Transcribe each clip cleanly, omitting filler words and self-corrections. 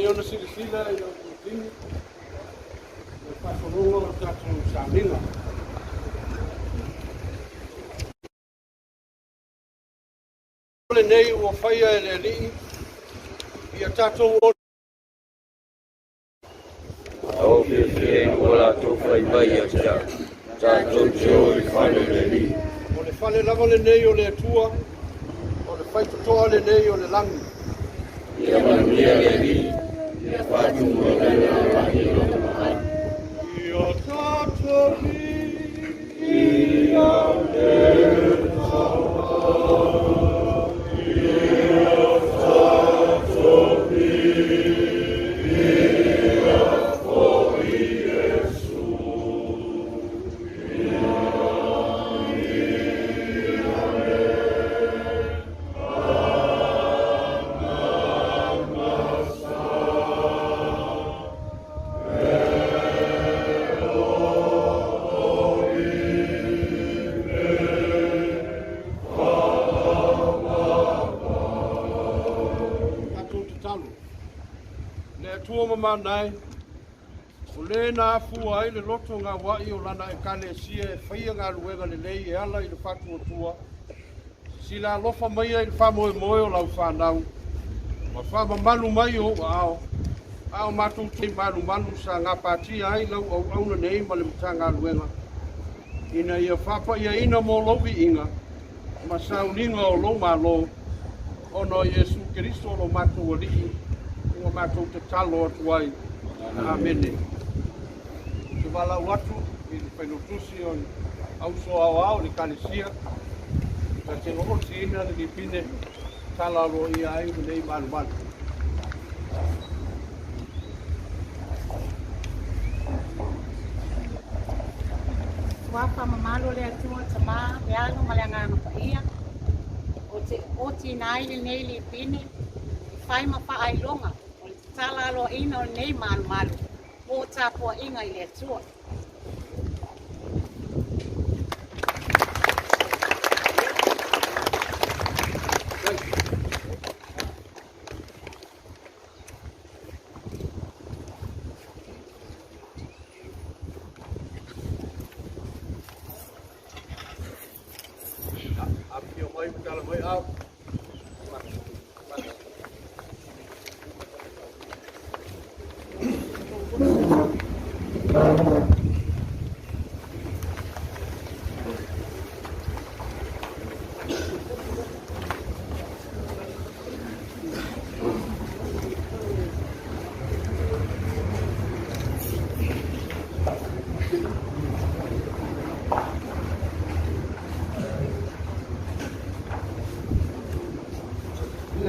Ona silasila i lau tini le faasologa o tatou sauniga. O lenei ua faia e le Alii ia tatou o fiafia ina ua latou fai mai ia te au, tatou te o i le fale o le Alii. O le fale lava lenei o le Atua, o le faitotoa lenei o le lagi. Ia manuia le Alii, ia faatumu o lagi lona mamalu. Ia tatou ia le Le Atua mamanai, o le na afua ai le loto ngā wai o lana e kalesia e whaia ngā luega lelei e ala i le whātua. Sila alofa mai ai le whāmoe moe o lau whānau, ma whāmamalu mai o ao, ao mātou te malu malu sa ngā pātia ai lau au auna nei ma le matanga luega. Ina ia whapa ia ina mō lau viiga, ma sauniga o lou malo, ona o Iesu Keriso lo matou Alii, ua matou tatalo atu ai. Amene. Te walau atu i le failautusi o le auso aoao le Ekalesia, ta te oosiina le lipine tala aloaia ai lenei malumalu. Ua faamamalu le Atua Tamā, le Alo ma le Agaga Paia, o te otiina ai lenei lipine, e fai ma faailoga o le tatala aloaina o lenei malumalu mo tapuaiga i le Atua. Afio mai ma tala mai au.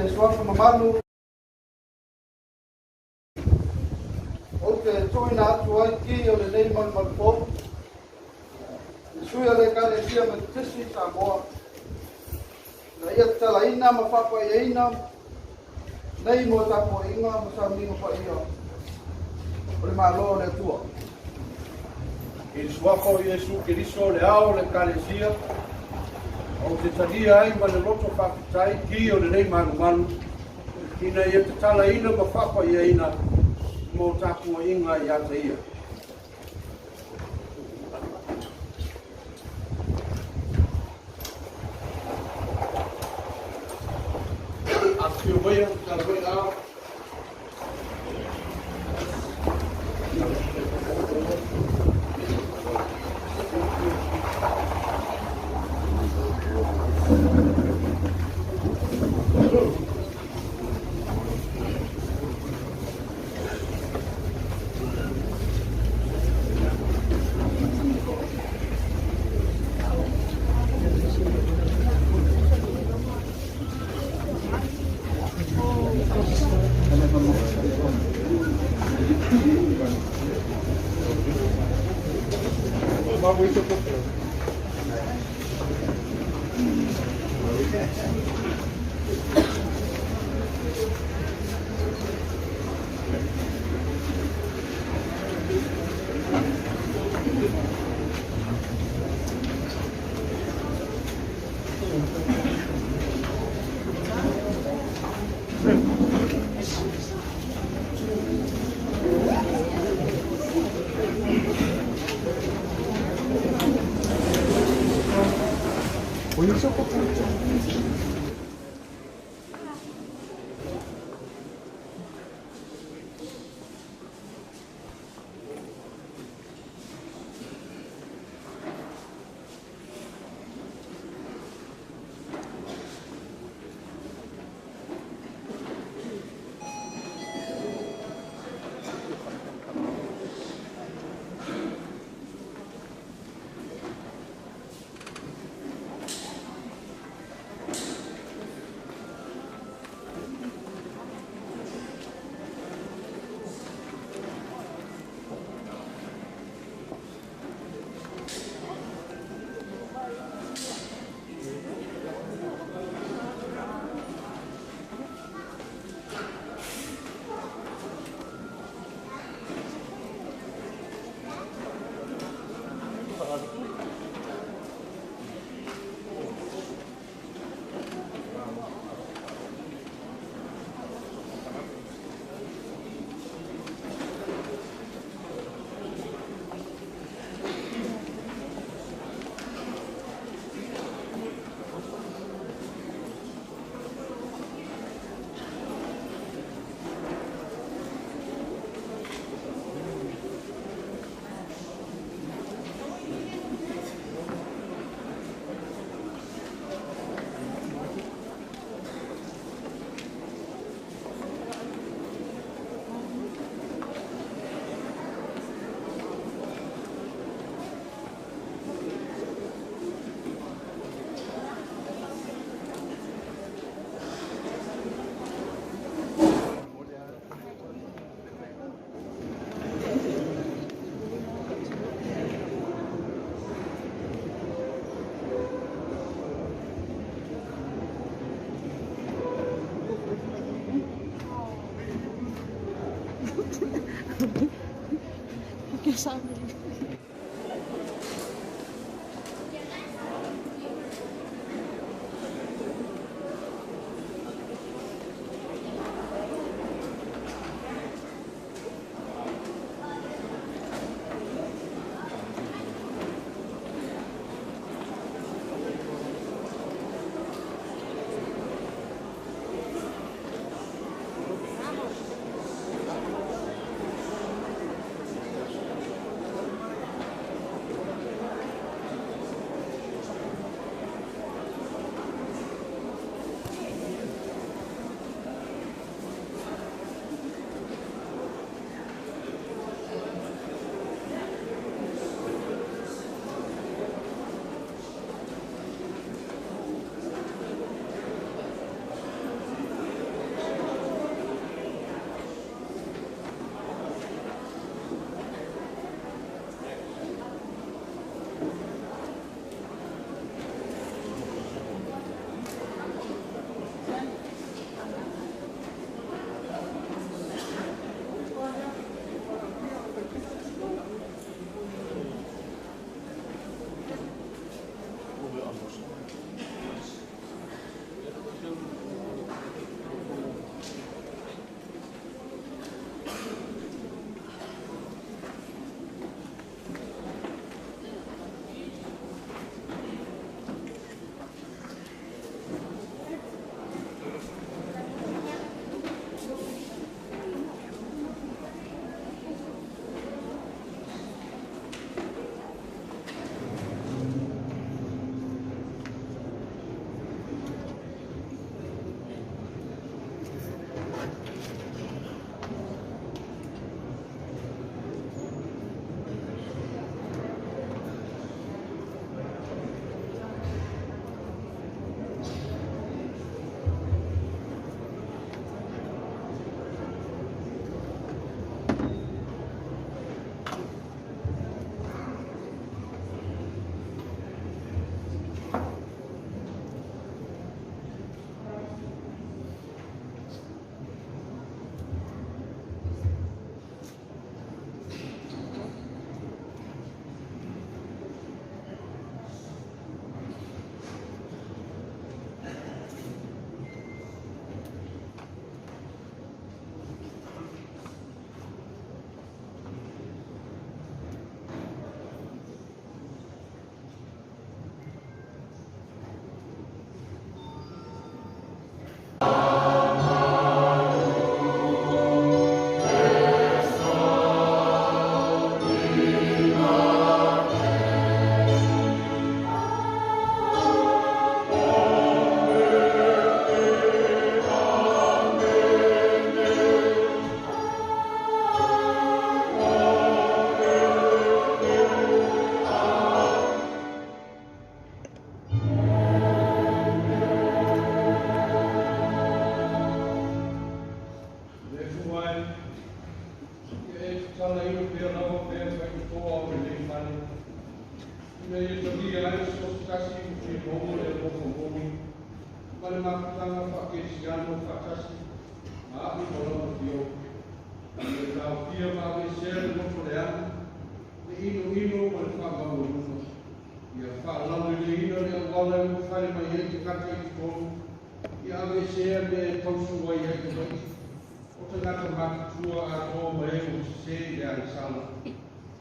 Le suafa mamalu o te tuina atu ai ki o lenei malumalu fou. Le sui a le Ekalesia Metotisi i Samoa. Na ia tatalaina ma faapaiaina nei mo tapuaiga ma sauniga paia o le Malo o le Atua. I le suafa o Iesu Keriso le ao o le Ekalesia, o te talia ai ma le loto faafetai ki o lenei malumalu. Ina ia tatalaina ma faapaiaina mo tapuaiga ia te ia. Afifio maia, tatala mai ao. ma le mafutaga faakerisiano faatasi ma a'u ma lau afioga. Ia taofia ma aveesea le loto leaga, le inoino ma le faamaualuga. Ia faalauleleiina le auala e ulufale mai ai tagata i totonu. Ia aveesea mea e tausu ai ai tamaiti, o tagata matutua atoa ma e ua sesē i le agasala.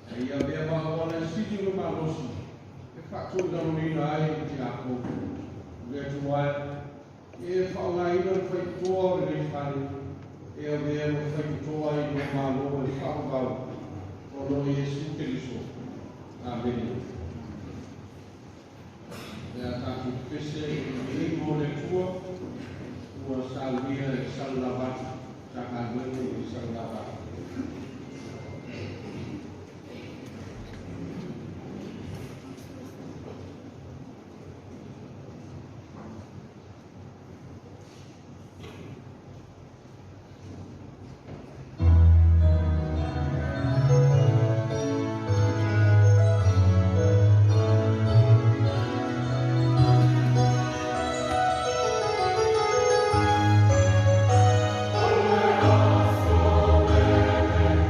A ia avea ma auala e sili ona malosi e faatuilalolina ai le tiakono. Le Atua e, ia e faaaogaina le faitotoa o lenei fale e avea ma faitotoa i lou malo e faavavau ona o Iesu Keriso. Amene. Le a tatou pese i le viiga o le Atua ua saunia e Salalava Matagaluega i Salalava. O le aso lenei.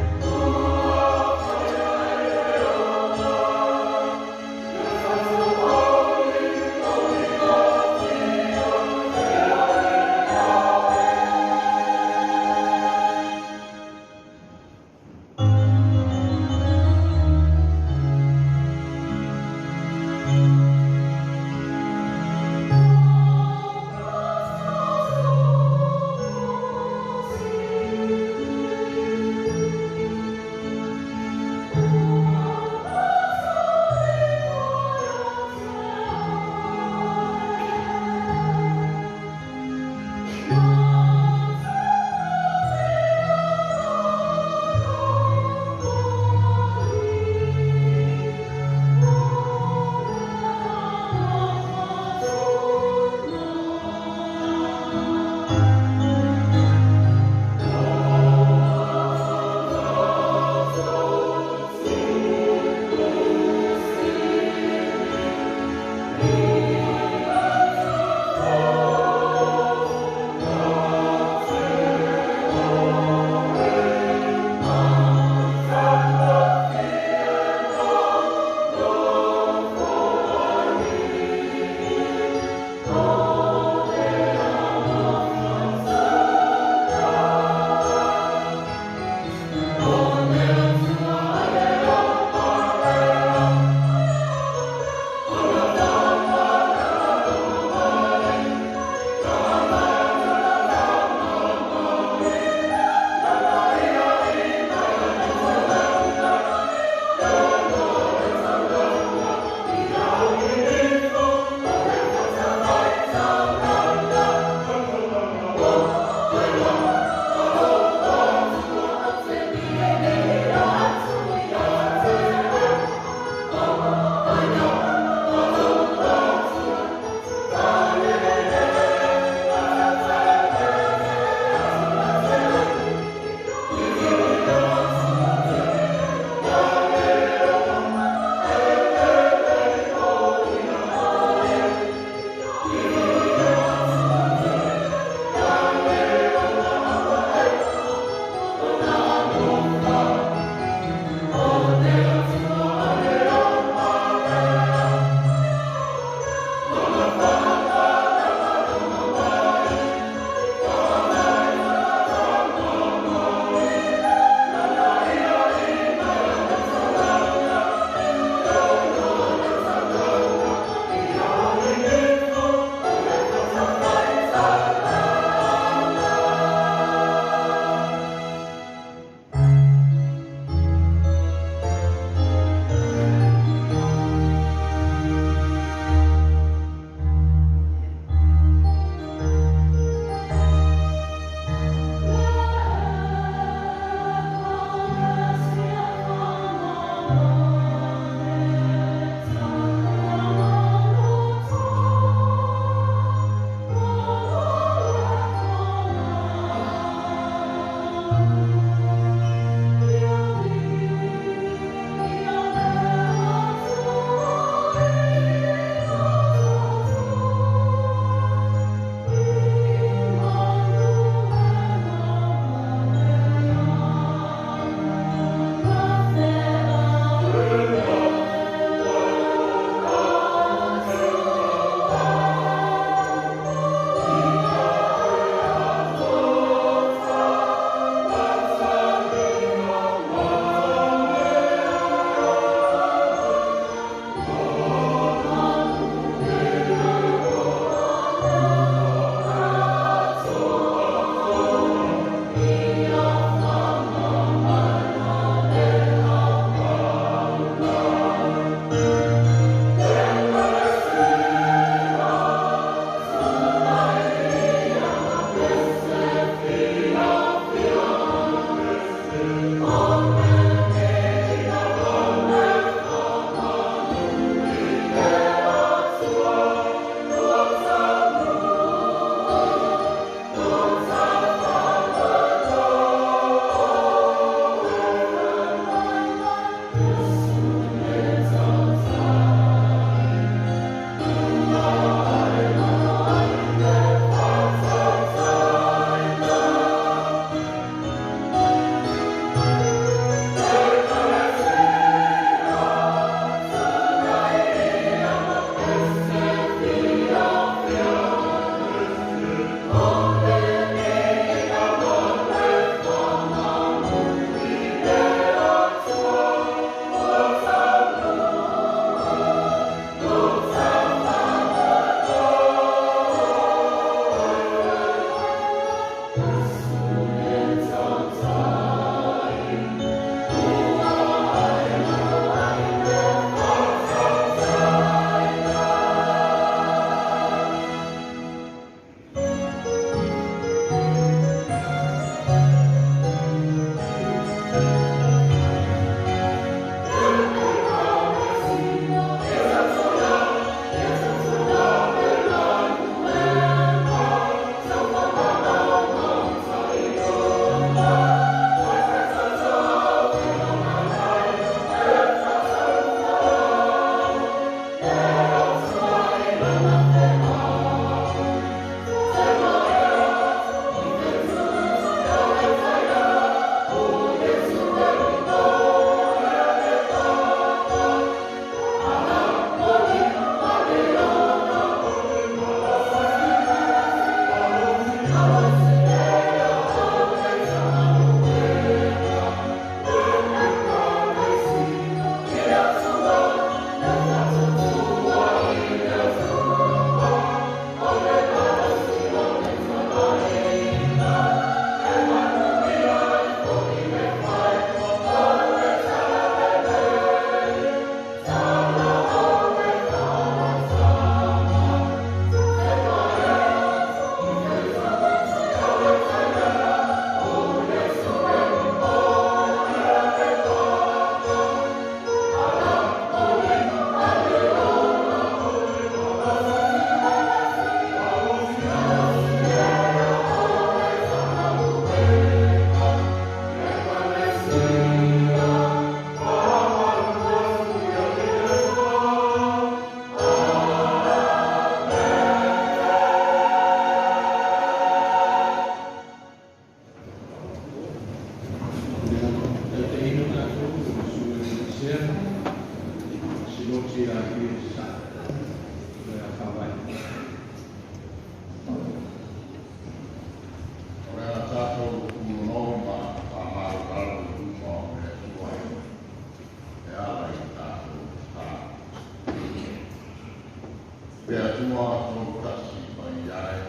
Atua Toatasi Paia e,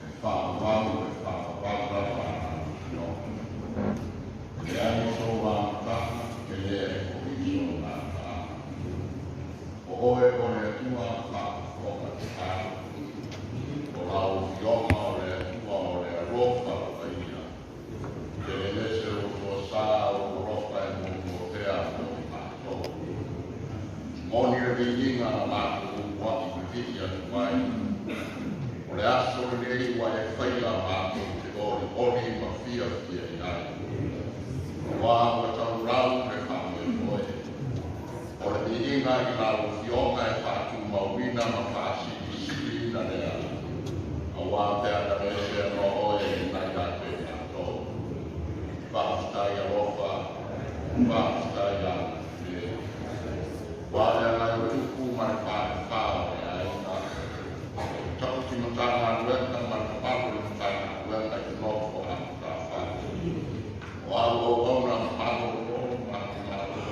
e faavavau e faavavau lava a lau Afioga. E leai sou amataga, e leai foi sou gataaga. O oe o le Atua faafofoga tatalo. O lau Afioga o le Atua o le alofa lava ia. Telelese lou toasā o lou alofa e muamua pea mo i matou. Moni le viiga na matou uluai vivii atu ai. O le aso lenei ua e faia matou te olioli ma fiafia i ai. Auā ua taulau le faamoemoe. O le viiga i lau Afioga e faatumauina ma faasilisiliina lea. Auā pe a aveesea loa oe nai ia te matou. Faafetai alofa, faafetai agalelei. Ua le agai o tupu ma le falefa o le aiga. Ta'uti Matagaluega ma le mamalu o le Matagaluega i le nofo a matafale. O au auauna malolo ma malo.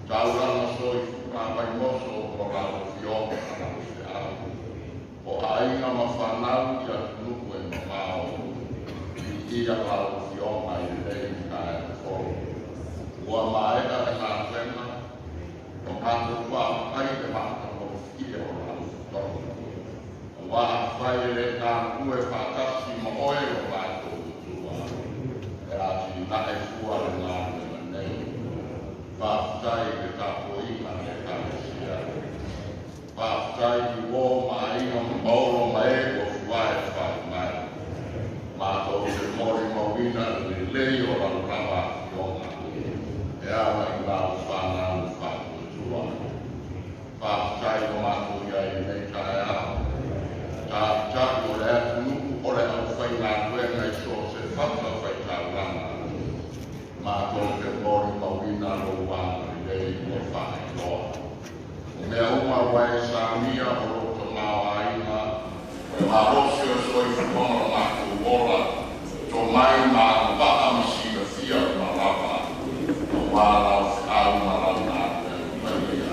Taulaga soifua Vaimoso o lau Afioga ma lau feau. O aiga ma fanau i atunuu e mamao. Viia lau Afioga i lenei taeao fou. Ua maea le galuega, o matou vaavaai le matagofie o lau fitoga. Auā afai e le galulue faatasi ma oe o matou Atua, e atinae fua le galuega nei. Faafetai i le tapuaiga a le Ekalesia. Faafetai i uō ma aiga ma paolo ma e ua fuae fai mai. Matou te molimauina le lelei o lau lava Afioga e ala i lau fanau faatuatua. Faafetai ua matou i ai i lenei taeao. Taitai o le atunuu o le aufaigaluega i so o se fatafaitaulaga. Matou te molimauina lou agalelei ua faailoa. O mea uma ua e saunia o lou tamaoaiga, o le malosi o le soifua ma le matou ola, tomai ma agavaa ma silafia uma lava, auā lau feau ma lau galuega paia.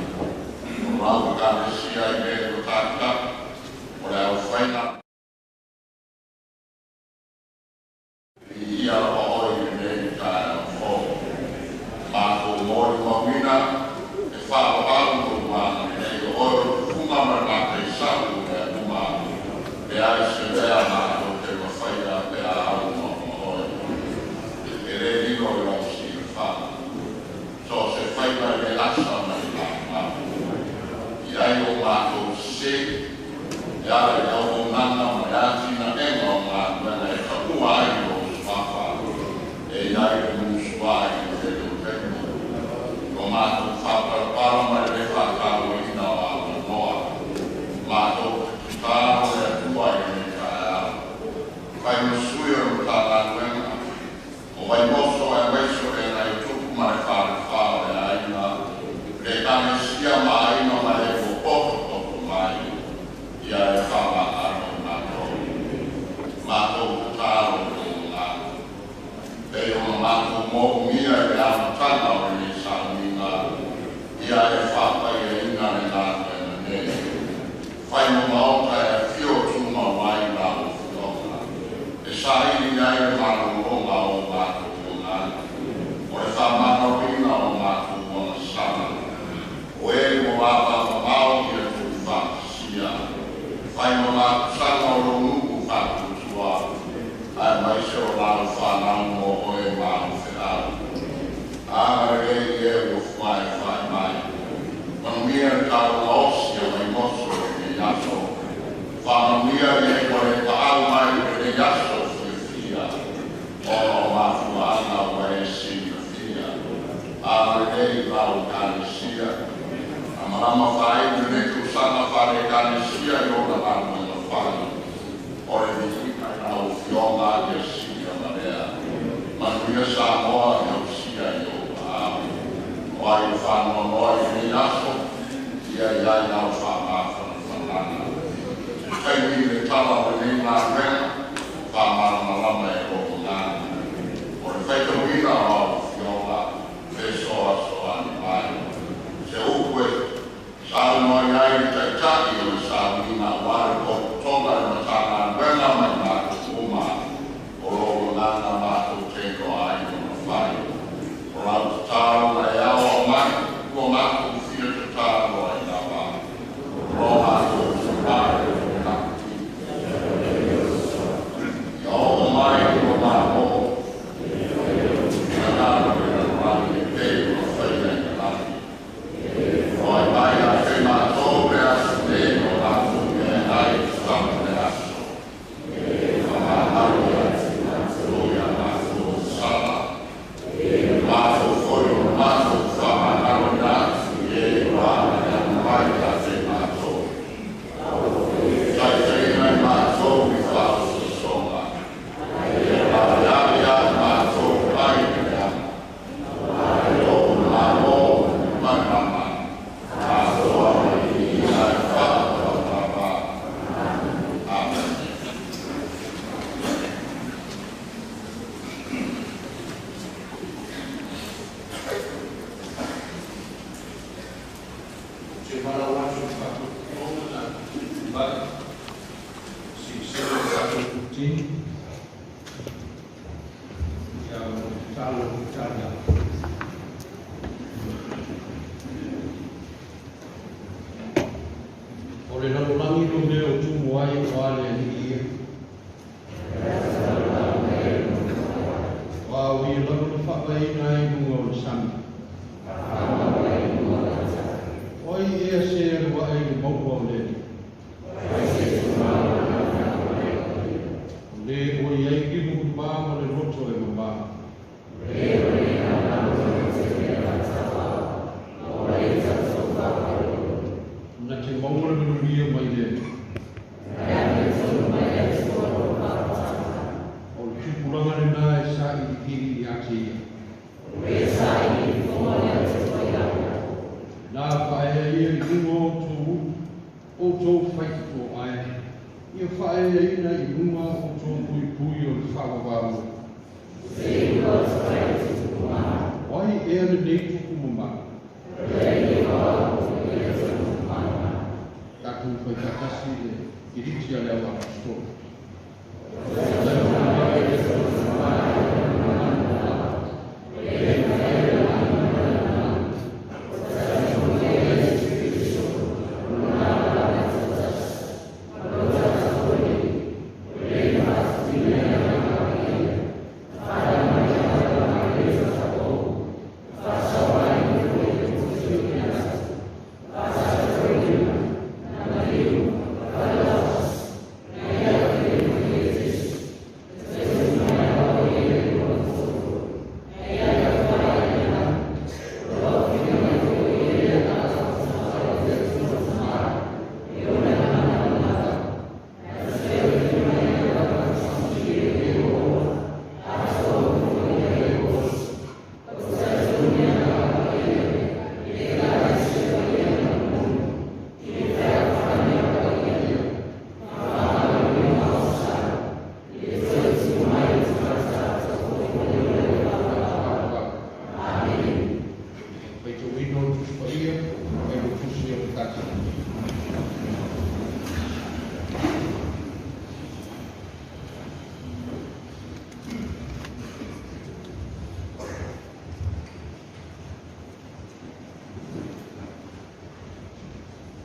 O lau Ekalesia i le ua taitai, o le aufaiga viia lava oe i lenei taeao fou. Matou molimauina e faavavau lou agalelei o oe o le tufuga ma le mataisau o mea uma. Leai se mea matou te mafaia pe a auma ma oe. E le lilo i lau silafaga. So o se faiva e le asa mai maumau. I ai o matou sesē, e ala i le auaunaga ma le atinaega o galuega e taua ai lou suafa, e i ai le musuā i le tele o taimi. Ua matou faapalepala ma le lē faatauaina o avanoa. Matou te tatalo le Atua i lenei taeao. Fai ma sui o le Matagaluega o Vaimoso aemaise o le Agaiotupu ma le falefa o le aiga, le Ekalesia ma aiga ma e ua potopoto mai, ia e faamagalo i matou. Matou tatalo i lou agaga. Pei ona matou moomia i le amataga o lenei sauniga, ia e faapaiaina le galuega nei. Fai ma maota e afio tumau ai lau Afioga. E saili ai le malologa o matou agaga. O le faamagaloina o matou agasala. O e ua vavamamao ia tuufaatasia. Fai ma matusaga o lou nuu faatuatua, aemaise o lau fanau mo oe ma au feau. Agalelei i e ua fuaefae mai. Manuia le taulaga osi a Vaimoso i lenei aso. Faamanuia i e ua le paau mai i lenei aso fiafia ona o mafuaaga ua e silafia. Agalelei i lau Ekalesia. Amalama faaiu lenei tausaga faale-Ekalesia i ona galuega fai. O le viiga i lau Afioga ia silia ma lea. Manuia Samoa i ausia i ou aao. O ai o faanoanoa i lenei aso, ia i ai lau faamafanafanaga. Se taimi i le tala o lenei galuega, faamalamalama e lou agaga. O le faitauina o lau Afioga fesoasoani mai. Se upu e saunoa i ai le Taitai o 15. Ia, tatalo Italia. O le lalolagi lo mea o tumu ai o a le alii ia. O au ia lava na faavaeina ai i luga o le sami. O ai ea se alu ae i le mauga o le Alii. O le ua i ai limu mama ma le loto e mama. Na te maua le manuia mai le Alii. O le tupulaga lenā e sailiili ia te ia. Na faaea ia i luga o outou faitotoa ae, ia faaeaina i luga o outou puipui o le faavavau. O ai ea lenei tupu mamalu? Tatou faifaatasi le kiliti a le au aposetolo. Faitauina o le Tusi Paia mai le Tusi a Matati.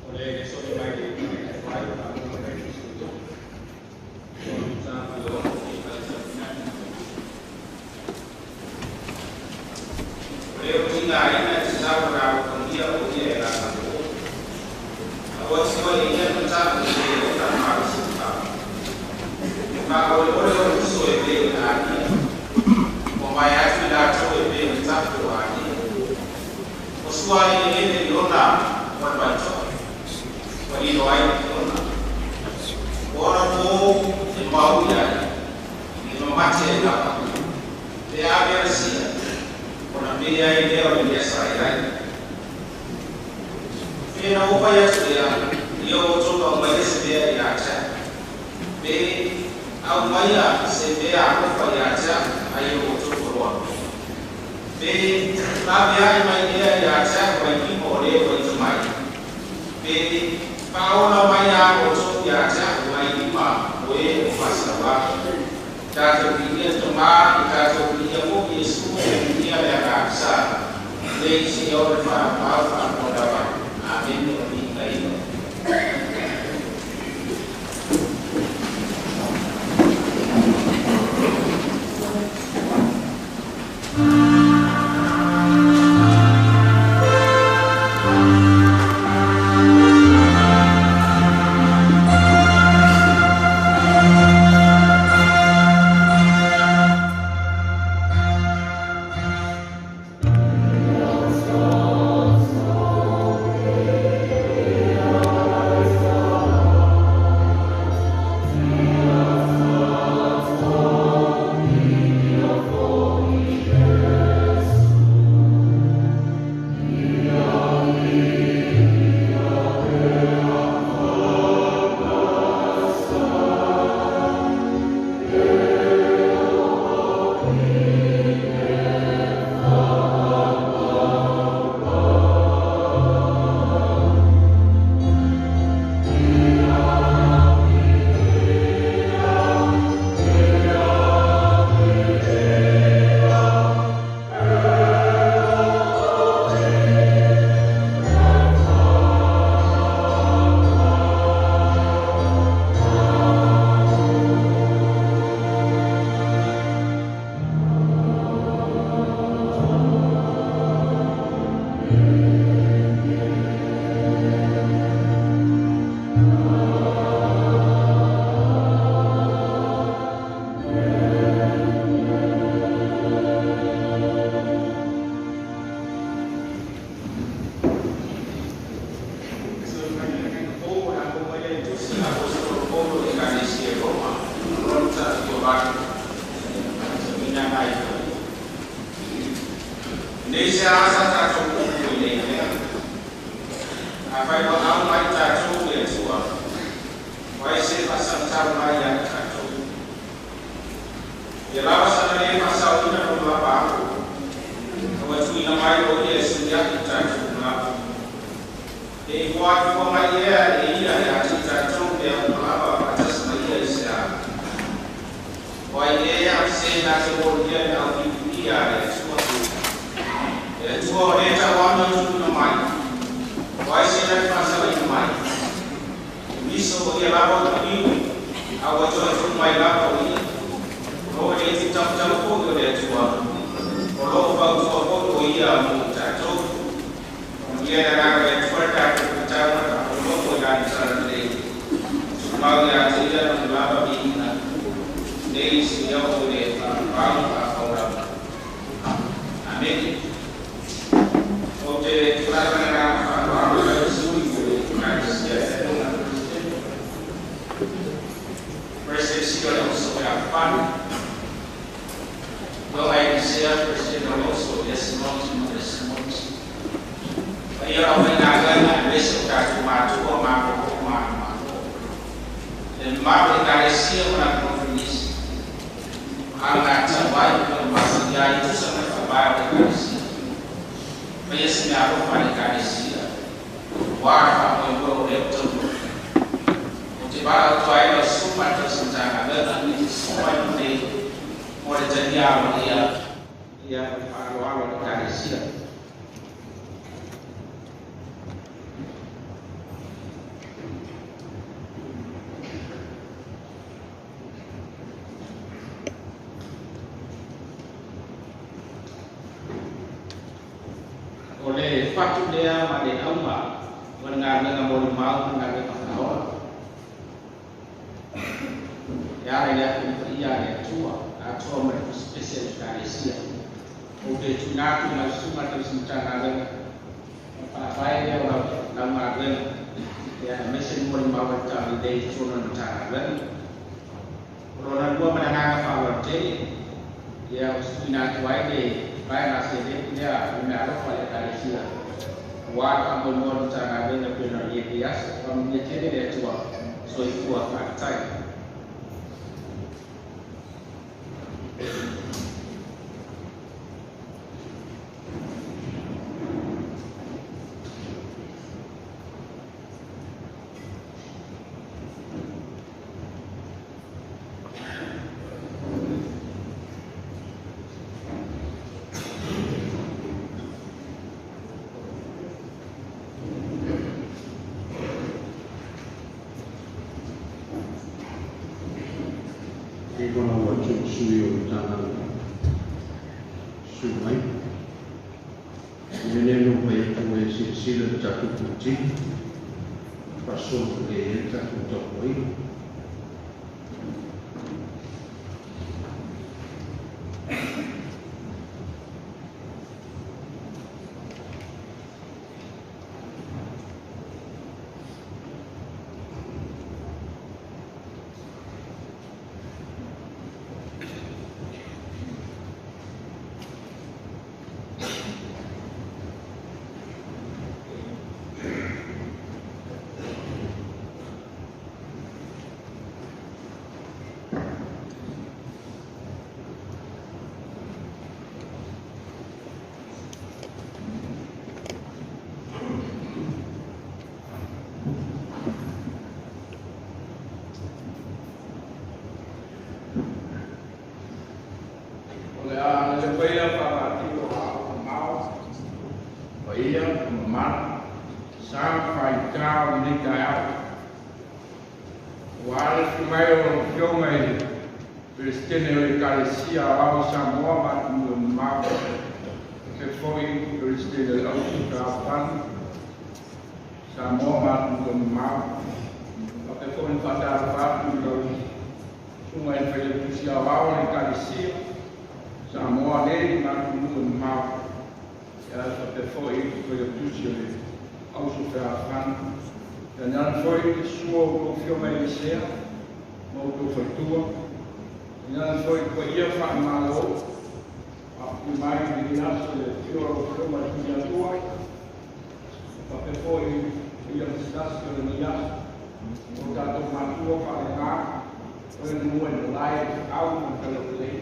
O le soli mai le fai o la mai le sa ma lo i pa sa na. O le o tinga ina te sa ra o ia o ia e la ka o. A o si o ia no ta o le o ta ma si pa. Ma o le o le o so e pe na ni. O mai atu la to e pe ta ko a ni. O sua e le le ona wa pa to. Wa i lo ai ona. Ora mo e mau ia i no mate e lapa. Te ave a sia. Ona me ia i leo i lesa i ai. Pena o pai atu ia, ia o tōka o mai se mea i a tia. Pe au mai a se mea a kofa i a tia, ai o tōka roa. Pe la mea i mai ea i a tia, mai kimo o leo i te mai. Pe paola mai a o tō i a tia, mai lima o e o whasawa. Tātou pinia te mā, i tātou pinia mo Yesu e pinia lea ka sa. Le isi o le wha pau wha konda wa. Amen o ni ka ino. Thank you. o Ekalesia Roma, lota o vatu, mina ngai. Nei se asa tātou kuku i nei mea. A whai wa au mai tātou e Atua, wai se whasantau mai a tātou. Ia lawa sana le whasauina no lapa ako, ka watuina mai o ia e suia ki tātou lapa. E hoa tua mai ea e ia e ati tātou e au lapa atas mai ia i se a. Wai e au se nā te mōria e au whiwhiria e Atua. E Atua o leta wano i tupuna mai. Wai se nā te whasauina mai. Miso o ia lapa o iwi, a watoa tu mai lapa o ia. O le te tautau foi o le Atua. O loo fautua foi o ia mo tātou. O ia na ngā le Atua tātou ki tāua ta o loko i lani sara lei. Tumau ia te ia na lapa miina. Nei si ia o le whakapau a whaurau. Amen. O te tulai ngā whakapau o le sui o le Ekalesia e Roma. President Sio le Oso e Afanu. Well, I say, President Alonso, yes, no, yes, no. Ia au mai ngā gana, mese o tātou mātua, mākoko, mātua. E māu e Ekalesia o nā konferenisi. A ngā tawai o ngā masagia i tusa mai whabai o Ekalesia. Mai e se mea alofa le Ekalesia. Wā wha moe moe o leo tau. O te bara o tua ela suma tau sintanga, lena ni te suma i nei. O le tania o ia, ia whaaloalo le Ekalesia. O le whatu lea ma le auma, o le ngā lenga mori mau, ngā lenga whakaora. E ara ia ku ia le Atua, Atua ma le special Ekalesia. O te tunatu na suma te sintanga lenga. O whaawhai lea o lau ngā lenga. Ia na mese mori mau e tāmi dei tōna na tāna lenga. O rona lua mana ngā whaawara tele, ia o tunatu ai le vai na se le lea o mea alofa le Ekalesia. Wā ka mo mo no tāna lenga pena i e aso, wa mia tele le Atua, soifua whakatai. E kona ua tū sui o tāna sui mai. E ne no mai e e sila sila le tātou pūtini. Whasono le e tātou tau ai. Ma outou faletua. Ina foi paia faamalo afifio mai i lenei aso i le afio o lau Afioga i le Tuiatua faapea foi paia lasilasi o lenei aso o tatou matua faaleaga o le nuu e malae i le feau ma le talalelei.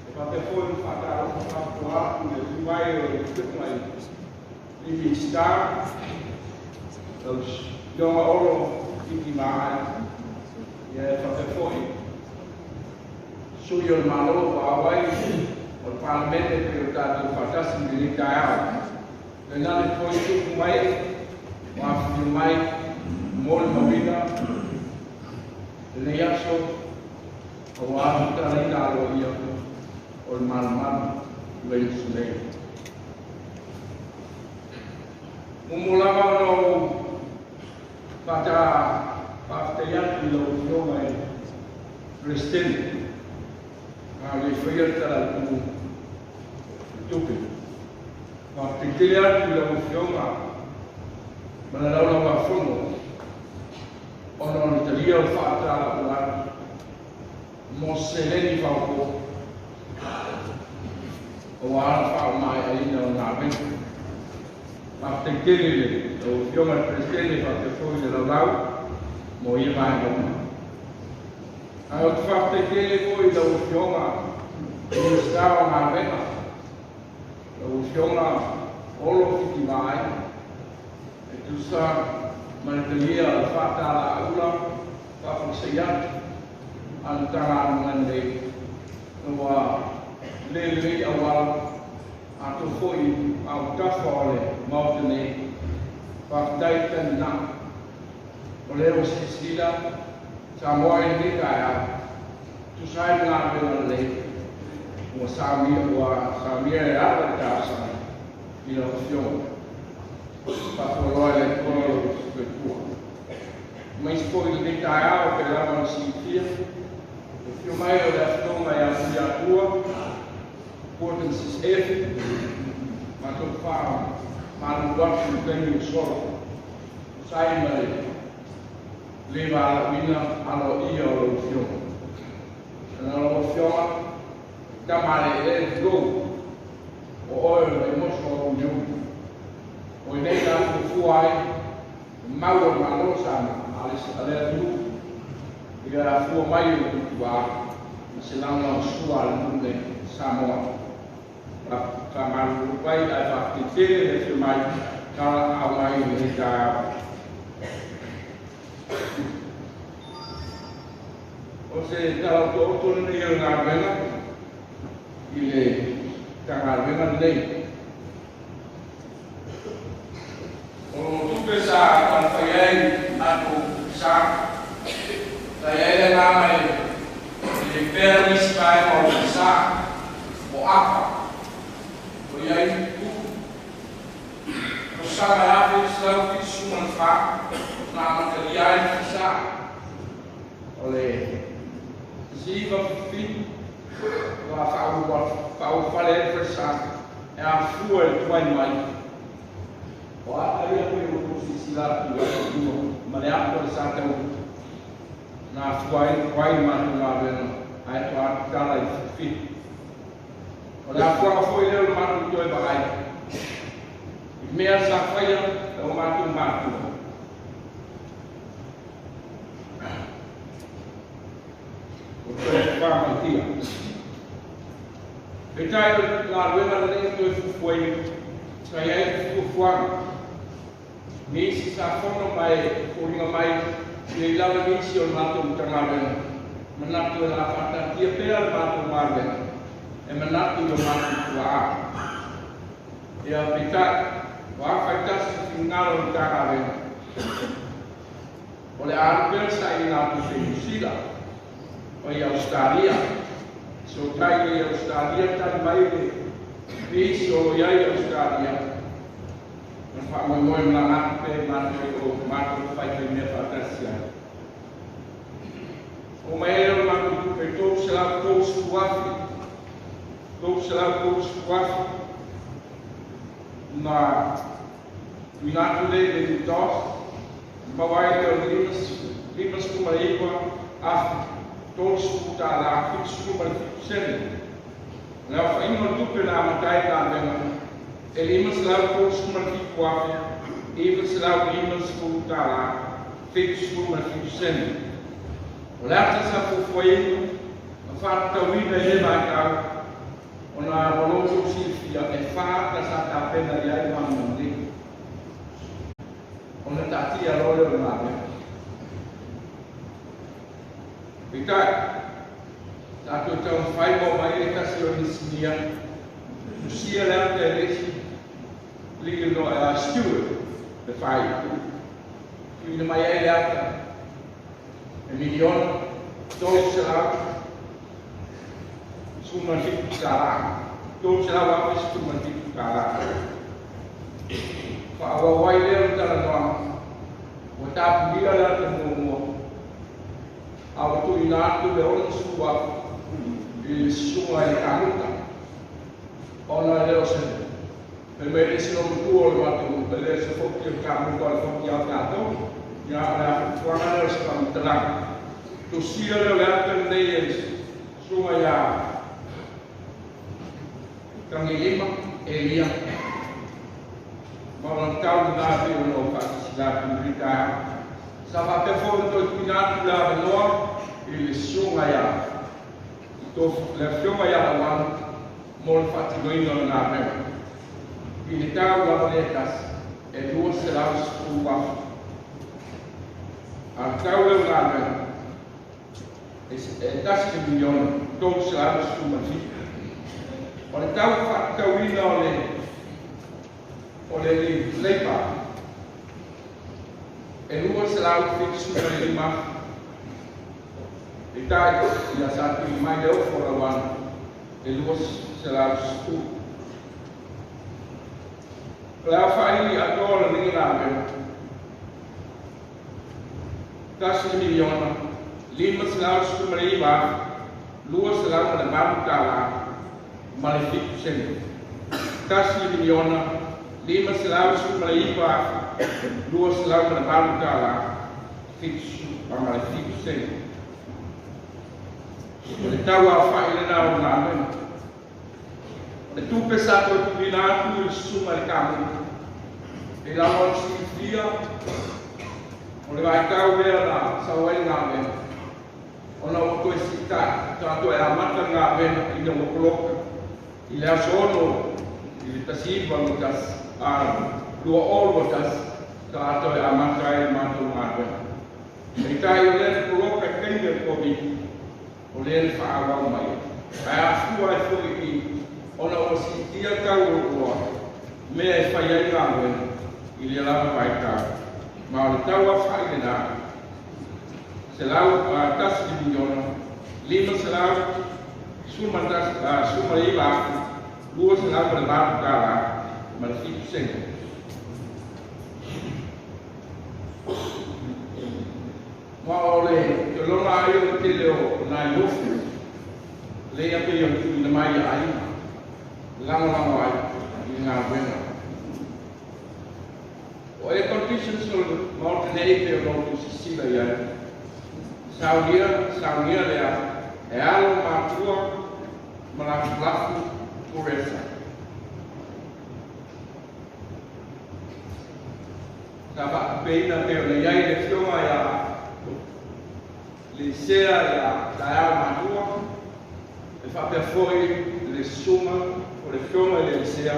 E faapea foi ona faatalofa faapitoa atu i le afio mai o le Afioga i le Minisita, lau Afioga Olo Fitimaai, ia e faapea foi sui o le Malo ua auai o le Palemene pei o tatou faatasi i lenei taeao. Tainane foi tupu mai ua afifio mai mo le mauina lenei aso aua le tatalaina aloaia o le malumalu i Vaiaso nei. Mumu lava ona ou faafetai atu i lau Afioga i le Peresetene a o le i faia le Tala o le Tupe. Faafetai tele atu i lau Afioga ma le Laulau-a-Fono ona o le talia o le faatalauula atu mo seleni faaopoopo aua le faamaeaina o galuega. Faafetai tele i lau Afioga i le Peresetene faapea foi le Laulau mo ia vaega uma. Ae ou te faafetai tele foi i lau Afioga i le Minisita o Galuega, lau Afioga Olo Fitimaai, e tusa ma le talia o le faatalaaula faafalesai atu a le Matagaluega nei ua le lelei auala atoa foi autafa o le Maota nei. Faafetai tali o lea ua silasila Samoa i lenei taeao tusa ai ma galuega lelei ua saunia e ala le talosaga i lau Afioga. Faafoloa i le Atua lou soifua. Aemaise foi i lenei taeao pe lava ona silafia le afio mai o le Afioga ia Tuiatua Gordon Sis'efe. Matou faamalulu atu i le taimi ua sola tusa ai ma le le valaauina aloaia o lau Afioga. Na lau Afioga, tama le ele tulou, o oe o le vaimoso o uliuli. O i nei la fuafua ai mau o le Malo Samoa a le atunuu i le afua mai o le tutuā ma se lagolagosua a le nuu nei Samoa. Faamalulu ai ae faafetai tele le afio mai talaaao mai i lenei taeao. O se tala otooto lenei o le galuega i le Matagaluega lenei. O tupe sa talafai ai matou sa, sa i ai le agaga e le pea nisi vaega o le sa o apa o i ai tupu. Tausaga e 1974 na amatalia ai le fisa o le 97 ua faaulufale ai le falesa e afua i le tuai mai. O ata ia pei ua outou silasila atu i ai i luma ma le ato o le sa tau na afua ai le tuai i le matou galuega ae toa tatala i le 77. O le afuaga foi lea o le matou toe vaai i mea sa faia e o matou matua. O toe whakamaitia. Peitai o le galuega lenei e toe fuafuaina, sa i ai le fuafuaga. Nisi sa fono mai e foliga mai ia i lalo nisi o le matou Matagaluega, manatu e la faataatia pea le matou galuega, e manatu i o matou tuaa. Ia peitai, ua afaitasi le finagalo o le Matagaluega. O le a alu pea le sailiga tupe i Niu Sila o i Ausetalia. Fesootai i Ausetalia tali mai le nisi o lo o i ai i Ausetalia ma le faamoemoe malaga atu pea i matou o matou faifaimea faatasi ai. Oo mai ai lea o le matou tupe i $330,000, $330,000 na tuuina atu lea i le UTOS, maua ai lea o le $30.77. O le aofaiga o le tupe na amata ai galuega e $537,950.77. O le ata sa fuafuaina ma faatatauina i lea vaitau ona ua lo outou silafia e fa ata sa tapena i ai galuega nei ona taatia loa lea o le galuega. Peitai, sa toe taumafai ma omai le tasi o inisinia tusia le ata e le isi legal steward le fai tuuina mai ai le ata e $1,317,000, $317,000. Faaauau ai lea o le talanoaga, ua tapunia le ata muamua a ua tuuina atu le 60,000 i le susuga i le kamuta ona e le o se fai mai le isi loomatua o le matou e le o se foki o le kamuta o le foki a tatou ia o le afuafuaga lea o se faamatalaga tusia lea o le ata lenei e le susuga ia Tagiilima Elia ma o lana tau lena e pei ona ou faasilasila atu i lenei taeao. Sa faapea foi ona toe tuuina atu le avanoa i le susuga ia le Afioga ia Lauano mo le faatinoina o le galuega. I le tau lava lea e tasi e $210,000. A o le tau lea o le galuega e $1,317,000. O le tau faatatauina o le leipa e 275. Peitai, ia sa tuuina mai le ofo Lauano e 210. O le aofai atoa o lenei galuega $1,519,208.07. $1,519,208.07. O le tau aofai lena o le galuega. O le tupe sa toe tuuina atu i le susuga i le kamuta e lava o le silafia o le vaitau lea na sau ai le galuega ona ua toe siitai sa toe amata le galuega ina ua poloka i le aso 6 i le 19 a 2021 sa toe amata ai le matou galuega. Peitai o lea na poloka i taimi o le Covid o lea na faaauau mai ae afua ai foi i ona ua siitia tau o oloa mea e fai ai galuega i lea lava vaitau ma o le tau aofai lena $1,519,208.07. Ma o le tologa ai o le tele o nai ofu lea pei o le tuuina mai ia aiga lagolago ai i le galuega. O air conditions o le maota nei pei ona outou silasila i ai, saunia saunia lea e alo matua ma lafulafu Puresa. Sa faatupeina pei ona i ai le afioga ia Lisea ia Taeao Matua e faapea foi le susuga o le afioga i le Lisea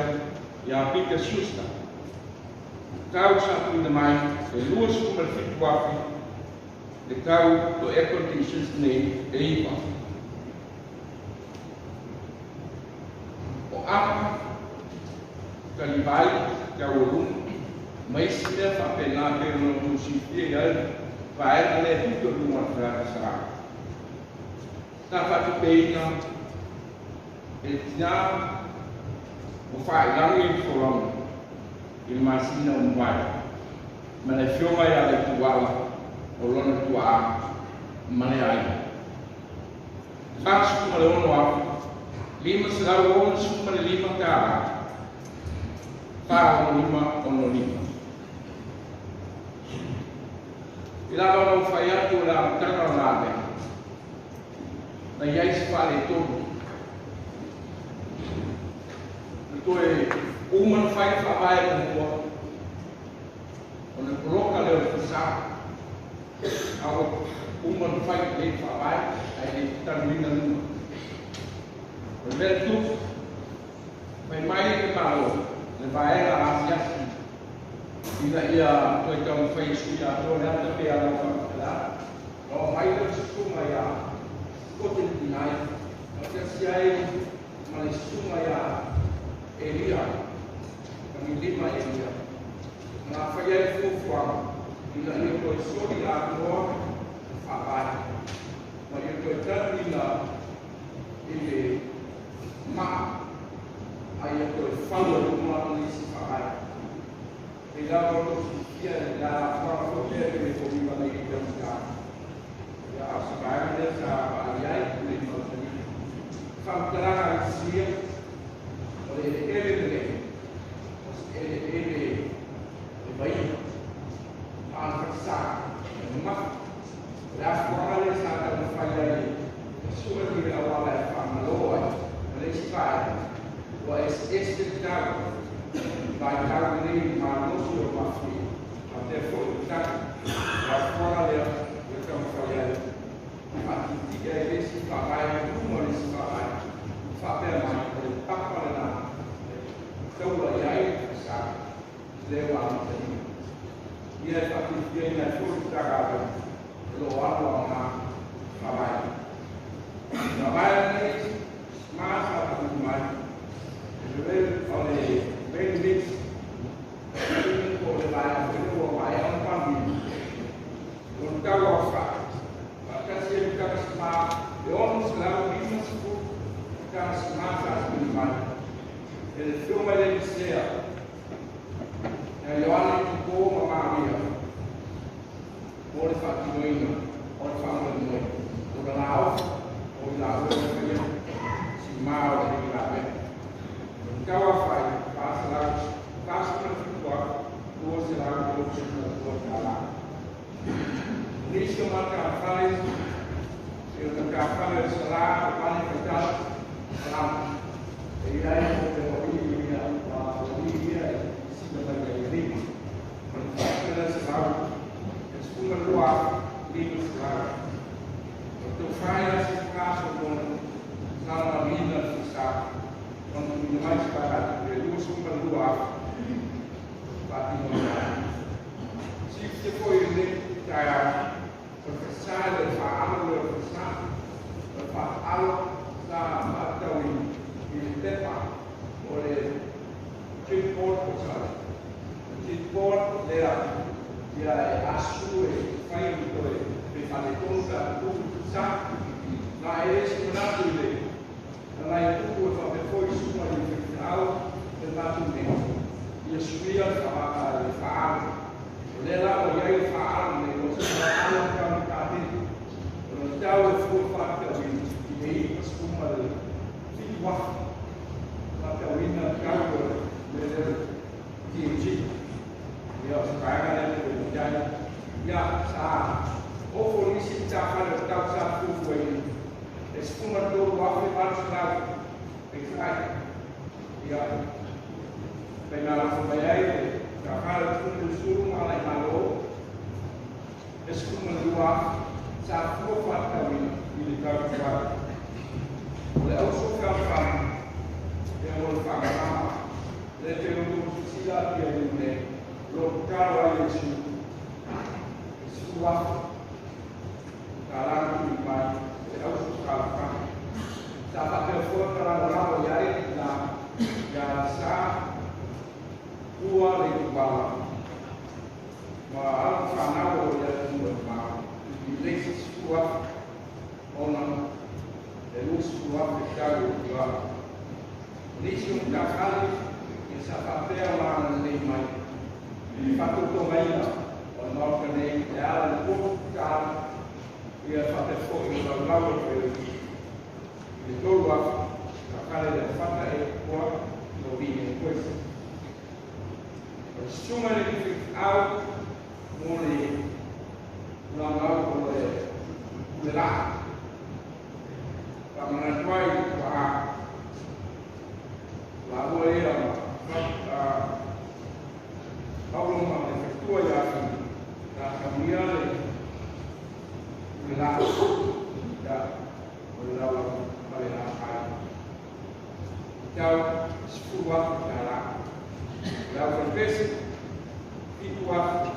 ia Peter Schuster. Tau sa tuuina mai e 27,000 le tau o air conditions nei e iva. O apa, talivai, taualuga, ma isi mea faapena pei ona outou silafia i ai vaega lea e pito i luga o le feata sa. Sa faatupeina e tina ua faailagi i le folauga i le masina o mavae ma le afioga ia Leituala o lona tuaa ma le aiga. $46,565 4665. I lava ona ou fai atu o le amataga o galuega. Na i ai se faaletonu. Na toe uma ona fai le faavae muamua, ona poloka lea o le fasā. A ua uma ona fai lelei le faavae, ae le i tatanuina luga. O le mea na tupu, fai mai le Malo, le vaega asiasi ina ia toe taumafai e sui atoa le ata pe ala o faamatalaga. Na oo mai lea o le susuga ia Kote Tinai, faatasi ai ma le susuga ia Elia, Tagilima Elia, na faia ai le fuafuaga ina ia toe soli atoa le faavae ma ia toe tanuina i le maa a ia toe fau ai uma nisi faavae. E pei lava ona outou silafia le alaalafaga foi lea e pei e foliga mai i taugata. Ia, a o se vaega lea sa vaai ai le mausali. Faamatalaga a le Sisia, o le eleele lenei, o se eleele e vaia, a o le falesa, e mamafa. O le afuaga lea sa taumafai ai e sue ni le auala e faamalo ai ma le isi vaega, ua eseese le tau i vaitau lenei i le malosi o le mafie, faapea foi le tali. O le afuaga lea ua taumafai ai e faatiatia ai le isi faavae i luma o le isi faavae, faapea mai o le papa lena e taua i ai le falesa lea ua amatalia. Ia e faafiafiaina ai foi le Matagaluega o lo o alu aoga faavae. Faavae lenei ma sa tuuina mai o le ready mix po o le vaega foi lea ua maea ona panuina. O le tau aofai faatasi ai ma tagasima e 650 tagasima sa tuuina mai e le Afioga i le Elisea ia Ioane Tupo ma Maria mo le faatinoina o le faamoemoe o lana ofa o i laua e faia sima o lenei galuega. O le tau aofai $472,232. O nisi o matafale e o matafale o le Salā o Pane Faitala Salama e i ai mo te o i ia o i ia e sina mai ai lima. O le faapena selau e 12,500. O te whai a se whakaso mona sa na lina le sa ona tuuina mai se vaegatupe e 22,000 faatinoina ai. Silafia foi i lenei taeao o le falesa e le o le faaalo lea o le falesa, o le faaalo sa faatatauina i le pepa o le clipboard po o sa le clipboard lea ia e asu e fai ona toe pe faaletonu pe a tutupu le falesa. Na e le se manatu i le na nai tupu e faapea foi susuga i le faifeau le matou nei ia suia le faaalo. O lea la ua i ai le faaalo nei, o se faaalo tau i kapeni. O lona tau e fua faatatauina i le 97,000 faatatauina le tau o le mea lea o le TNG. Ia o se vaega lea e toe ai. Ia sa ofo nisi matafale o le tau sa fuafuaina e 13,800 peitai. Ia faimalofa mai ai le matafale o Tupu ma Alaimalo e 12,000 sa fua faatatauina i le tau tuai. O le auso fealofani ia mo le faamalama lea pei ona outou silasila atu i ai nei, o lo o tatalo ai Iesu e 10,000 tala na tuuina mai e le auso fealofani. Sa faapea foi ona lagolago i ai na ia sa ua le ituala ma alo fanau o le atunuu e mamao i le isi 10,000 ona e 20,000 le tau o ituala. O nisi o matafale ia sa faapea ona agalelei mai i le faatautogaina o le Maota nei e ala i le potu tatalo ia faapea foi o laulau o le Failautusi i le 3,000 matafale le Fata e Koa o Vine Koesa. O le susuga i le faifeau mo le tulaga o le pule laa. Faamanatu ai tuaa laua ia ma Paulo ma le faletua ia Fili sa saunia le la ia o le lau fale lakai tau $10,000. Le au falepese 7,000.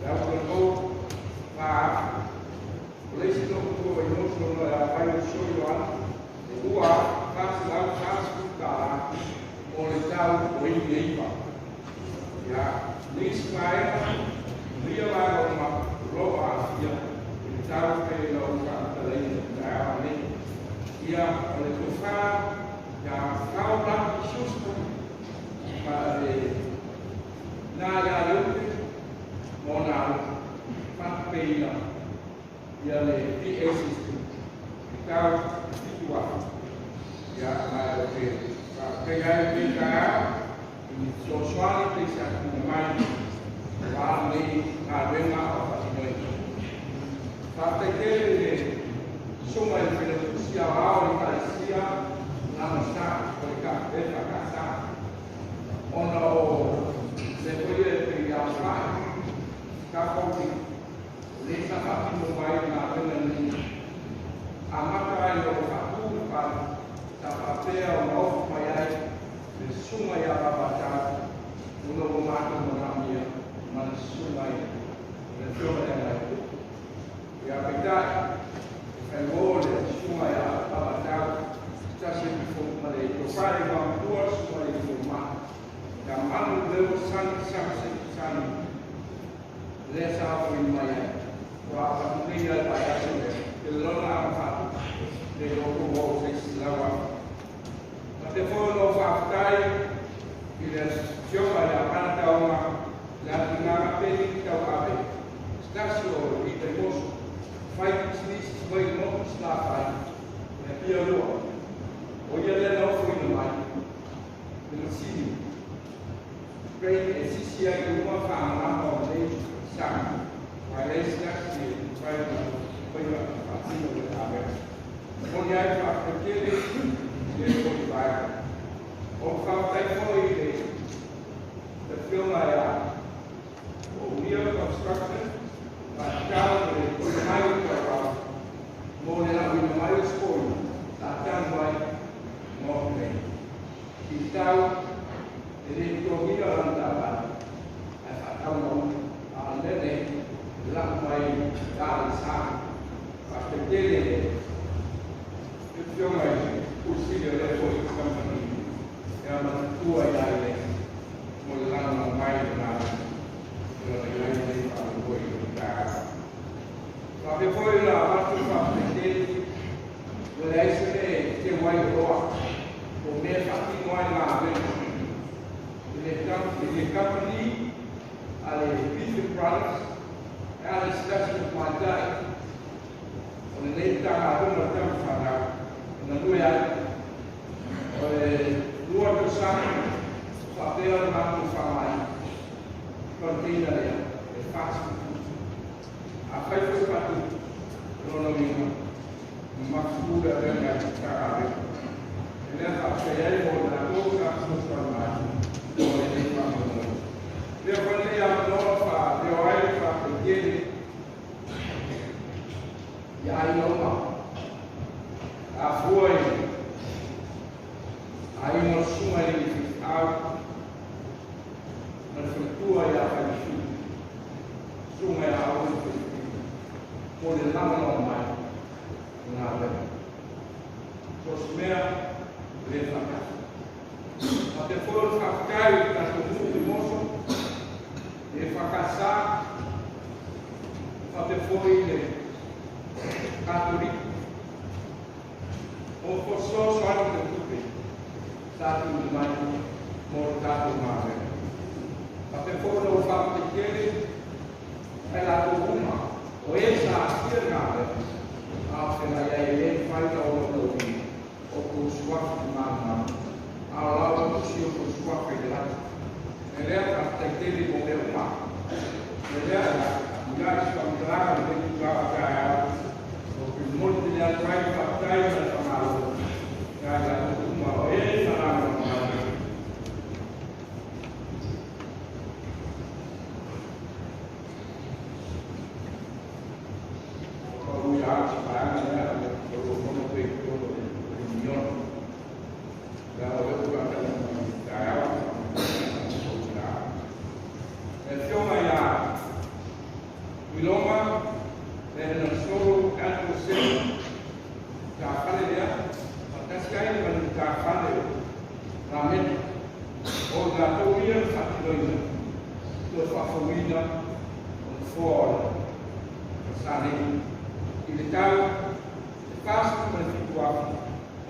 Le au falemou 4,000. O le isi nuu tua Vaimoso ona e afai o soi o ana e $2,440 mo le tau o ili e iva. Ia, nisi vaega, ia vaega uma o lo o aafia i le tau pei ona ou faamatalaina i le taeao lenei. Ia, o le tofa ia Frau Lucky Schuster ma le na ia Leute mo na faatupeina ia le PA system i tau 7,000. Ia, ma o te faafetai ai lenei taeao i ni fesoasoani pei sa tuuina mai aua lenei galuega o faatinoina. Faafetai tele i le susuga i le Failautusi Aoao o le Ekalesia Lana Sa o le EFKS ona o le foi e pei aofai scaffolding o lea sa faatino mai le galuega lenei amata ai o faatu le fale sa faapea ona ofu mai ai le susuga ia Vavatau ona ua matou manaomia ma le susuga i le afioga ia Naitu. Ia peitai, e faigo le susuga ia Vavatau se tasi e ma le tofa i matua le susuga i le fomai. Ia manu leo sani sani sani lea sa ofoina mai ai. Ua faatupeina le vaiaso lea i le lona amafatu le loto ua o $600,000. Faapea foi ona ou faafetai i le afioga ia Panataoga le atugaga peli tauave se tasi o i Vaimoso fai pisinisi mai le motu Salafai e Apia lua. O ia lea na ofoina mai le masini crane e sisi ai i luga faamalama o lenei saga. Ae leai se tasi e mafai ona faia faatino le avega. Moni ai faafetai tele i le foi vaega. O le faafetai foi i le afioga ia o Unia Construction faatau le tuuina mai o tauau mo le lauina mai o spoi sa tanu ai mo nei. I tau e le totogia lana taavale ae faatau ma uta. A o le mea nei e lau mai Aleisa. Faafetai tele i le afioga i le Pule Sili o lea foi kamupani ia ma matua ia i le mo le lagolago mai i le galuega e ona i ai lenei faamoemoe i le taeao. Faapea foi ona avatu le faafetai tele ua leai se mea e teu ai oloa o mea e faatino ai galuega i le kamupani a le Beef Products e ala i se tasi o tamaitai o lenei Matagaluega o Tama Fanau e galue ai o le 2 tausaga faapea ona matou faaaogaina container lea e 40 futu. Afai foi faatupu, o lona uiga mamafu le avega i le Matagaluega. E lea faafetai ai mo le latou sa fesoasoani mai mo lenei faamoemoe. Lea foi lenei avanoa faaleo ai le faafetai tele i aiga uma. Afua i aiga o le susuga i le faifeau ma le faletua ia Failafili, susuga ia Auli Failafili mo le lagolago mai i galuega. So o se mea e le faatafa. Faapea foi o le faafetai i le tatou nuu i Moso, le EFKS, faapea foi le Katoliki. O fesoasoani le tupe sa tuuina mai mo le tatou galuega. Faapea foi ona ou faafetai tele ai latou uma o e sa aafia le galuega a o feagai ai e le mafai ona olaolauina o outou suafa malamalama a o la ua tusi o outou suafa i le lagi. E lea faafetai tele mo mea uma. E lea ia i se faamatalaga i lenei tulaga taeao o te momoli tele atu ai le faafetai ma le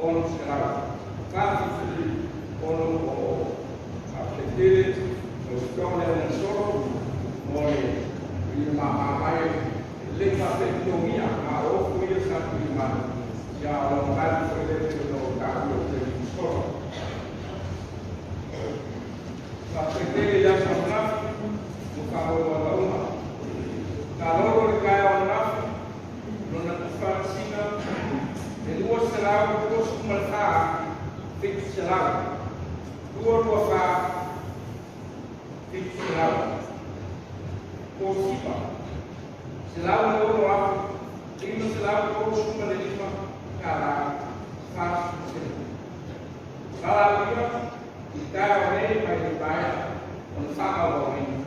600 4 7 6 0. Faafetai tele lau Afioga le Solo mo le tuuina mai e lē faafeitogia ma ofu ia sa tuuina mai ia o lo mamalu foi le pei ona ou taua i taimi ua sola. Faafetai tele i aso ananafi mo faamaumauga. Kalolo le taeao ananafi lona tufaatasiga e 224 700 224 700. Kosipa 106,535 kālā 40 sene. Valaaulia i taeao nei mai le vaea o le faamaumauina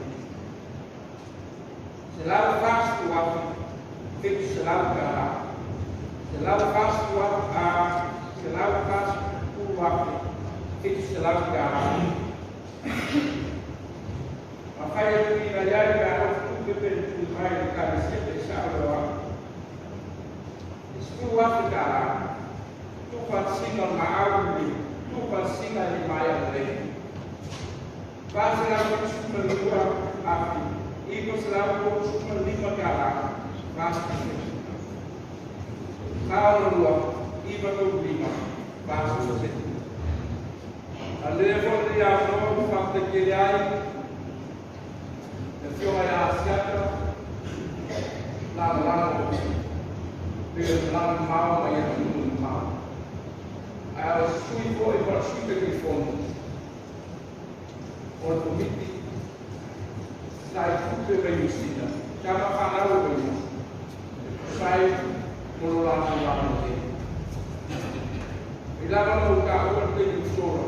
140,700 kālā 140,700 kālā. Mafai e tuuina i ai meaalofa tupe pe na tui mai le Ekalesia pe sa'o le o a'u e 10,000 tālā tuufaatasiga o le maau i tuufaatasiga e le maea lelei. 472,935 tālā 40 sene. 462 935 40 sene. A lea foi le avanoa ua faafetai tele ai le Afioga ia Asiata lalolalo pe o se lalomao mai atunuu mamao ae o se sui foi po o le Sui Taitaifono o le Komiti sa i tupe mai Niu Sila tama fanau o Vaimoso e tusa ai mo lo latou agalelei. E lava ona ou taua le taimi ua sola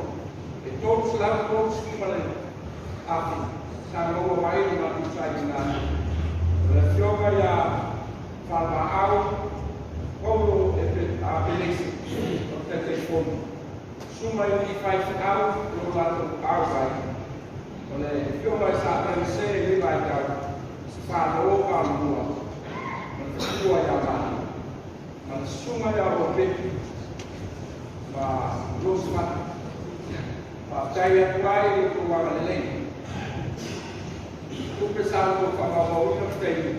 e 330,000 sa maua mai le matou sailiga o le Afioga ia Falemaau Paulo Apeleisi o le Taitaifono suma i alii faifeau o lo latou auai o le Afioga i Sa Pelese i le vaitau se fālō palomua ma le faletua ia Mali ma le susuga ia Ropeti ma Iosefatu. Faafetai atu ai i lo outou agalelei. Tupe sa outou faamaumauina ma taimi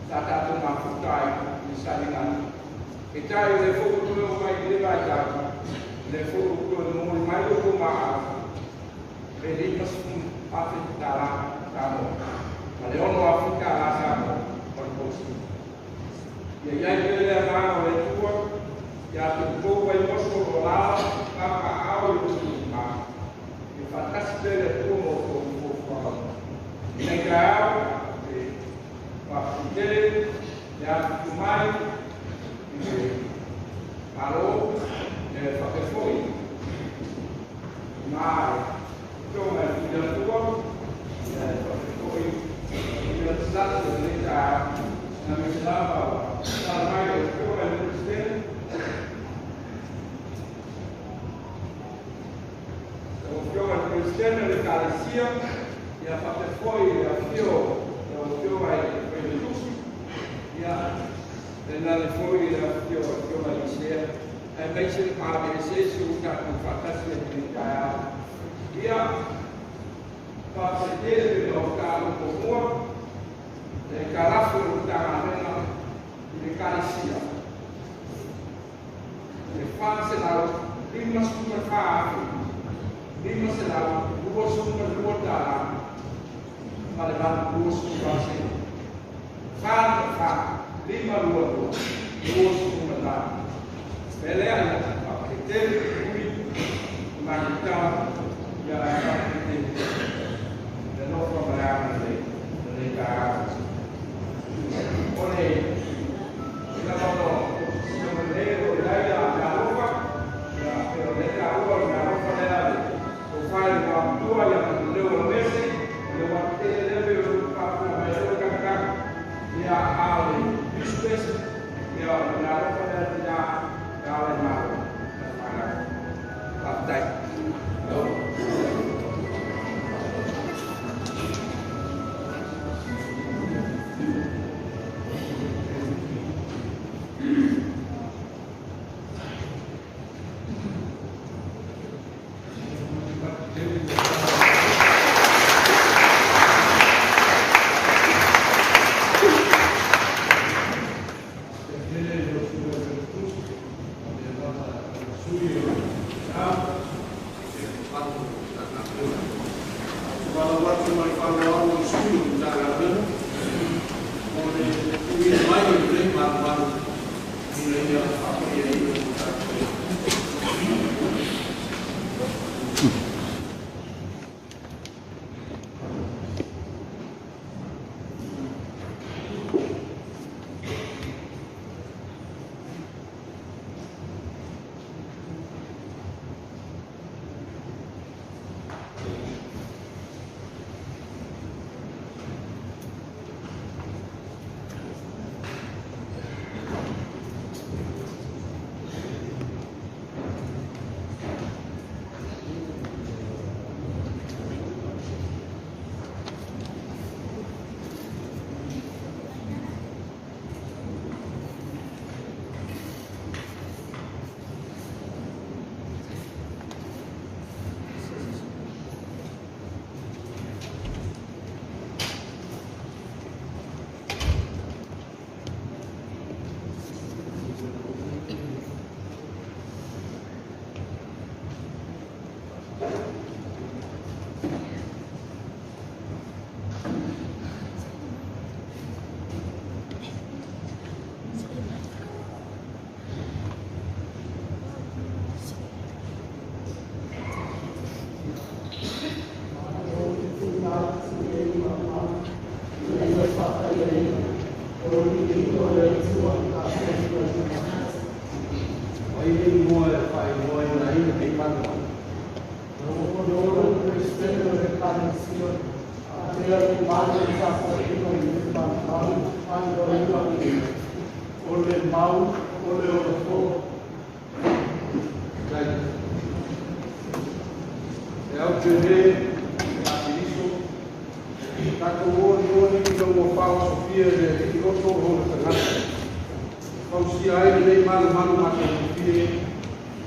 sa tatou mafuta ai i le sailiga. Peitai o lea foi ua toe oo mai i lenei vaitau, o lea foi ua toe momoli mai lo outou maau le 50,000 tālā Samoa ma le 6,000 tālā Samoa o le kosima. Ia i ai pea le agaga o le Atua ia te outou Vaimoso o lo o alaala ma papaaao i atunuu mamao. Ia faatasi pea le Atua ma outou i fuafuaga uma. I lenei taeao, e faafetai tele le afifio mai i le Malo e faapea foi ma le Afioga i le Tuiatua e faapea foi i le Salate o lenei taeao aemaise lava ua tatala mai lau Afioga i le Peresetene. Lau Afioga i le Peresetene o le Ekalesia, ia faapea foi le afio o lau Afioga i le Failautusi, ia tainane foi le afifio o Afioga i Isea, aemaise le pavelesese ua tatou faatasi ai i lenei taeao. Ia, faafetai tele pe na ou taua muamua le aitalafu o le Matagaluega i le Ekalesia e 454,522 tālā ma le 88 sene. 4 4 5 2 2 28. Pe lea ia faafetai tele ui makitala ia faafetai tele le alofa ma le agalelei lenei taeao. O le lava o lelei o i ai a meaalofa ia pe o le taua o le meaalofa lea le tofa i le igoamatua ia Manuleo Lomese o le uatetele lea pei ona faapuna mai ai le tagataga ia a o le newspaper ia o le meaalofa lea tina e ala i Malo ma le fanau. Faafetai. ia faapaiaina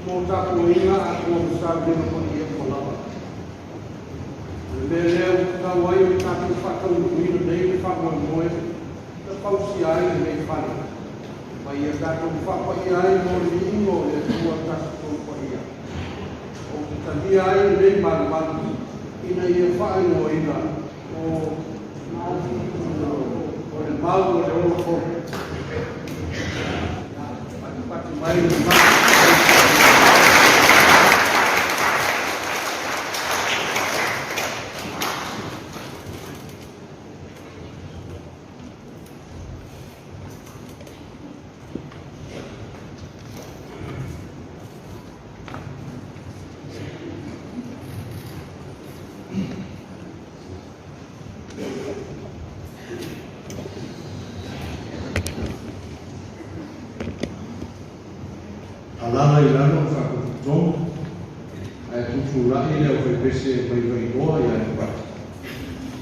mo tatou. Alala i lalo o whakututonga, ae tutulai le au whaipese mai vai ia e pati.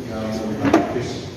Ia mo le pese.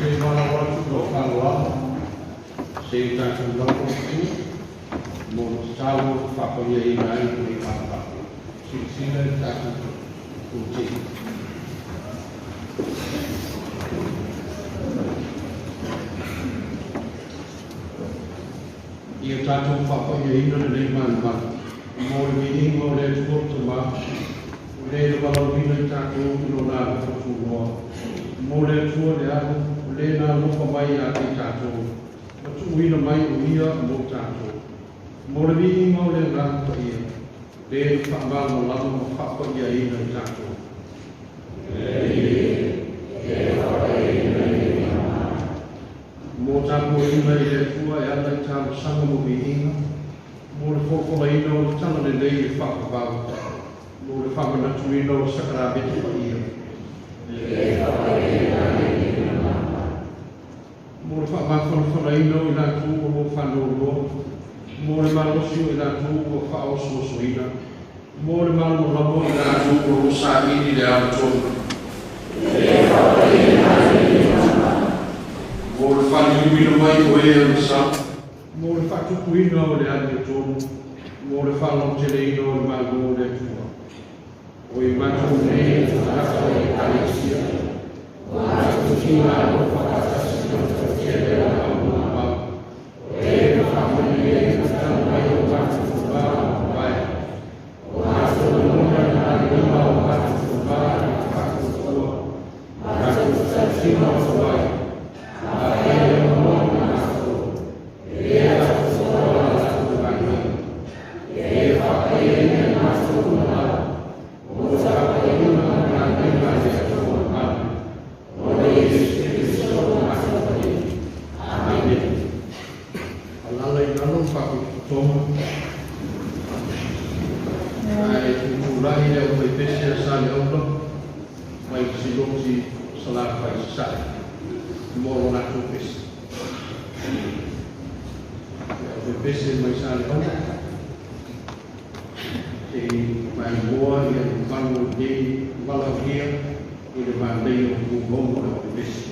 Te malalo atu lau faaaloalo se i tatou lauofaiga mo le tatalo e faapaiaina ai lenei manumanu. Silasila i le tatou Komiti. Ia tatou faapaiaina lenei manumanu mo le viiga o le Atua le Tamā, o le na valaauina i tatou i Lona alofa tunoa, mo le Atua le Alo, o le na alofa mai ia te i tatou, ma tuuina mai o Ia mo tatou. Mo le viiga o le Agaga Paia, le na faamalamalama ma faapaiaina i tatou. Mo tapuaiga i le Atua e ala i talosaga ma viiga, mo le folafolaina o le talalelei e faavavau, mo le faamanatuina o le sakaramene paia. Mo le faamafanafanaina o i latou o lo o faanoanoa, mo le malosi o i latou ua faaosoosoina, mo le malamalama o i latou o lo o saili le amatonu. Mo le faaliliuina mai o e agasala, mo le faatupuina o le amiotonu, mo le faalauteleina o le Malo o le Atua. O i matou nei o tagata o Ekalesia, o matou finagalo faatasi ma le toatele o le aumamau, o e na faamanuiaina talu mai o matou tuma ua mavae, o matou lagona i galuega o matou tuma i le faatuatua, matou te tautino atu ai, afai e aunoa ma matou, e le atoatoa la latou galuega. E faapaiaina i matou uma lava, mo tapuaiga ma galuega a le Atua mamalu, ona o Iesu Keriso lo matou Alii. Amene. Alala i lalo le faapotopotoga ae tutulai le aufaipese a Saleaula mai le Sinoti o Salafai i Sasae mo lo latou pese. Le aufaipese mai Saleaula se i maimoa ia le mamalu o lenei valaaulia i le manaia o tugouga o le aufaipese.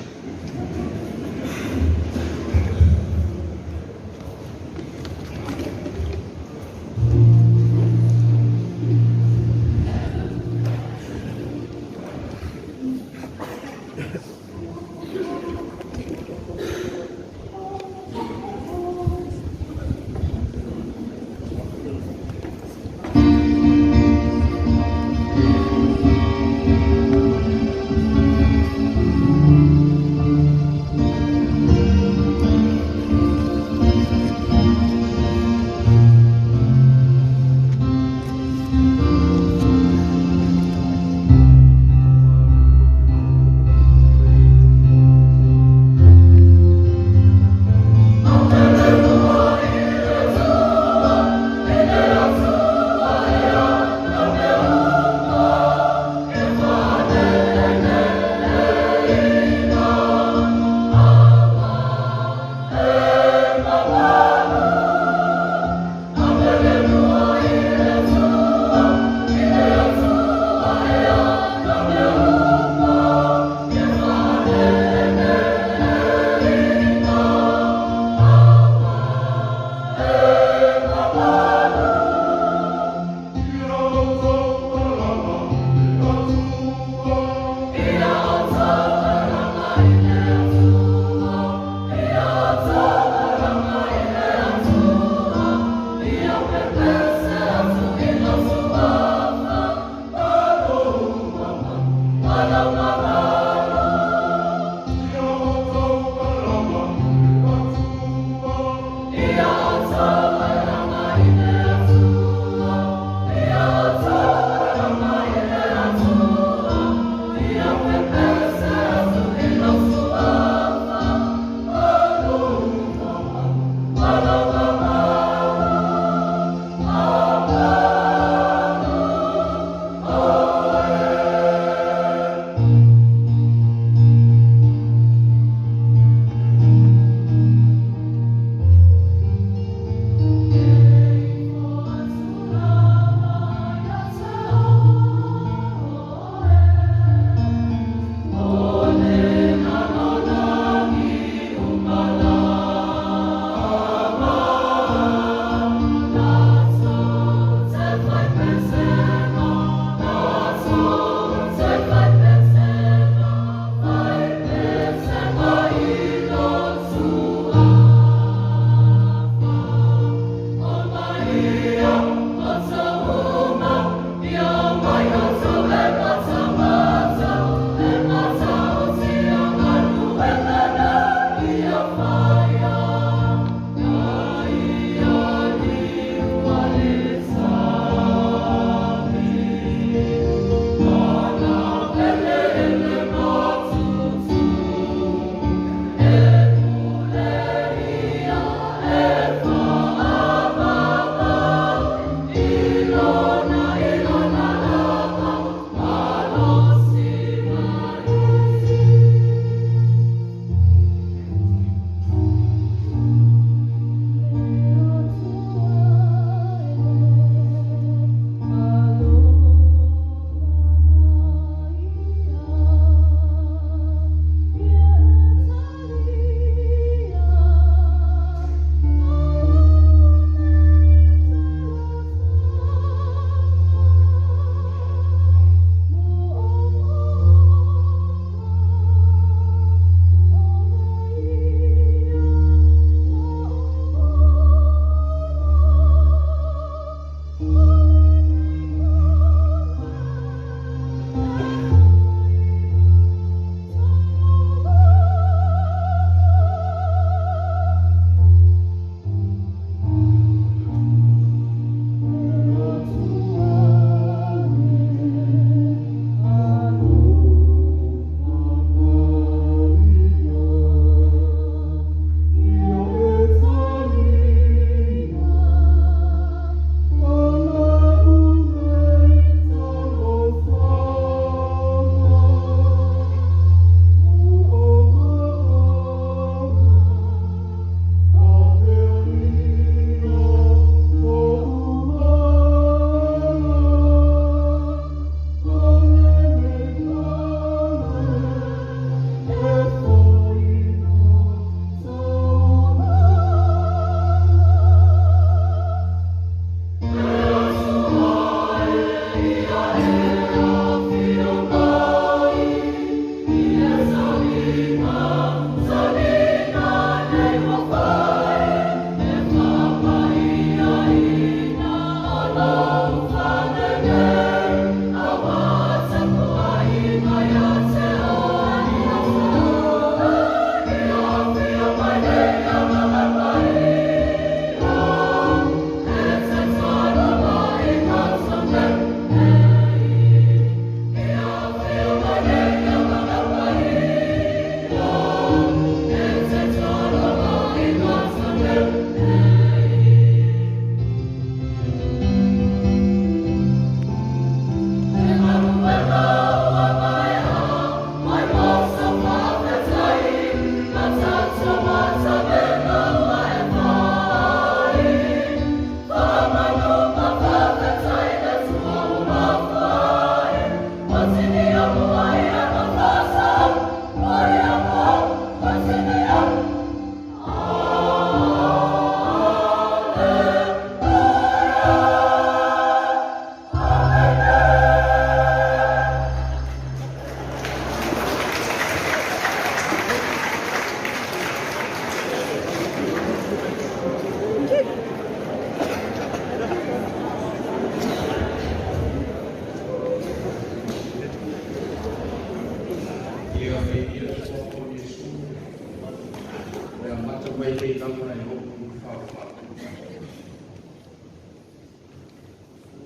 Amata mai nei lava e oo i Ulufao.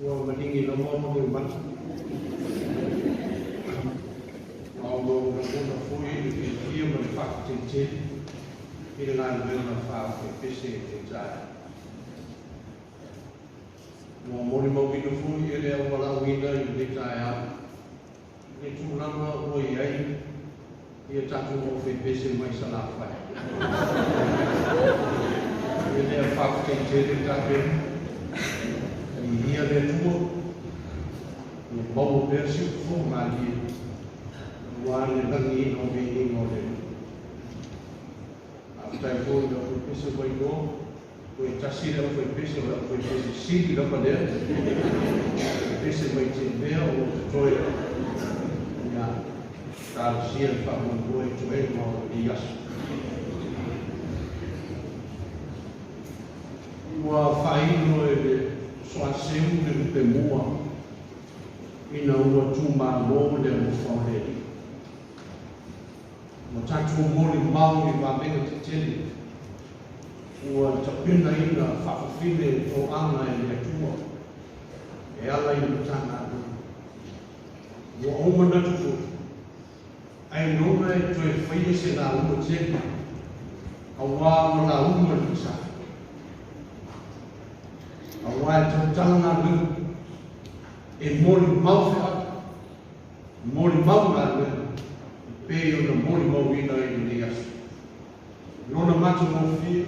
Ua maligi lava ma le mata. Ma ua ou lagona foi le fiafia ma le faafetai tele i le galuega faaopeopese i lenei taeao. Ua molimauina foi e le au valaauina i lenei taeao le tulaga ua i ai ia tatou opeopese mai Salafai. E lea faafetai tele tapena. Viia le Atua, ia maua pea si upu malie aua le lagiina o viiga o le Alii. Faafetai foi i le aufaipese Vailoa, toe tasi le aufaipese o le aufaipese sili lava lea. Faipese mai Tiavea o lo o totoe. Ia, talosia le faamoemoe i toega o lenei aso. Ua faailo e le Soaseu le lupe mua ina ua tumalo le alofa o le Alii. Ua tatou molimau i vavega tetele ua tapenaina faafafine toaga e le Atua e ala i le Matagaluega. Ua ou manatu foi, ailoga e toe faia se lauga tele, auā ua lauga le sa. Auā e tautala galuega, e molimau feau, molimau galuega, e pei ona molimauina i lenei aso. Lona matagofie,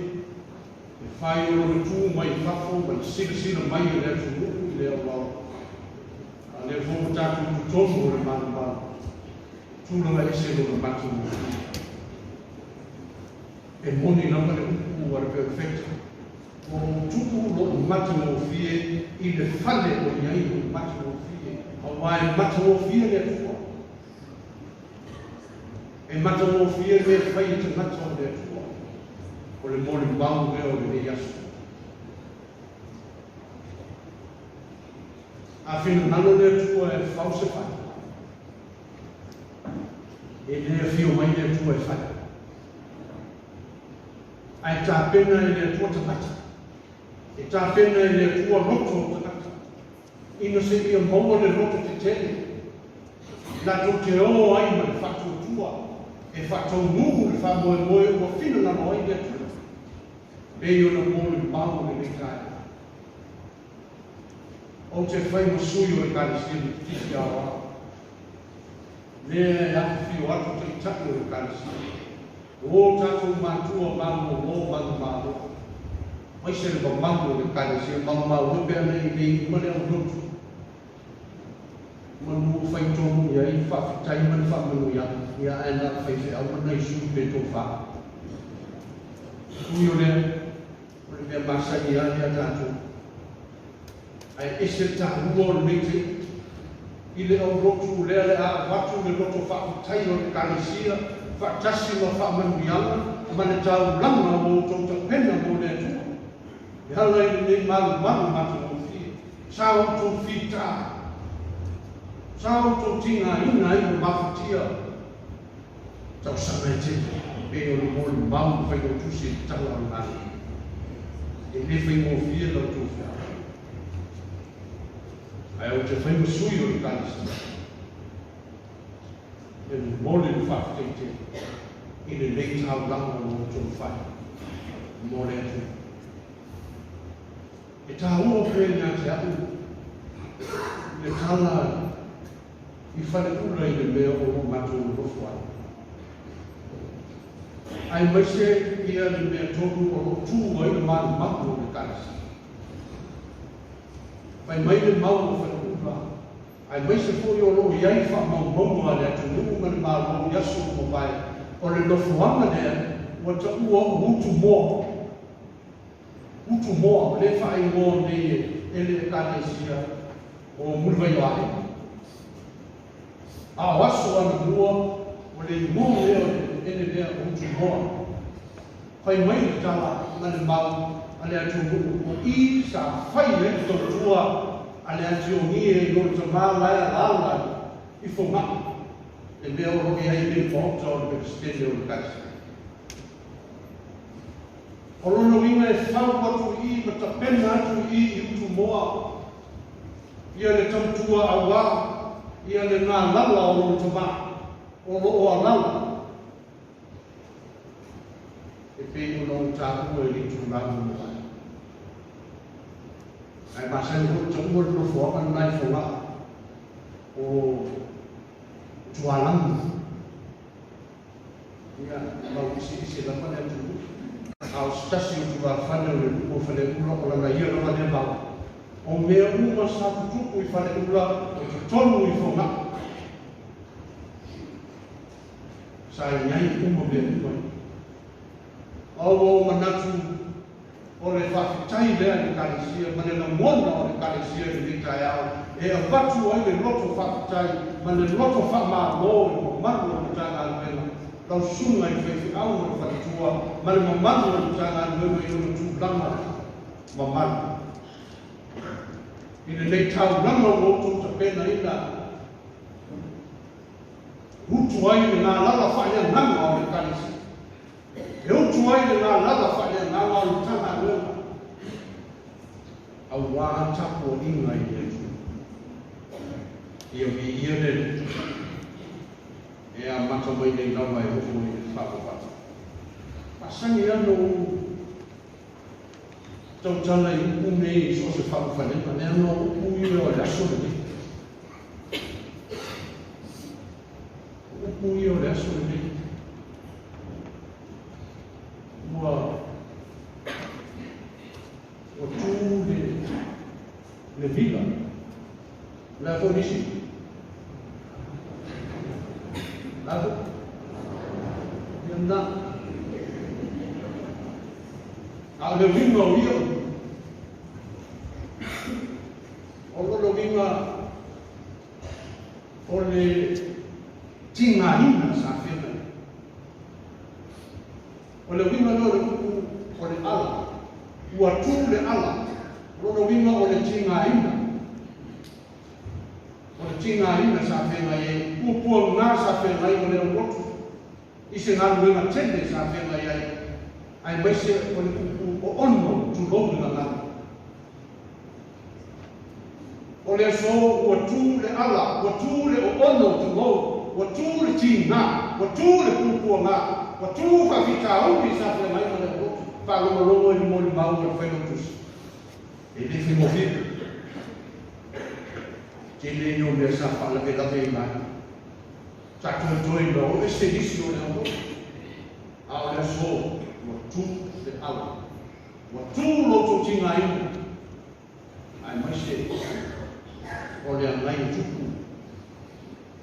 e fai o lona tu mai fafo ma le silasila mai a le atunuu i le auala. A o lea foi ua tatou totonu o le malumalu, tulaga ese lona matagofie. E moni lava le upu a le Perofeta, ua ou tuu lo'u matagofie i le fale o i ai lo'u matagofie, auā e matagofie le Atua. E matagofie mea fai e tagata o le Atua. O le molimau lea o lenei aso. A finagalo le Atua e fau se fale, e le afio mai le Atua e fai. Ae tapena e le Atua tagata. E tapena e le Atua loto o tagata. Ina seia maua le loto tetele, latou te o ai ma le faatuatua e faataunuu le faamoemoe ua finagalo ai le Atua, pei ona molimau lenei taeao. Ou te fai ma sui o Ekalesia Metotisi Aoao, lea e afifio atu taitai o Ekalesia, o o tatou matua malolo manumalo, aemaise le mamalu o le Ekalesia, maumau e pe ana i nei uma le aulotu, manu o fai tonu i ai le faafetai ma le faamanuiaga, ia ae na o faifeau ma nai sui pe tofa. Ui o lea, o le mea masani lava lea a tatou. Ae ese le taua o lenei taimi i le aulotu lea le a avatu le loto faafetai o le Ekalesia faatasi ma faamanuiaga ma le taulaga ua outou tapena mo le Atua e ala i lenei malumalu matagofie. Sa outou fita, sa outou tigaina ai ma mafatia tausaga e tele, pei o le molimau na failautusi i le tala o le Malo. E le faigofie la outou feau. Ae ou te fai ma sui o le Ekalesia e momoli le faafetai tele i lenei taulaga ua outou fai mo le atunuu. E taua pea ia te au le tala i Faleula i le mea o lo matou nonofo ai. Aemaise ia le mea tonu o lo o tu ai le malumalu o le Ekalesia. Fai mai le mau o Faleula, aemaise foi o lo o i ai faamaumauga a le atunuu ma le Malo i aso ua mavae, o le nofoaga lea ua taua o Utumoa. Utumoa, o lea e faaigoa nei e le Ekalesia o Muliwaiae. A o aso anamua, o le igoa lea o le eleele lea o Utumoa. Fai mai le tala ma le mau a le atunuu o i sa fai ai le tautua a le Atiogie i lona tama la e alaala i Fogaa, le mea o lo o i ai nei le maota o le Peresetene o le Ekalesia. O lona uiga e fau atu i i ma tapena atu i i i Utumoa ia le tautua auā ia le galala o lona tamā o lo o alala e pei ona ou taua i le itulā muamua. Ae masani foi taua le nofoaga lena i Fogaa o Tualagi. Ia, mau eseese lava le atunuu, a o se tasi o tulafale o le nuu o Faleula o lana ia lava lea mau. O mea uma sa tutupu i Faleula o totonu i Fogaa, sa i ai uma mea uma ia. A ua ou manatu o le faafetai lea i le Ekalesia ma le lagona o le Ekalesia i lenei taeao e avatu ai le loto faafetai ma le loto faamalo i le mamalu o le Matagaluega, lau susuga i le faifeau ma le faletua ma le mamalu o le Matagaluega i ona tulaga mamalu i lenei taulaga ua outou tapenaina. Utu ai le galala faaleagaga o le Ekalesia. E utu ai le galala faaleagaga o le Matagaluega auā tapuaiga i le Atua. Ia viia le Atua e amata mai nei lava e oo i le faavavau. Masani lava ona ou tautala i upu nei i so o se faaulufalega, leaga o upu ia o le aso lenei. O upu ia o le aso lenei. Ua ua tu le le vila. O le a foi nisi? O le a foi? Ia lena. A o le uiga o ia upu, o lona uiga o le tigaina sa feagai. O le uiga lea o le upu o le ala, ua tu le ala, o lona uiga o le tigaina. O le tigaina sa feagai ai, puapuaga sa feagai ma le aulotu i se galuega tele sa feagai ai, aemaise o le upu oono, tulou le gagana. O le aso ua tu le ala, ua tu le oono, tulou, ua tu le tiga, ua tu le puapuaga, ua tu faafitauli sa feagai ma le aulotu, faalogologo i le molimau a le Failautusi. E le faigofie. Tele ia o mea sa faalavelave i lai. Sa toetoe ina o ese nisi o le aulotu. A o le aso ua tu le ala. Ua tu lo outou tigaina, aemaise o le agai tupu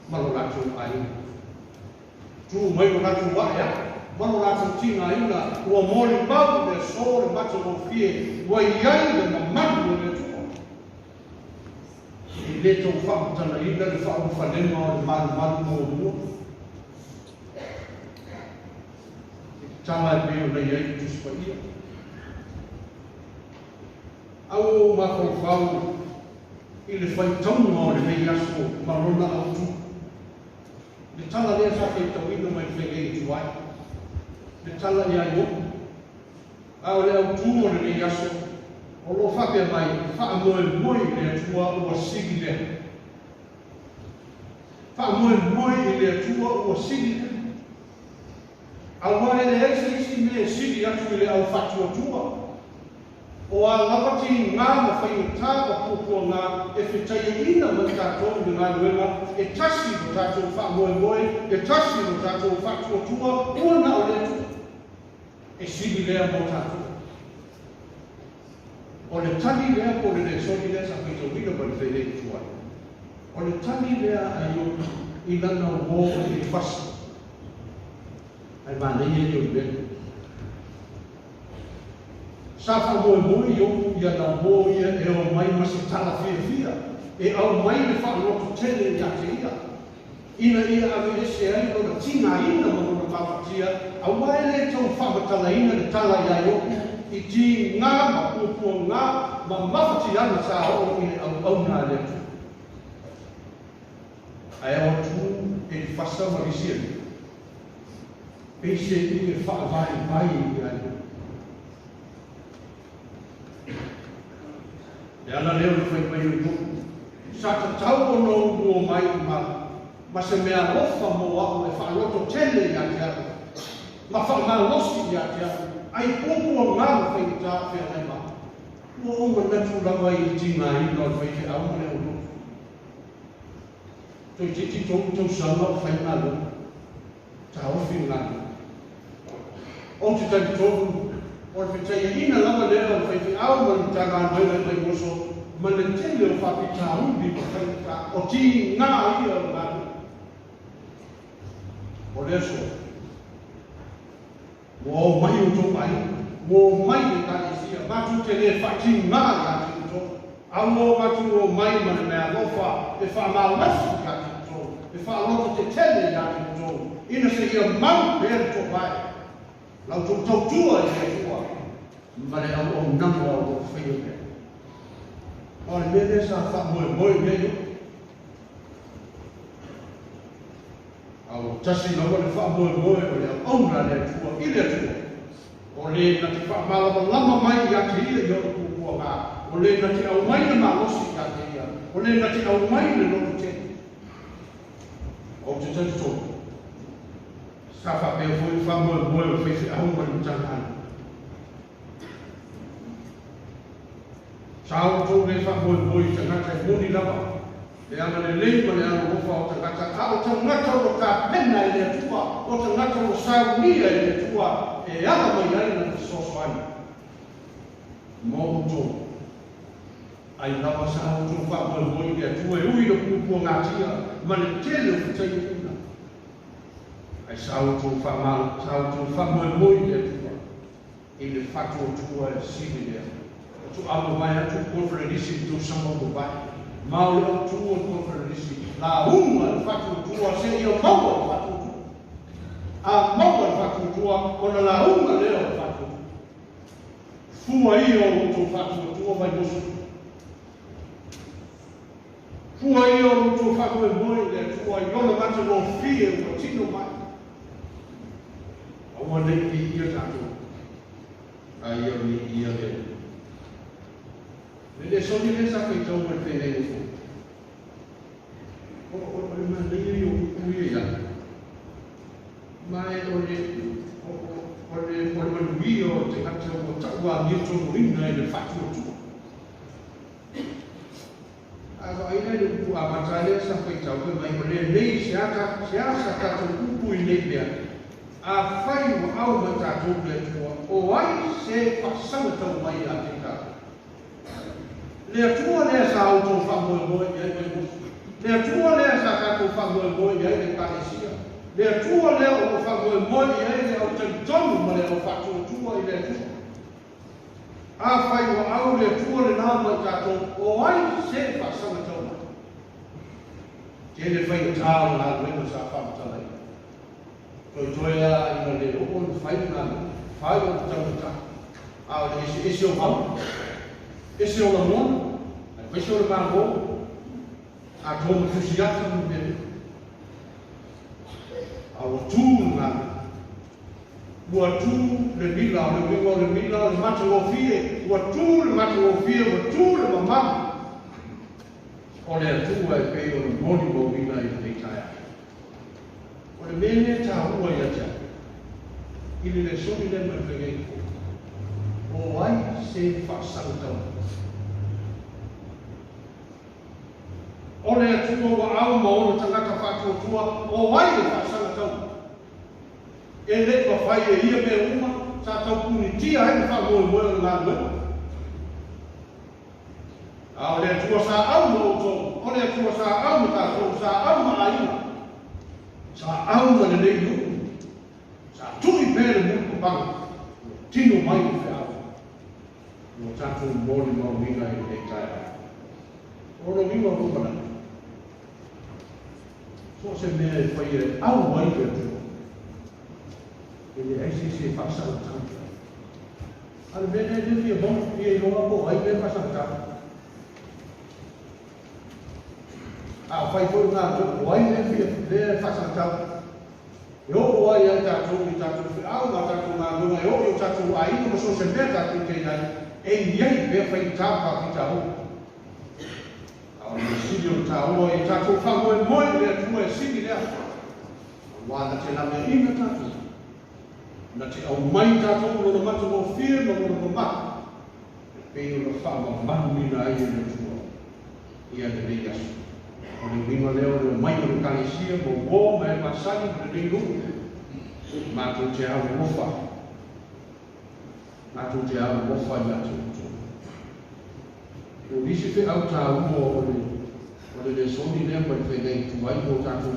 ma lo latou aiga. Tu mai lo latou ae ae ma lo latou tigaina, ua molimau le aso le matagofie ua i ai le mamalu o le Atua. E le tau faamatalaina le faaulufalega o le malumalu muamua. I te tala e pei ona i ai le Tusi Paia. A ua ou mafaufau i le faitauga o lenei aso ma lona autu. Le tala lea sa faitauina mai le feagaiga tuai, le tala ia Iopu. A o le autu o lenei aso, o lo o faapea mai, Faamoemoe i le Atua ua sili lea. Faamoemoe i le Atua ua sili lea. Aua e leai se isi mea e sili atu i le au faatuatua. O a lava tigā ma faigata ma puapuagā e fetaiaina mai tatou i le galuega, e tasi lo tatou faamoemoe, e tasi lo tatou faatuatua, ua na o le Atua e sili lea mo tatou. O le tali lea po o le lesoni lea sa faitauina mai le feilei tuai, o le tali lea a Iopu i lana uō i le fasi. Ae manaia ia o le mea lea. Sa faamoemoe Iopu i ana uō ia e omai ma se tala fiafia, e aumai le faaloto tele ia te ia, ina ia aveese ai lona tigaina ma lona mafatia, aua e le tau faamatalaina le tala iā Iopu i tiga ma puapuaga ma mafatiaga sa oo i le auauna a le Atua. Ae ao atu Elifasa ma nisi alii, peiseai e faavaivai ia Iopu. Le ala lea o le fai mai o nuu. Sa tatau ona ou omai ma se meaalofa mo au e faaloto tele ia te au, ma faamalosi ia te au, ai puapuaga ma faigata o feagai ma au. Ua ou manatu lava i le tigaina o le faifeau ma le aulotu. Toeitiiti 3 tausaga o fai galuega, taofi le galuega. Ou te talitonu o le fetaiaina lava lea o le faifeau ma le Matagaluega i Vaimoso ma le tele o faafitauli ma faigata o tiga ia o le galuega. O le aso, ua omai outou aiga, ua omai le Ekalesia, matou te le faatiga ia te outou, a ua o matou omai ma le meaalofa e faamalosi ia te outou, e faalototetele ia te outou, ina seia mau pea le toovae, la outou tautua i le Atua ma le auaunaga o lo o faia pea. O le mea lea sa faamoemoe i ai o'u. A ua tasi lava le faamoemoe o le auauna a le Atua i le Atua, o le na te faamalamalama mai ia te ia i ona puapuaga, o le na te aumai le malosi ia te ia, o le na te aumai le loto tele. Ou te talitonu, sa faapea foi le faamoemoe o le faifeau ma le Matagaluega. Sa outou le faamoemoe i tagata e moni lava le agalelei ma le alolofa o tagata, a o tagata ua tapena e le Atua, o tagata ua saunia e le Atua e ala mai ai lana fesoasoani mo outou. Ai lava sa outou faamoemoe i le Atua e ui i le puapuagatia ma le tele o fetaiaina, ae sa outou faamoemoe i le Atua i le faatuatua e sili lea. Faatoa mavae atu le koneferenisi i le tausaga ua mavae, ma o le autu o le koneferenisi, lauga le faatuatua seia maua le faatuatua. A maua le faatuatua, ona lauga lea o le faatuatua. Fua ia o lo outou faatuatua Vaimoso. Fua ia o lo outou faamoemoe i le Atua i Lona matagofie ua tino mai. Aua ne i piia tatou, a ia viia le Alii. Le lesoni lea sa faitau ma le feagaiga fou. O, o, o le manaia ia o upu ia ia au. Ma e o le, o, o, o le, o le manuia o le tagata ua tauamiotonuina i le faatuatua. A vaai la i le upu amata lea sa faitau fai mai o lenei se ata se a sa tatou upu i nei mea, afai ua au mai tatou le Atua, o ai se faasaga tau mai ia te tatou? Le Atua lea sa outou faamoemoe i ai Vaimoso, le Atua lea sa tatou faamoemoe i ai le Ekalesia, le Atua lea o lo o faamoemoe i ai le au talitonu ma le au faatuatua i le Atua. Afai ua au le Atua lena mai tatou, o ai se faasaga tau mai? Tele faigata o le galuega sa faamatalaina. Toetoe a ina le oo ona fai le galuega, fai ona taugata. A o le eseese o mau, ese o lagona, aemaise o le Malo, atoa ma tusi ata ma mea uma. A ua tu le galuega. Ua tu le mila, o le uiga o le mila o le matagofie, ua tu le matagofie, ua tu le mamalu o le Atua e pei ona molimauina i lenei taeao. O le mea lea e taua ia te au, i le lesoni lea ma le feagaiga fou, o ai se faasaga taunuu? O le Atua ua au ma ona tagata faatuatua, o ai e faasaga taunuu? E le i mafai e ia mea uma sa tau punitia ai le faamoemoe o le galuega. A o le Atua sa au ma outou, o le Atua sa au ma tatou, sa au ma aiga, sa au ma lenei nuu, sa tui pea le mulipapaga, ua tino mai le feau ua tatou molimauina i lenei taeao. O lona uiga o lou manatu, So o se mea e faia e au ai le Atua, e leai se isi e faasagatau i ai. A o le mea lea e le fia maua, fia iloa po o ai mea e faasagatau. A o fai foi lena o ai lea fia lea e faasagatau. E oo ai ia tatou i tatou feau ma tatou galuega, e oo i o tatou aiga ma so o se mea tatou te i ai, e i ai pea faigata ma faafitauli. A o le sili o le tāua i tatou faamoemoe i le Atua e sili lea. Aua na te laveaiina tatou, na te aumai tatou lona matagofie ma lona mamalu, e pei ona faamamaluina ai e le Atua ia lenei aso. O le uiga lea o le omai o le Ekalesia ma uo ma e masani ma lenei nuu, matou te alolofa, matou te alolofa ia te outou. O nisi feau taua o le lesoni lea ma le feagai tuai mo tatou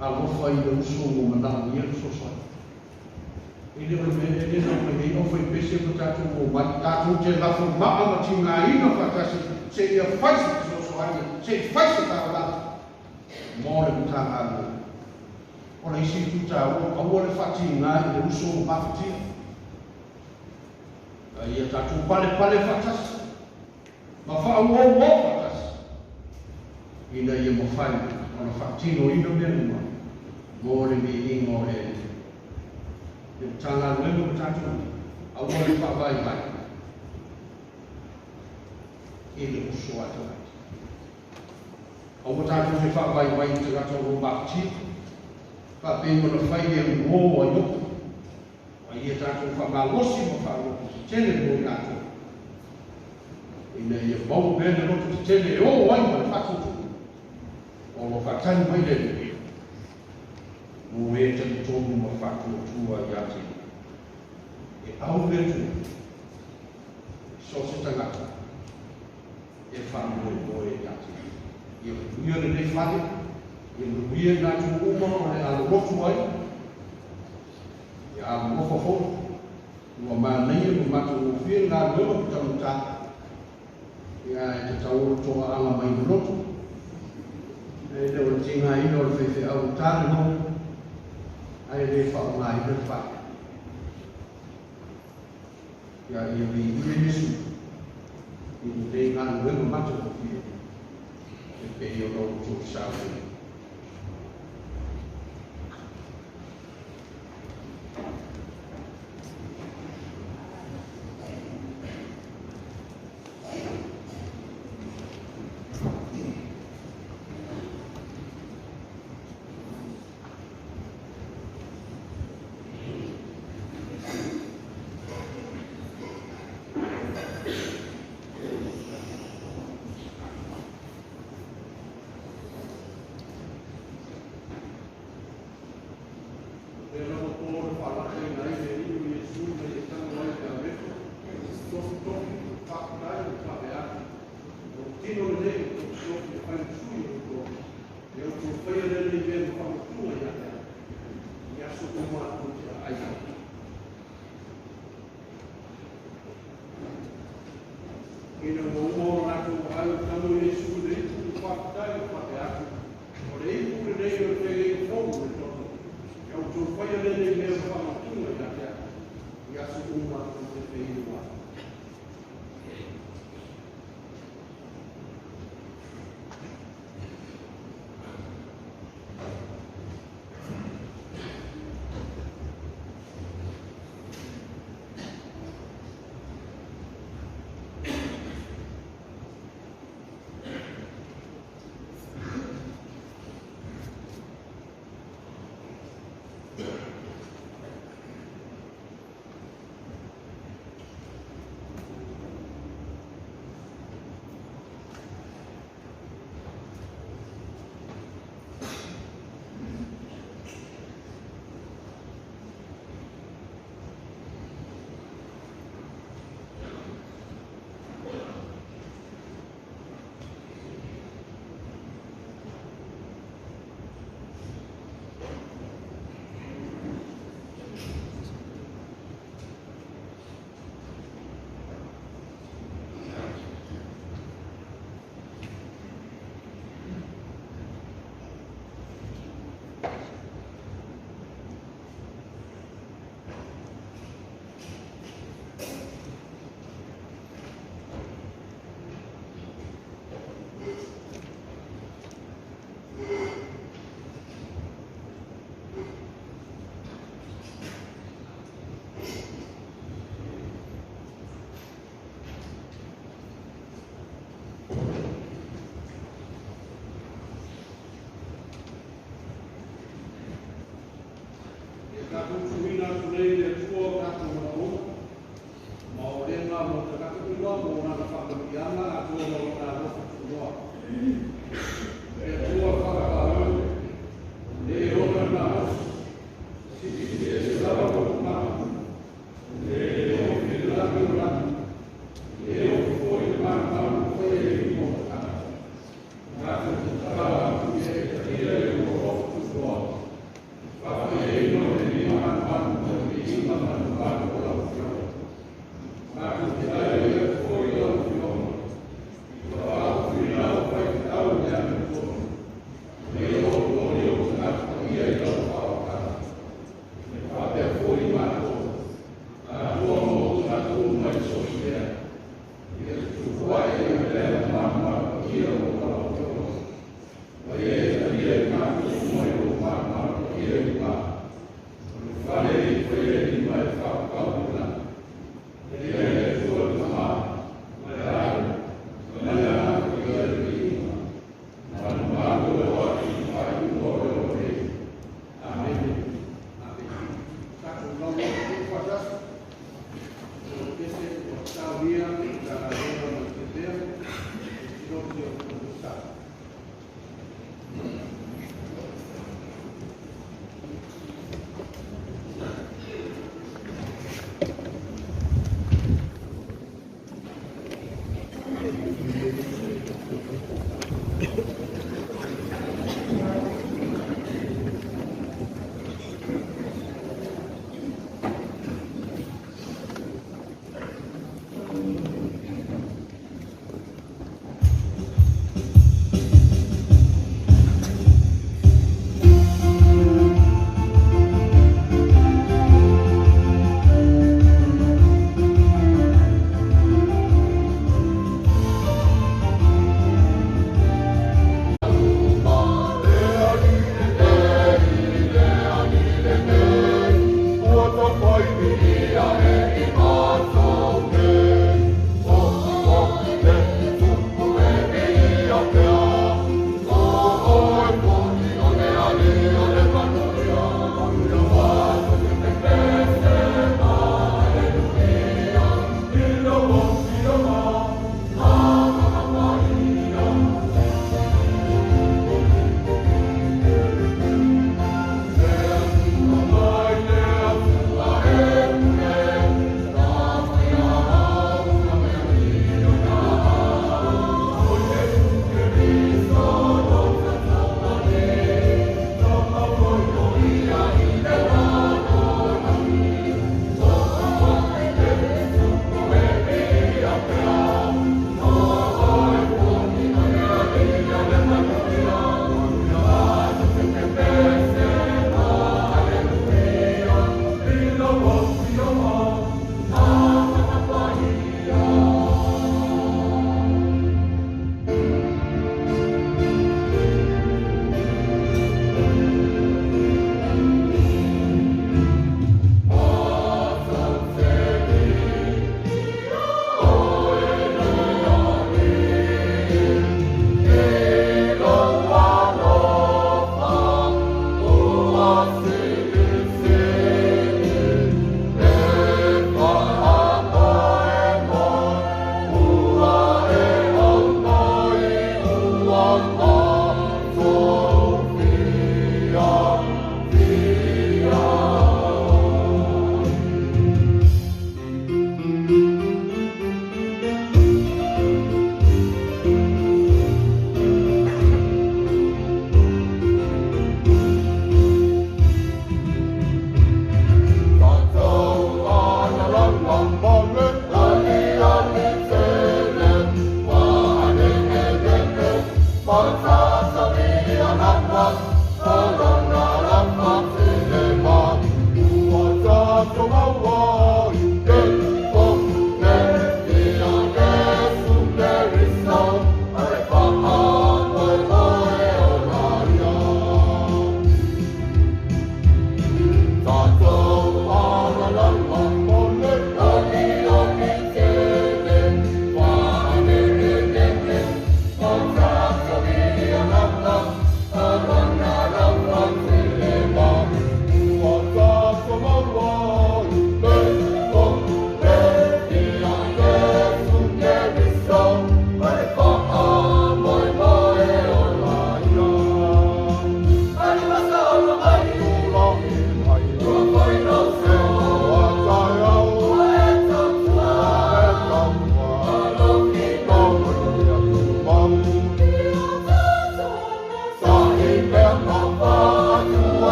alofa i le uso ua manaomia le fesoasoani. E le o le mea e le nau mai nei aufaipese ma tatou omai, tatou te lafo maa ma tigaina faatasi seia fai se fesoasoani, se i fai se taulaga mo le Matagaluega. O le isi itu taua, aua le faatiga i le uso ua mafatia. A ia tatou palepale faatasi ma faauouo faatasi ina ia mafai ona faatinoina mea uma mo le viiga o le Alii. Le Matagaluega ma tatou, aua le faavaivai i le uso a tagata. Aua tatou te faavaivai i tagata o lo o mafatia, faapei ona fai e uo a Iopo, a ia tatou faamalosi ma faaloto tetele mo i latou, ina ia maua pea le loto tetele e oo ai ma le faatuatua o lo o faatali mai le Alii mo e talitonu ma faatuatua ia te ia. E au le Atua i so o se tagata e faamoemoe ia te ia. Ia manuia lenei fale, ia manuia i latou uma o le alolotu ai, ia alolofa foi, ua manaia ma matagofie le galuega ma taugata, ia e tatau ona toaaga mai le loto, e le o le tigaina o le faifeau e ta le gong, ae le faaaogaina le fale. Ia ia viia Iesu i lenei galuega matagofie e pei ona outou sauni. Lea lava po na faalakaina ai le Alii o Iesu ina ia tago ai le aveto, tofitofi, faafetai ma faape atu. O lou tino lenei o tofitofi e fai ma sui o outou, e outou faia lenei mea ma faamautuga ia te au, i aso uma ou te aai ai. Ina ua uma ona latou aai o tago Iesu i le ipu ma faafetai ma faape atu, o le ipu lenei o le feagaiga fou o le toto, e outou faia lenei mea ma faamautuga ia te au, i aso uma ou te feinu ai. ma e whaapau o lana. E le Atua le Tamā, ma le Alo, ma le Agaga Paia le viiga, ma le mamalu o le alii i le faaiuga o le ola nei. Amene. Amene. Tatou laulau faatasi. O le pese ua taonia le Matagaluega ma le Pepea, le Sinoti o le Sa.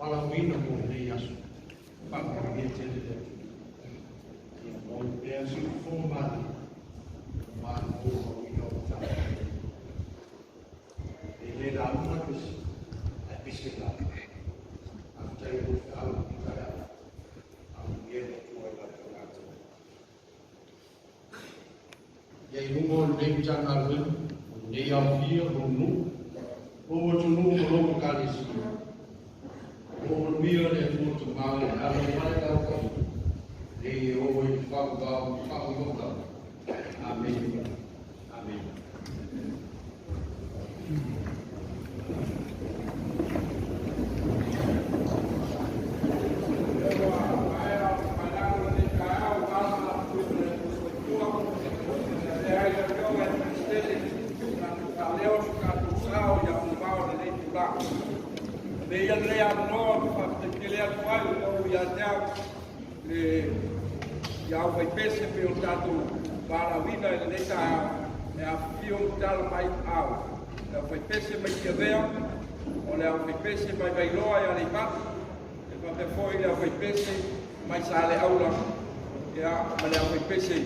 Valaauina mo lenei aso. Faamanuia tele le Atua. Ia maua pea se fofoga malie aua le molimauina o mataupu. E le lauga le pese, ae pese le lauga. Faafetai i lau feau i lenei taeao. Faamanuia le Atua i lau tauatai. Ia i luga o lenei Matagaluega, o lenei aofia, lou nuu, lou atunuu ma lou ekalesia. O manuia le Atua Tamā, le Alo ma le Agaga Paia, nei e oo i le faavavau ma faaiota. Amene. Amene. Ia lenei avanoa ou te faafetai tele atu ai ua oo ia te au le ia aufaipese pei o tatou valaauina i lenei taeao e afifio ma tatalo mai au. Le aufaipese mai Tiavea, o le aufaipese mai Vailoa i Aleipata, e faapea foi le aufaipese mai Saleaula, ia, ma le aufaipese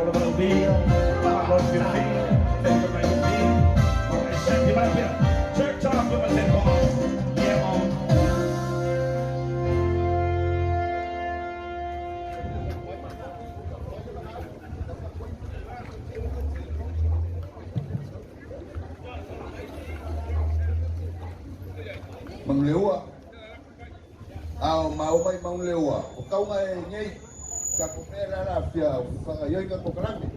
Malo le valaaulia, malo le fiafia, faiva mai le ma e seki mai pea. Church off with a Yeah, on. Manguleua. A o mau mai Manguleua. O kaunga e nei, ka ko mea la la fia, whakaioi ka kokarame.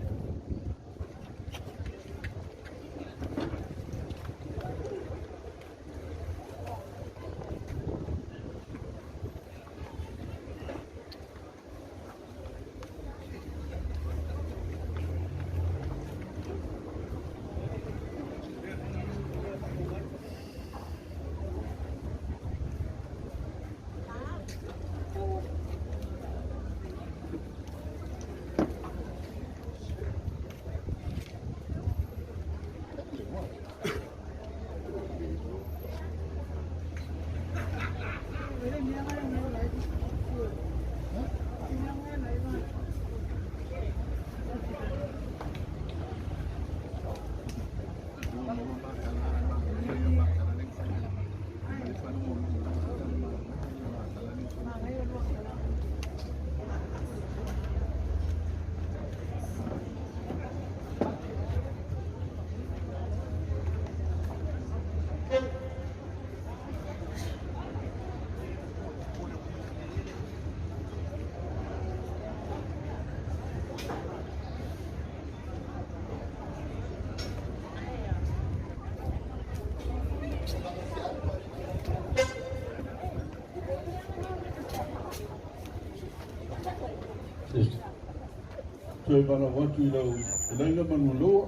Toe valaau atu i lau fetalaiga Manualoa,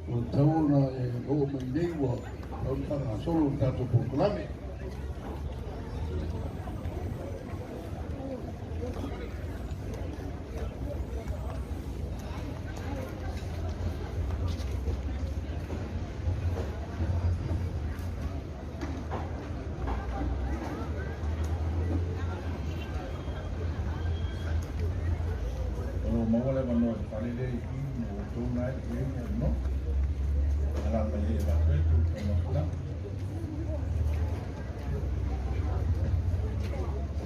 ua tatau ona e oo mai nei ua tau ona faagasolo le tatou polokalame. O lo o maua le avanoa i le fale lea i i mo outou na e i ai ni avanoa. Ala mai ai e avatu ai tou taumafataga.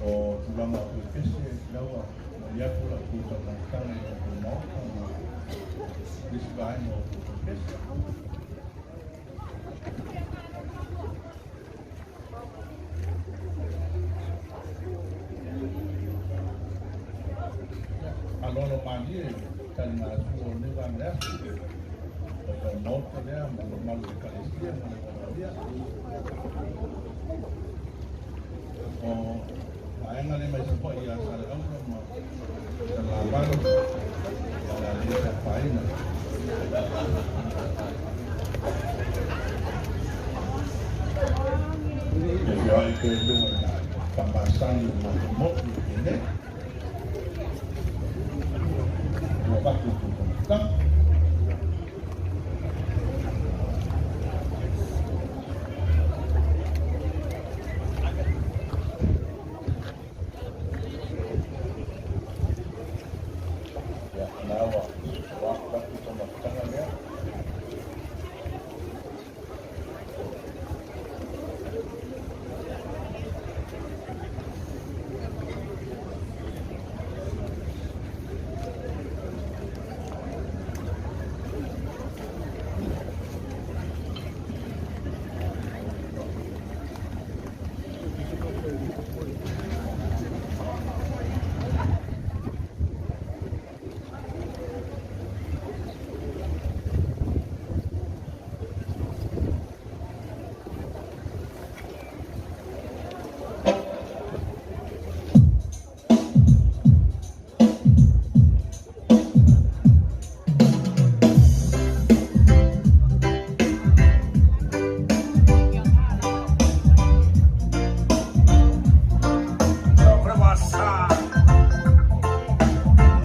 O tulaga o Efese e lau a momoli atu la outou taumafataga i le tatou Maota ma nisi vaega o Efese. Aloalo malie i le taligasua o lenei vaega le aso. O le Maota lea ma le mamalu o le Ekalesia ma le valaaulia. O vaega lea mai Savaii ia Saleaula ma Salelavalu, o le a le afaina. E feoai pea i luga i nā faamasani o le matou motu i Penei. Ua avatu outou taumafataga. Ia, o lena ua avatu le taumafataga lea.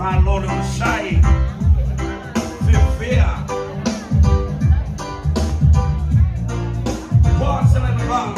Malo le onosai, fiafia, poa se le vavau.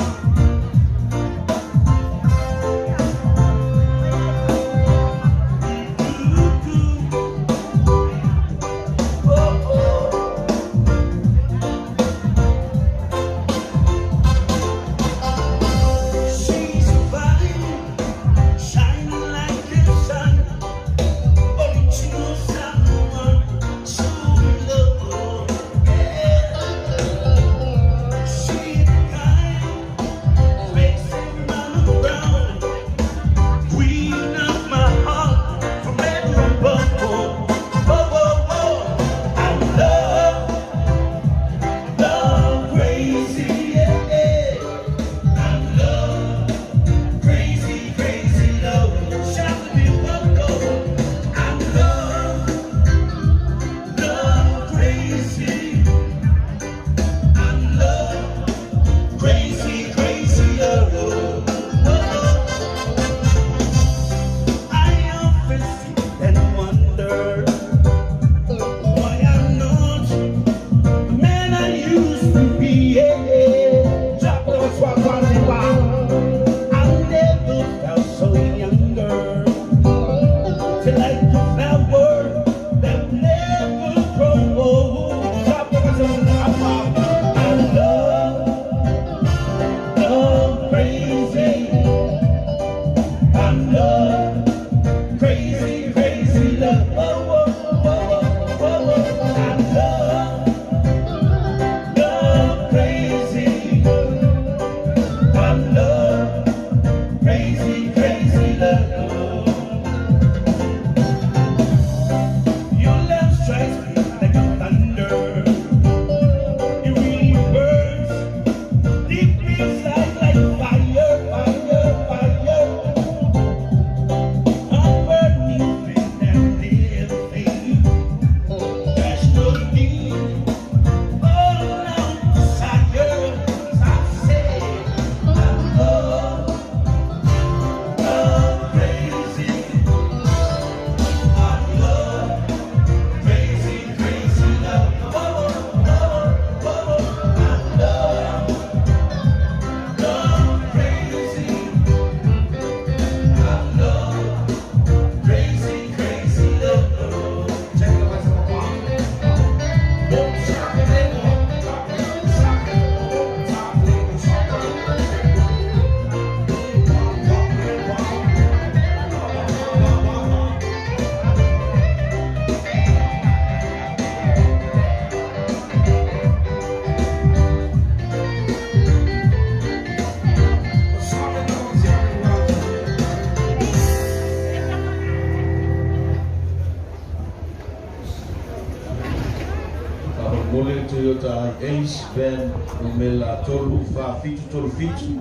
Faamolemole Toyota Ace Van numera 3477.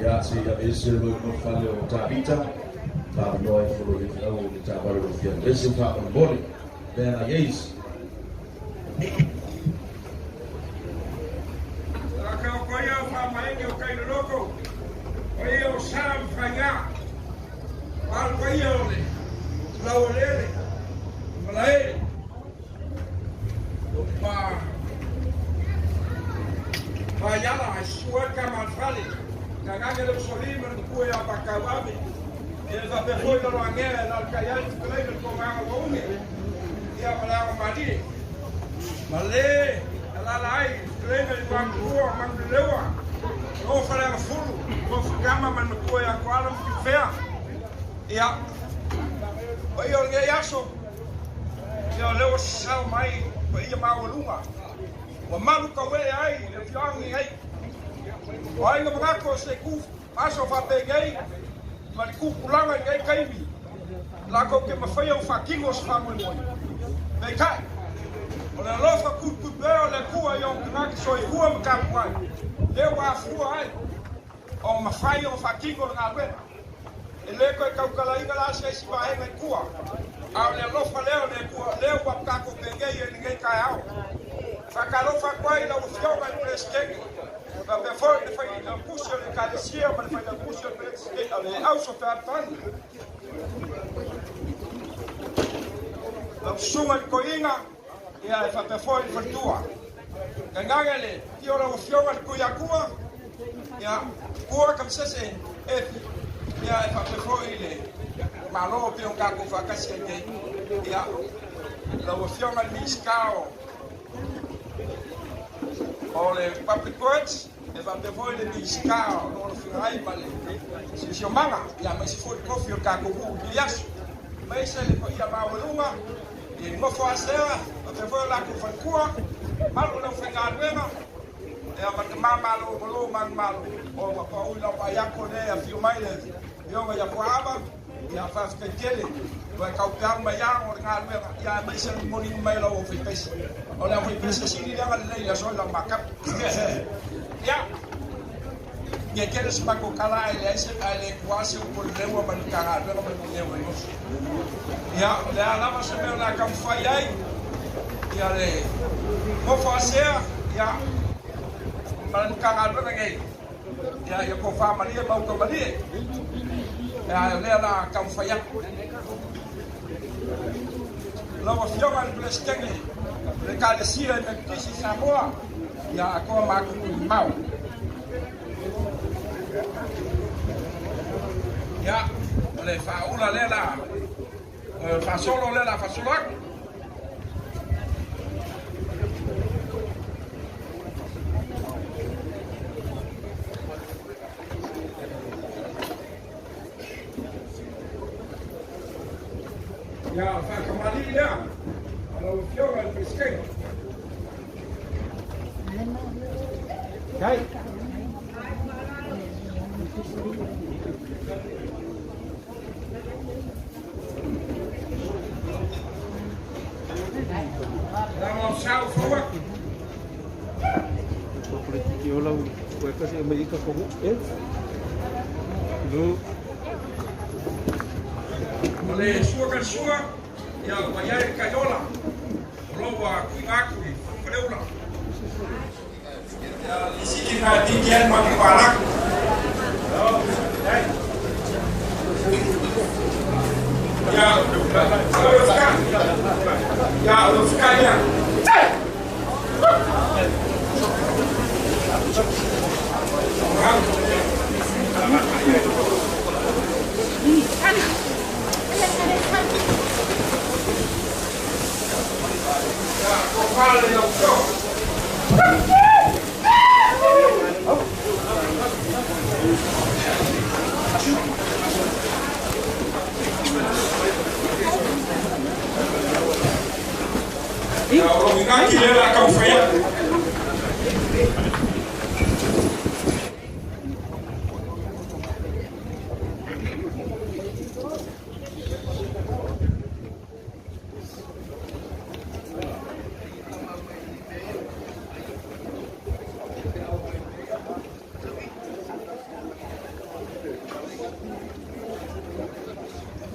Ia se i aveese loi mo fale o Tavita. Faavanoa e foloi ai feau o le taavale o lo fia aveese faamolemole. Van Ace.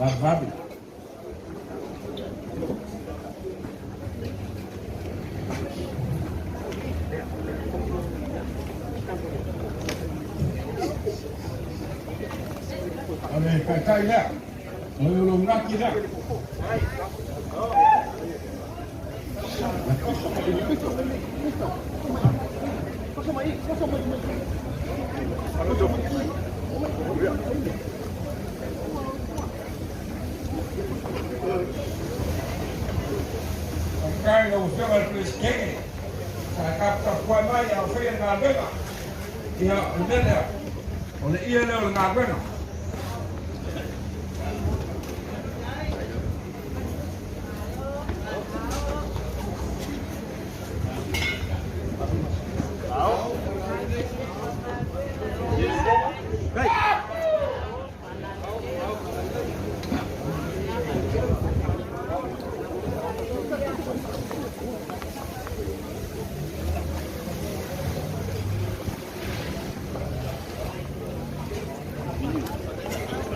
Vavave. Ale taitai lea, o le lou laki lea. Kai lau afioga i le Peresetene, sa taputapuai mai a o faia le galuega. Ia, o le mea lea, o le ia lea o le galuega.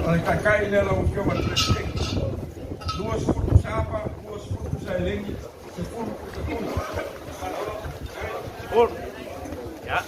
O le taitai lea lau afioga i le Peresetene. 20 sapa, 20 saelegi, 10 pusa tuna. Ya.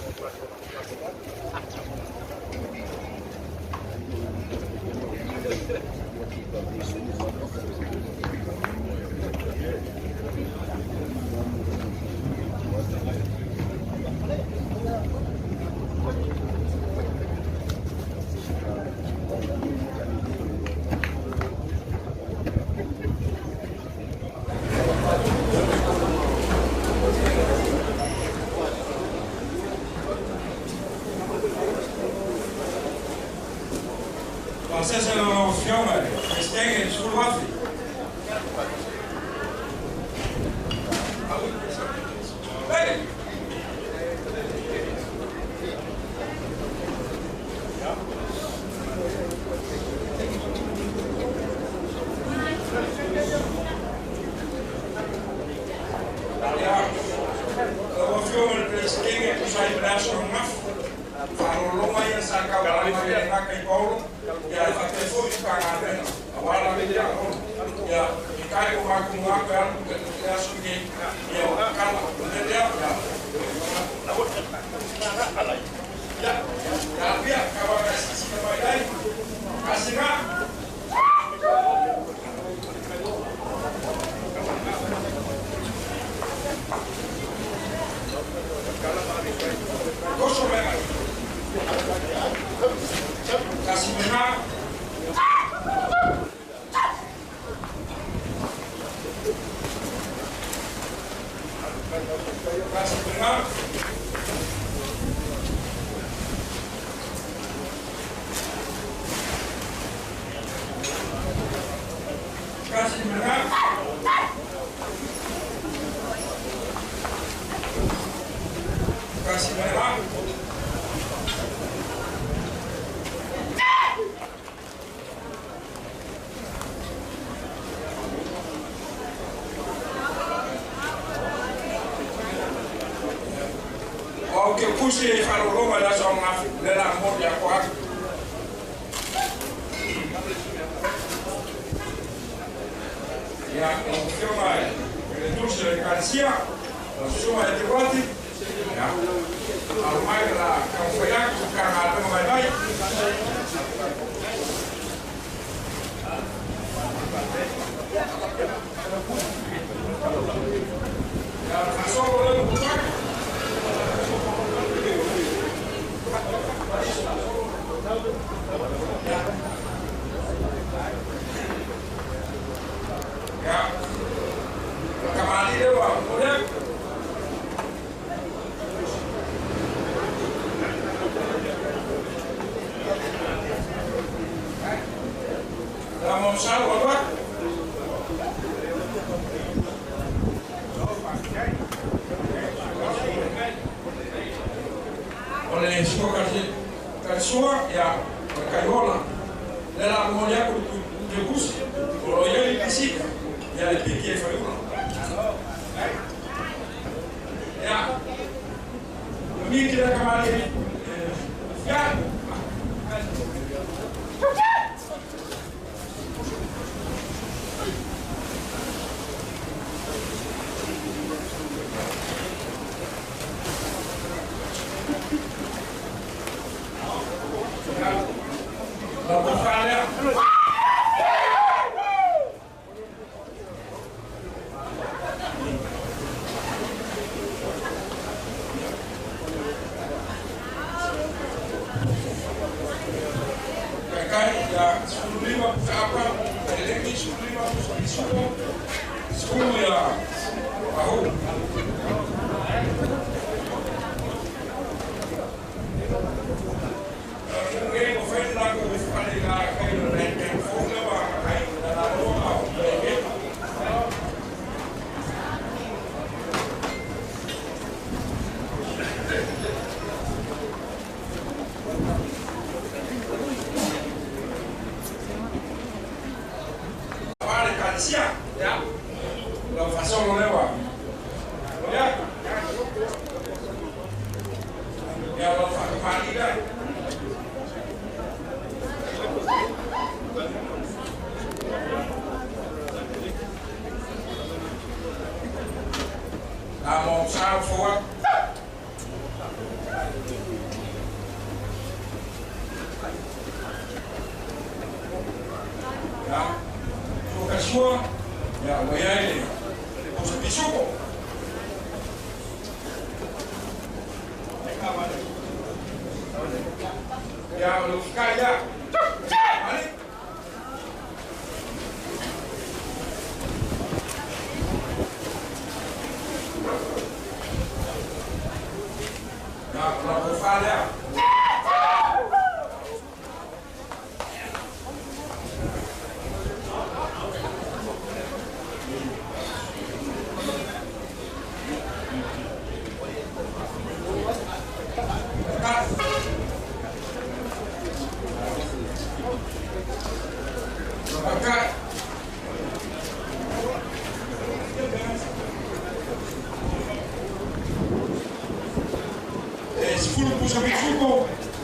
Faasese lau afioga i le Peresetene i le 10,000. Hey! Ia, lau afioga i le Peresetene tusa ai ma le aso ananafi, faalologa ia sa taulaga mai le gaka i Paulo, ia e faapea foi i Matagaluega, auā lava i le aoga. Ia, e kai o matou gato e alu le aso lenei, ia o kala, o le lea, ia. Ia, ia pia, ka wa ka sisi ka mai ai. Kasina. Toso mai mai. Kasimena. Kasimena. Kasimena. Kasimena. O ke pusi e whalolonga le aso ananafi, le la moli a ko atu. Ia, lau afioga i le tusi o le Ekalesia, lau susuga i le Tiruati, ia, alo mai la taumafai atu ka galuega vaivai. Ia, o le faasolo lea ua putaki. Ia, kamali lea ua momoli atu. La Monsalo alu atu. O le sua kalisua, ia, o le kaiola. Le la momoli atu i le kusi, o lo i ai le pisika, ia le piki e faiula. Ia, o miki le kamali ia. Sefulu ia ahu.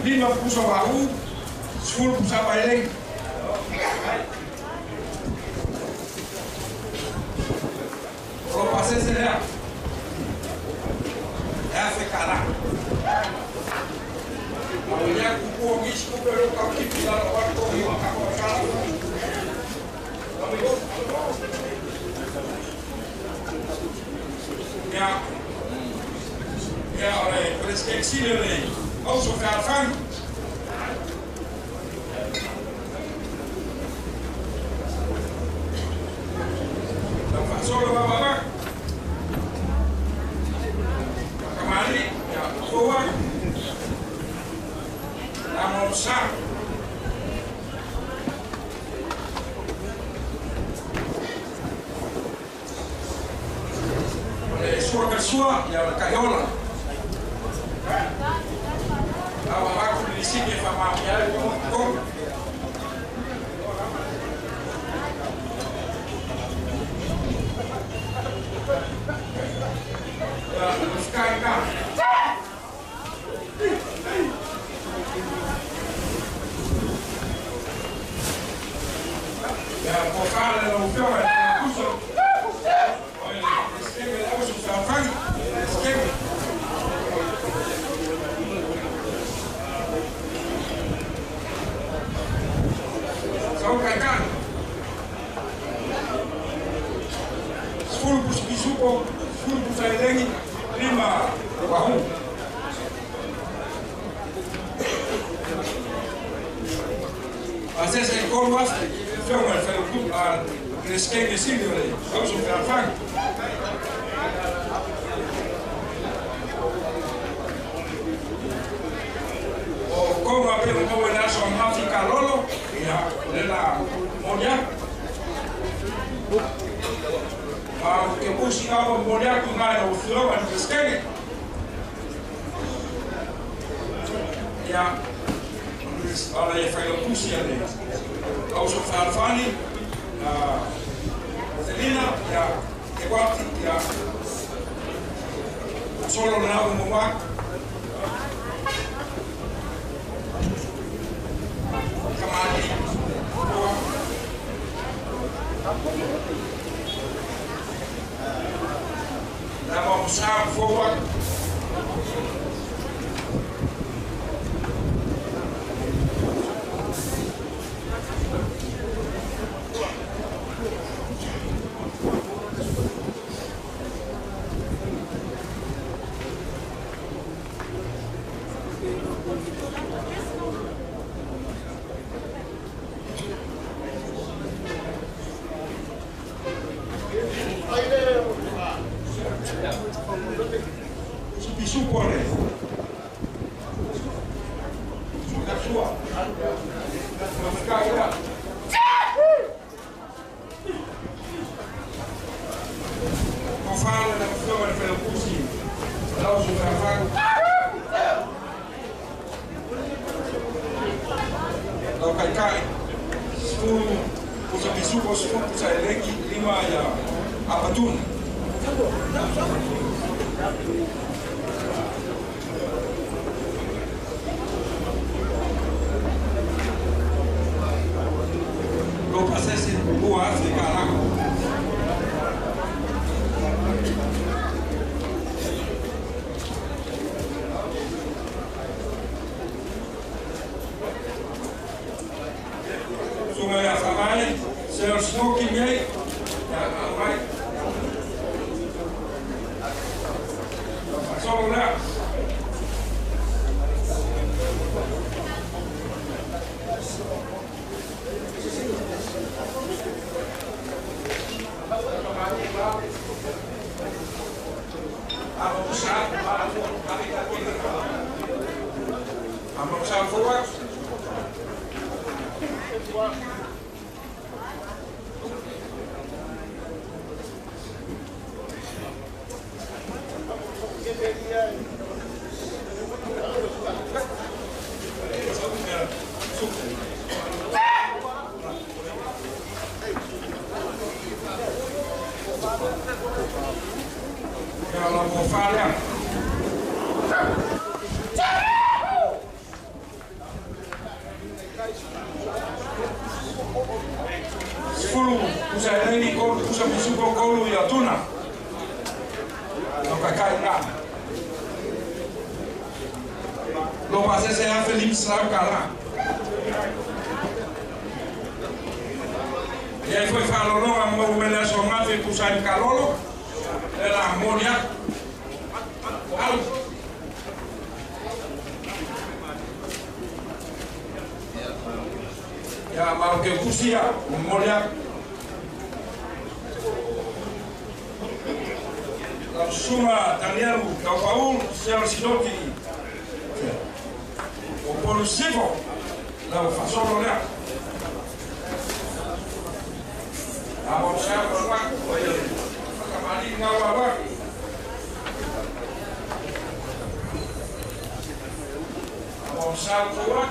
Lima pusa bahu, 10 pusa baileng. Lo pasé será. Ya se cara. Amanhã cupo gis cupo lo kaki pila lo waktu aku kala. Ya. Ya, oleh preskripsi le. Also verfangen. Solo baba kamali ya kowa la le sua sua ya la cayola Pisupo le. Sua. Kofalo na kufioga ni Felepusi. Lau sukafaku. Lau kaikai. Sifuru pusa pisupo sifuru pusa eleki lima ya apatuna. Lo pasese bua Afrika lako. Sungai Afamai, Sir Smoky May, ya Afamai. Solo Amor forward. Ya la bofalha. Sifulu pusa eleni kolu pusa pisuko kolu ya tuna. Lo kakai nga. Lo pasese ya Felipe Slau kala. E aí foi falou a mo mele so nga fe pusa ni kalolo. Ela harmonia. Al. Ya mau ke kusia molia. La suma Daniel Taupaul Sel Sidoti. O Polo Sivo la fasolo lea. A mo sa ko wa kamali nga wa wa. A mo sa ko wa.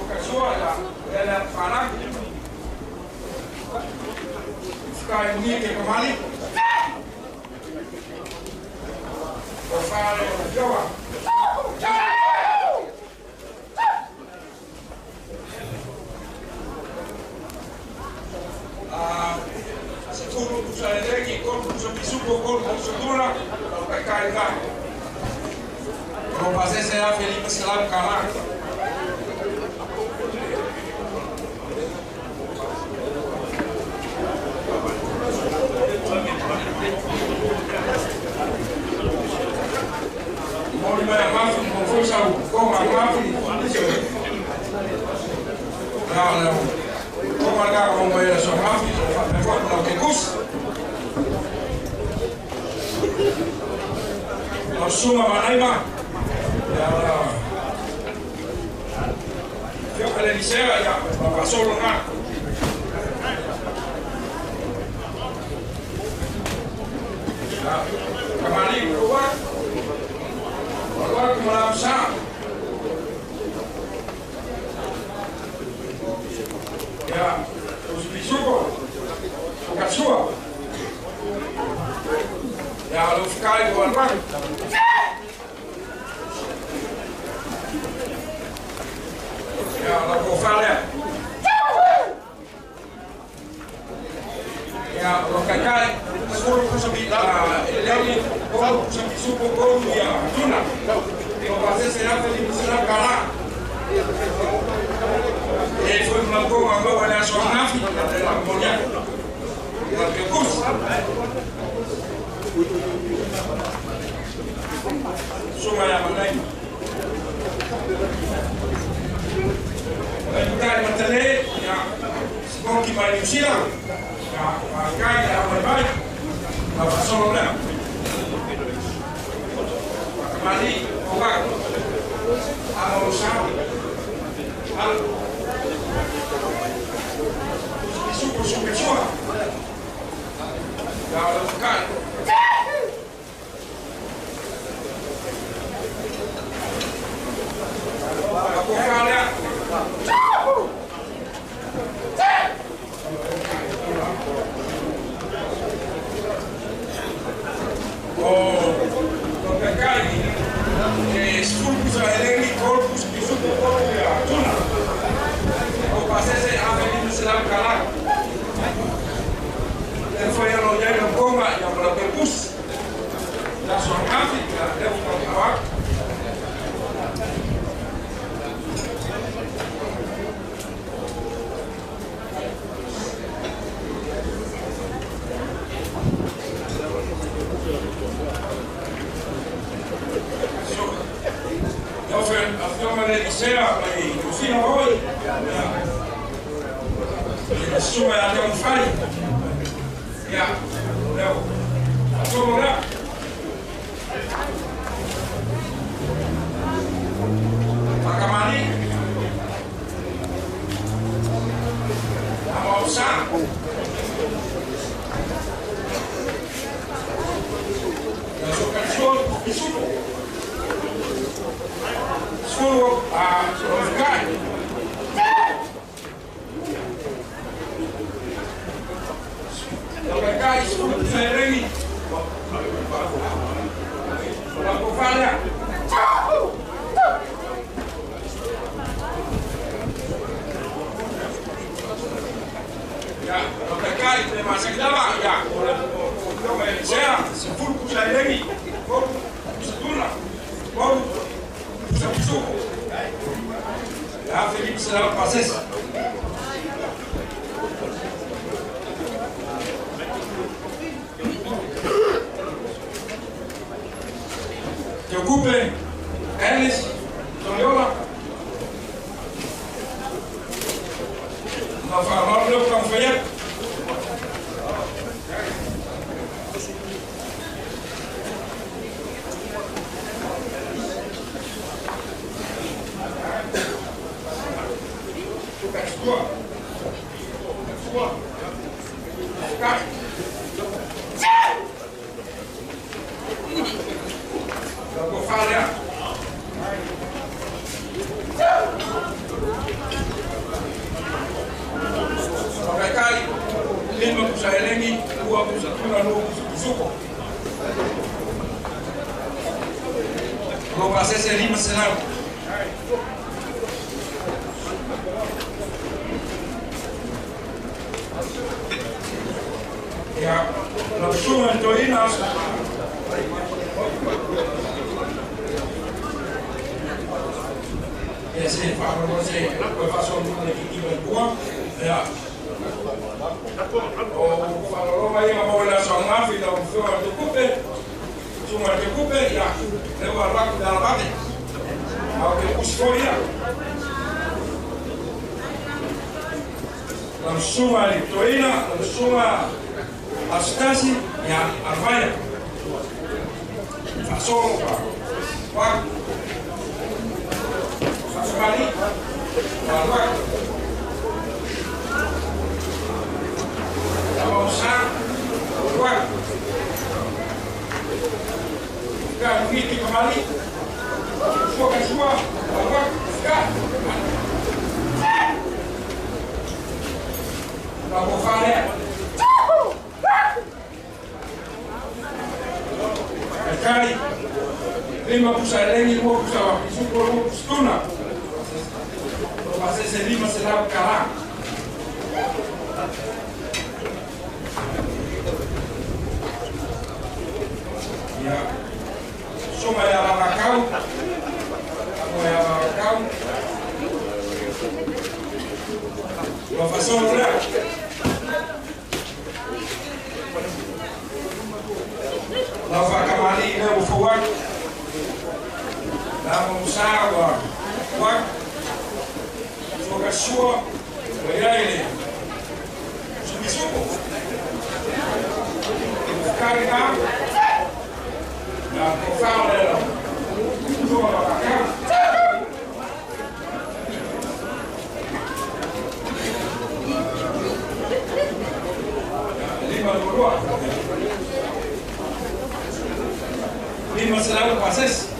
Kasua la ela para. Sky ni ke kamali. O fale o joa. Sefuru pusa eleki, kolu pusa pisupo, kolu pusa tuna, lau kaikai nga. Lo pasese a Felipe Selam kala. Moli mai mafi, mo foi sau, ko ma mafi. Na na. Ko ma ga ko mo era so mafi, so fa pe fo no ke kus. Lo suma manaima. Ya la. Fio ka le lisea ya, ma pa solo nga. Kamali ko wa. Walwa ko la sa. Ya, os bisuko. O kasua. Ya lo fikai ko walwa. Ya la ko fale. Ya lo kaikai suru pusa bi eleni kolu pusa bisuko kolu ya tuna. Lo pasese ya Felipe Selam kala. E foi uma boa boa na sua nafi, la monia. La que kus. Suma ya manai. Kai matale ya. Smoky Inoki mai Niu Sila. Ia, faafetai le aumai mai. Lau faasolo lea. Fakamali, Ouaku. Amausa. Alo. Isuku sukesua. Ia, o le fakai. 500 passes.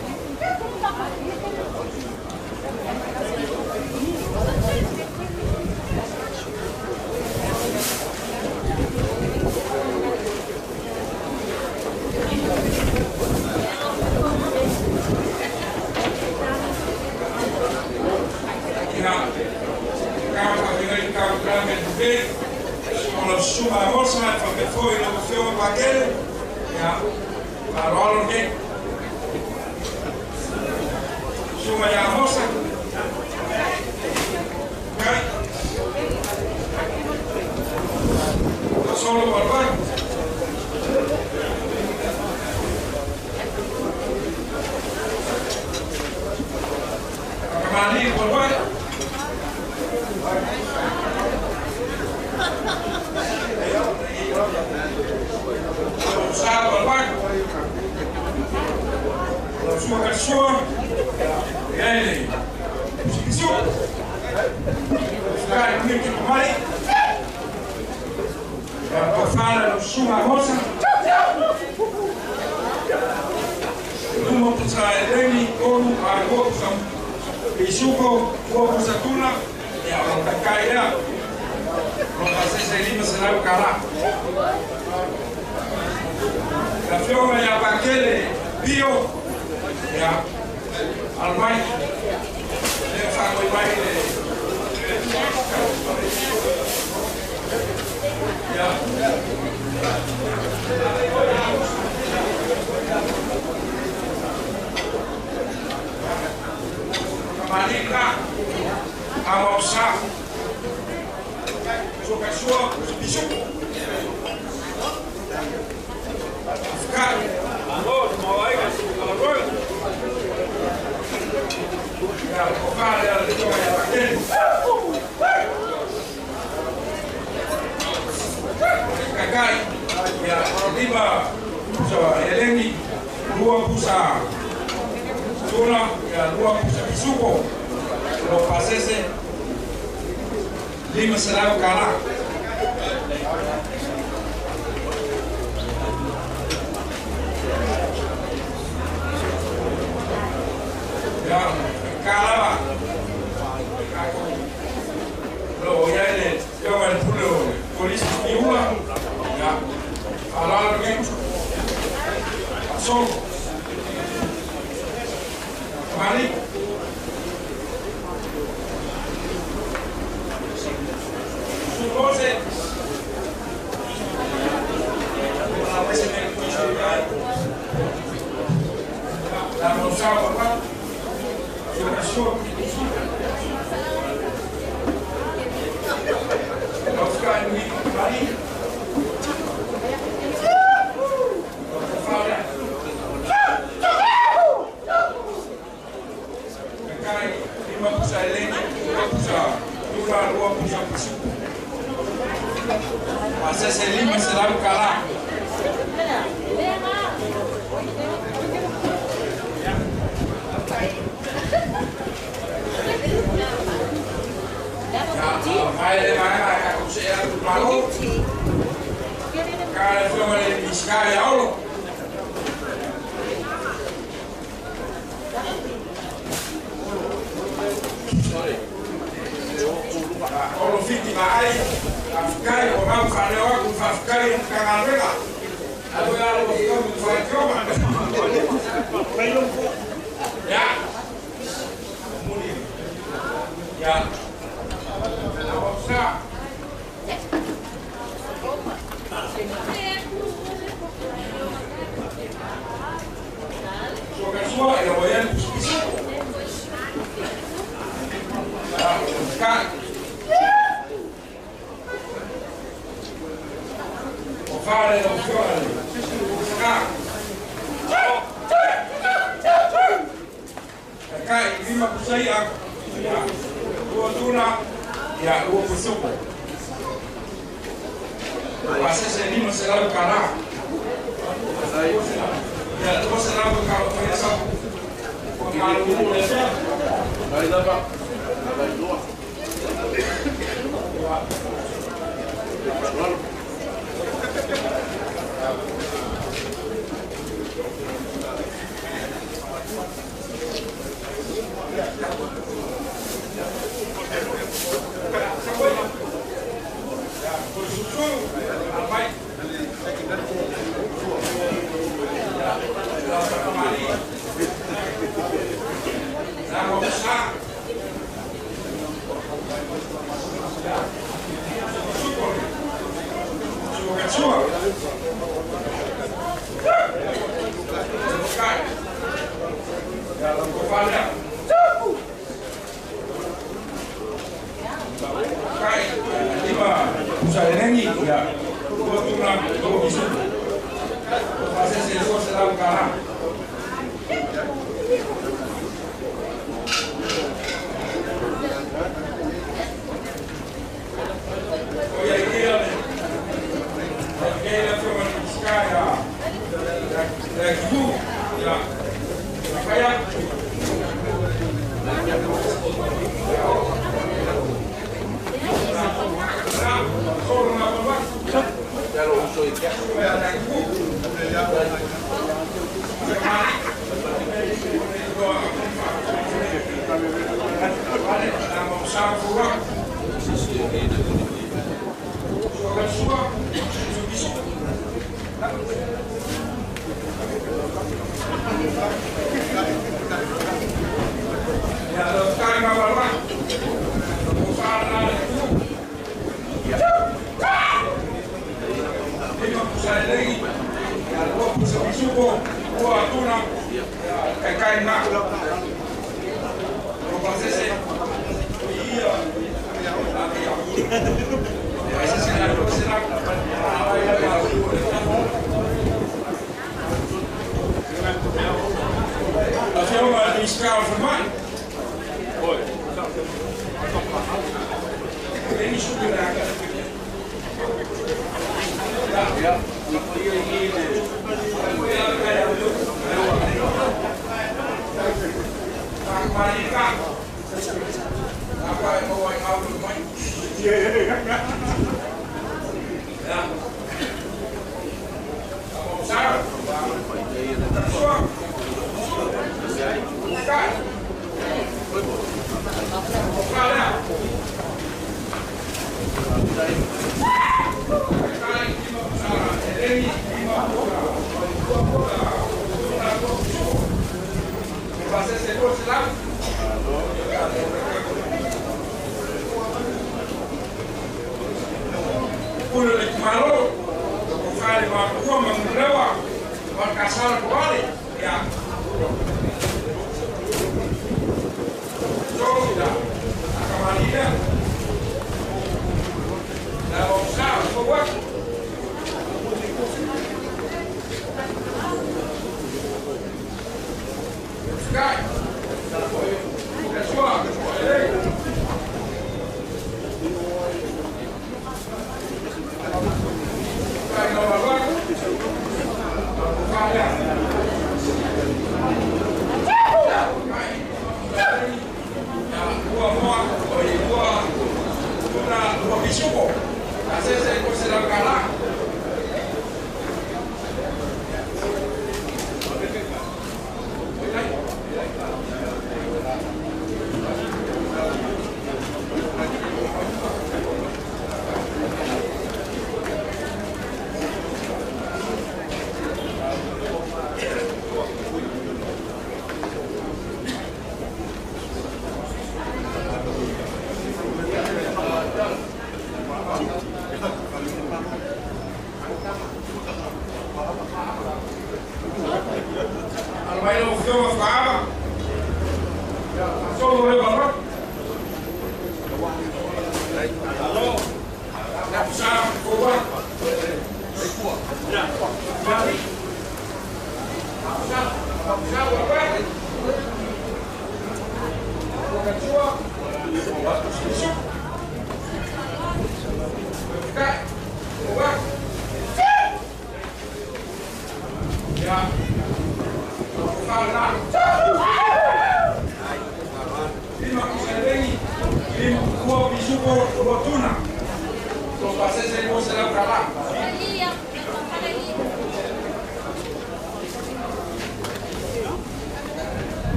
Ua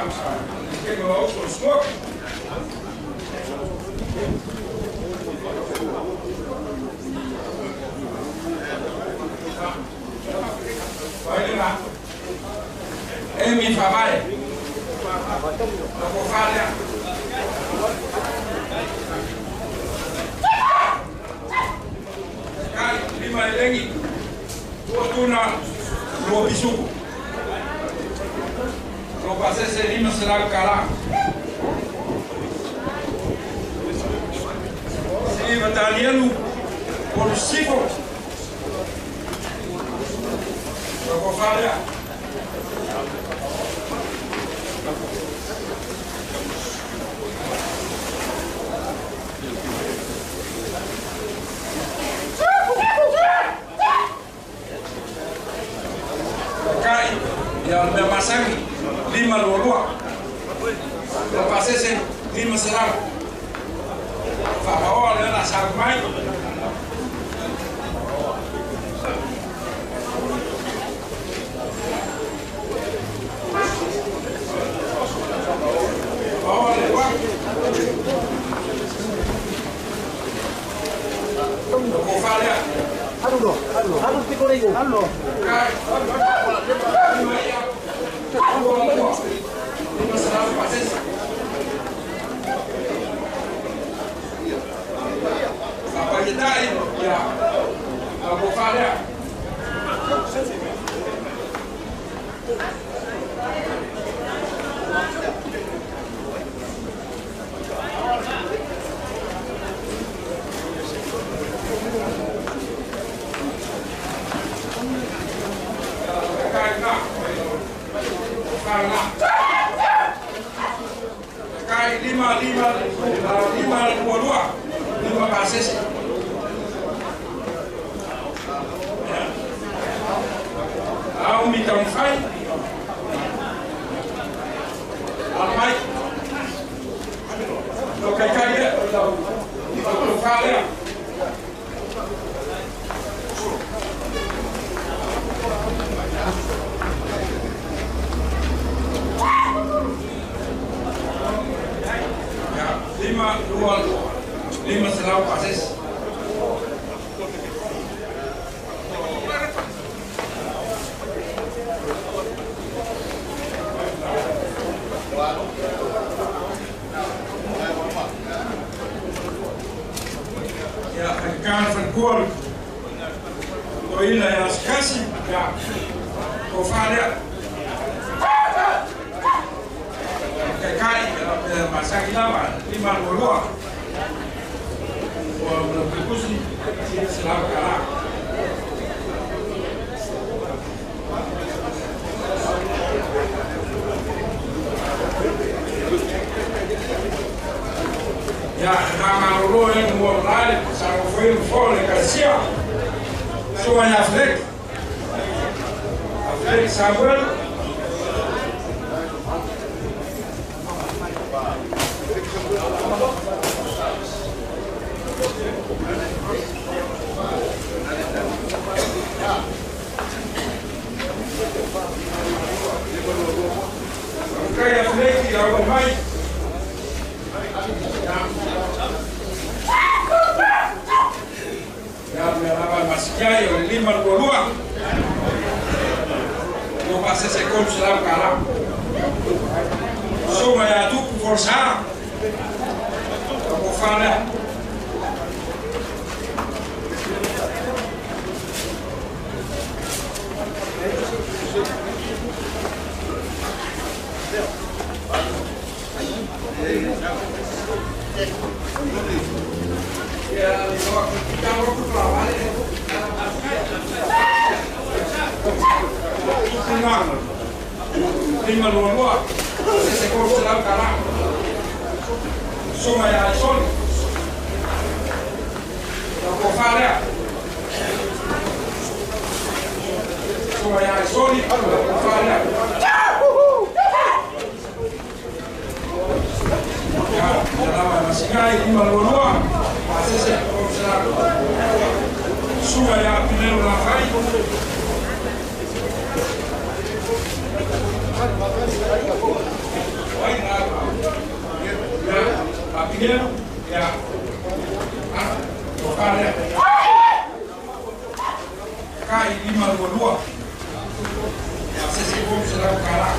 Tengo outro smoke. Emi Fabai. Kai lima elengi. Tua tuna lo bisuku. Lo pasese lima selau kala. Si batalielu polo sifo. Lo kofalia. Kai ya le masangi lima lua lo pasese lima selau fa le la sa mai Pinheiro, ia, o lea. Kai 522. Ia, se se 300 kala.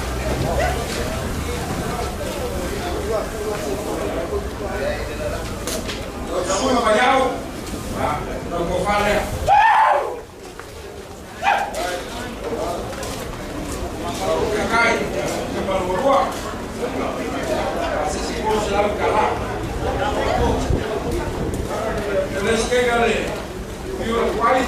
Sua Vaiao, lau tofa lea. Kai 522. Se se 300 kala. Presidente le Uruguay.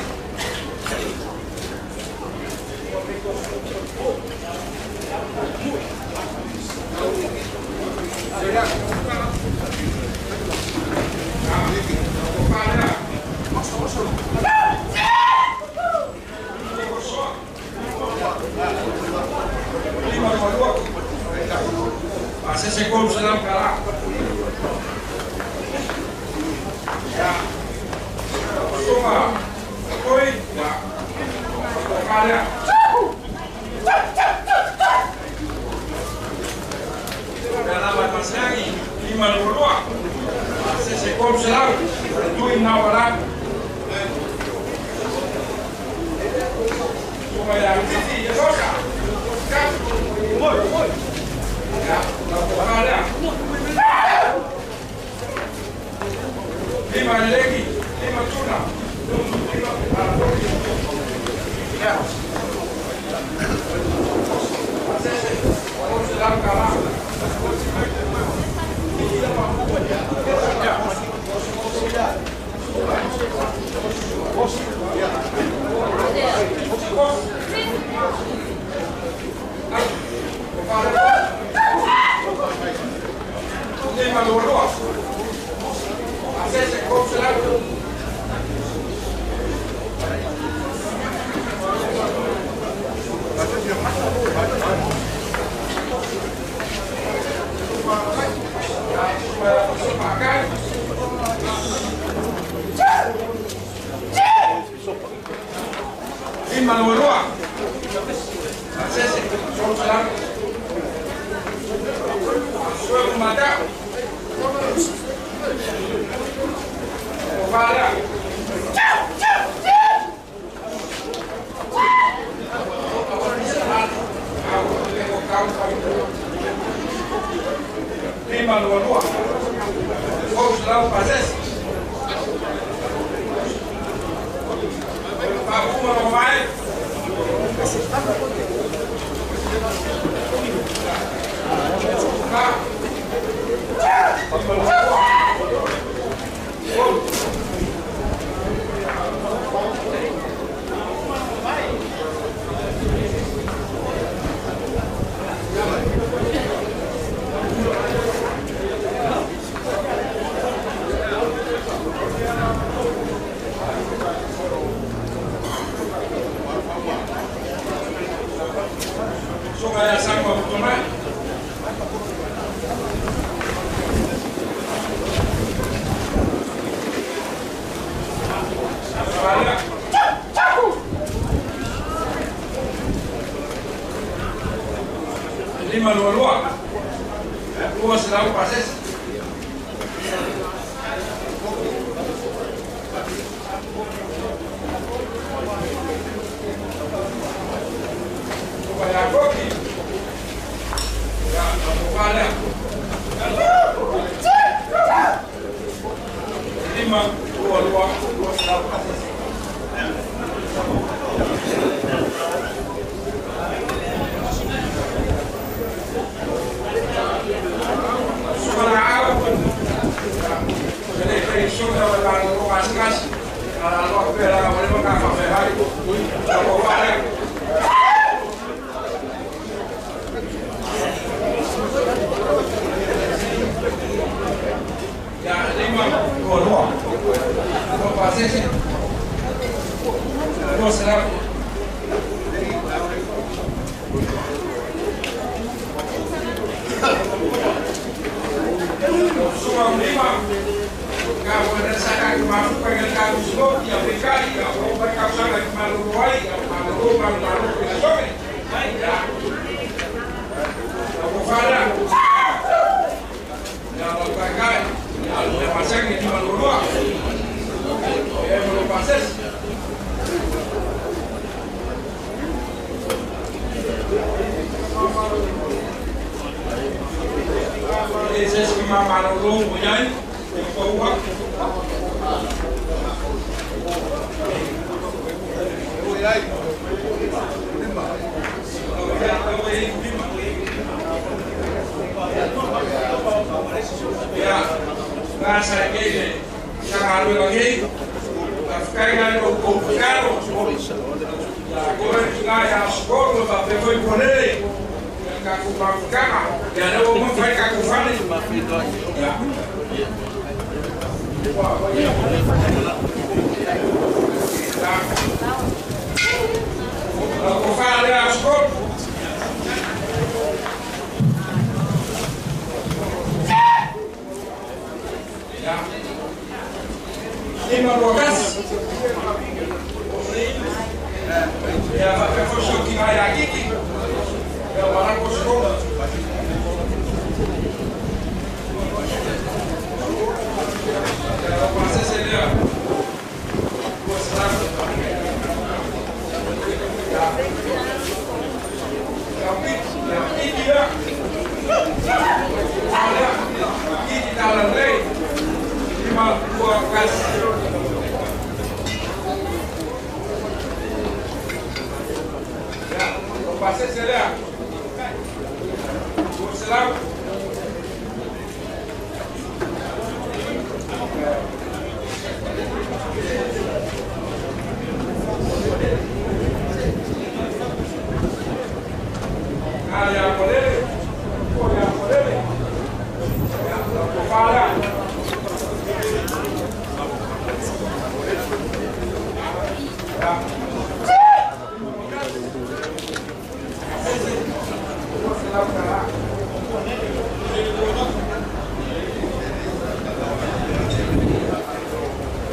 Se se ma malolo o iai e paua. O iai. Ia, gasa e keile, sanga alue ngei, ka whakainga i kou whakaro. Ia, koe ki ngā ia skoro, pa pe foi ponele, ka ku mafukanga, ia leo mo whai ka ku whane. Ia. Ia. Ko whare a skoro. Ia. Lima Bogas. Ia whakawhosho ki ngai a kiki. Ia warako skoro. Ia wapasese lea. Kua salamu. Ia. Ia piki. Ia piki lea. Ia kiki tala lei. Lima Bogas. Pasese lea. Kua salamu. Ia polele. Ia polele. Ia kofala. Ia.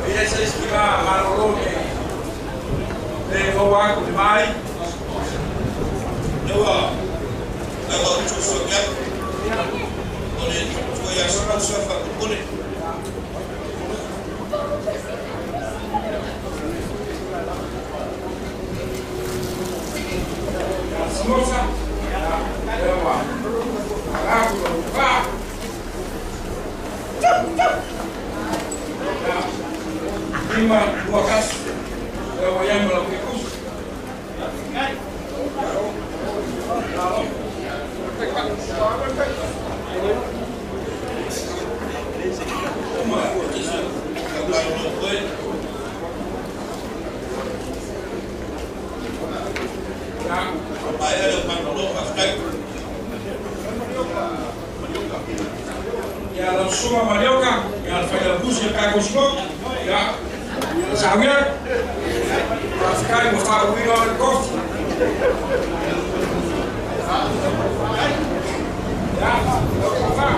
Ia se iskima malolo ke le hoa ku mai. Lewa lewa utu so kia. Ole tu ia sona so fa kone. Smosa. Lewa. Aku pa. Lima dua kas. Lewa yang melakukan kus. Ya la suma manioca, ya al fallar bus ya cago smoke, ya sawia, Pascal mo fa wino al kof. Ya, lo fa.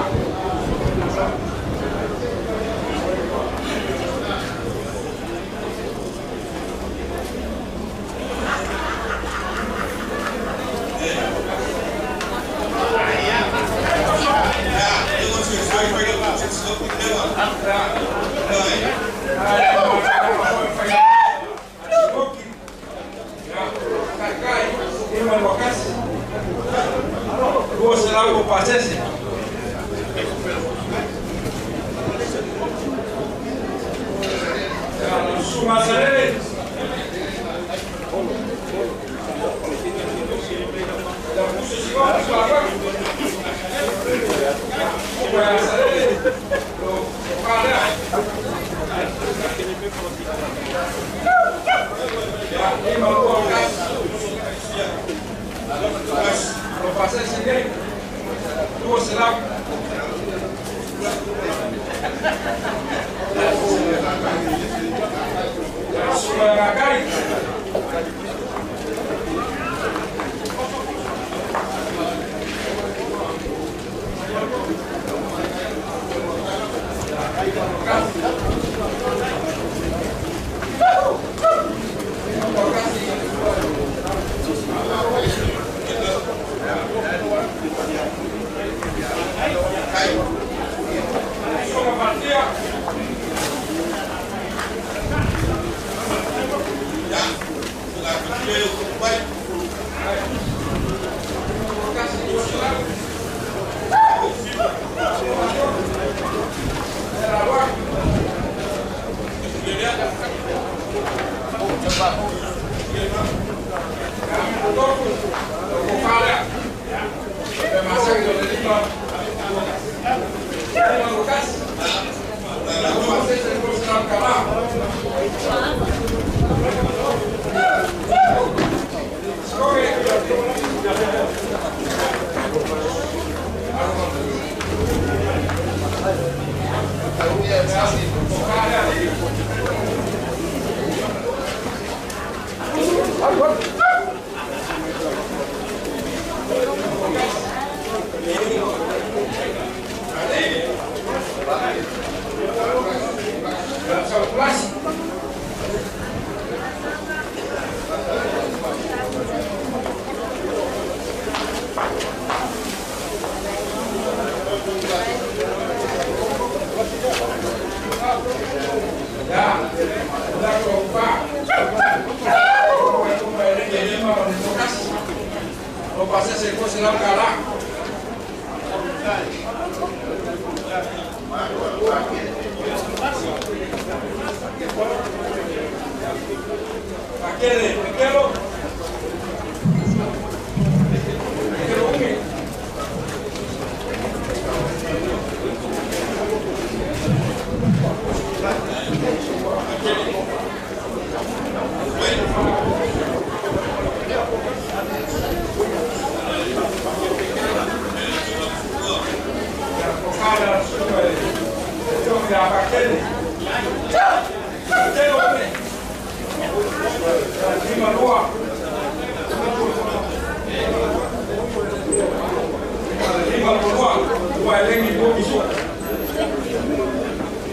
Uma elengi lua piso.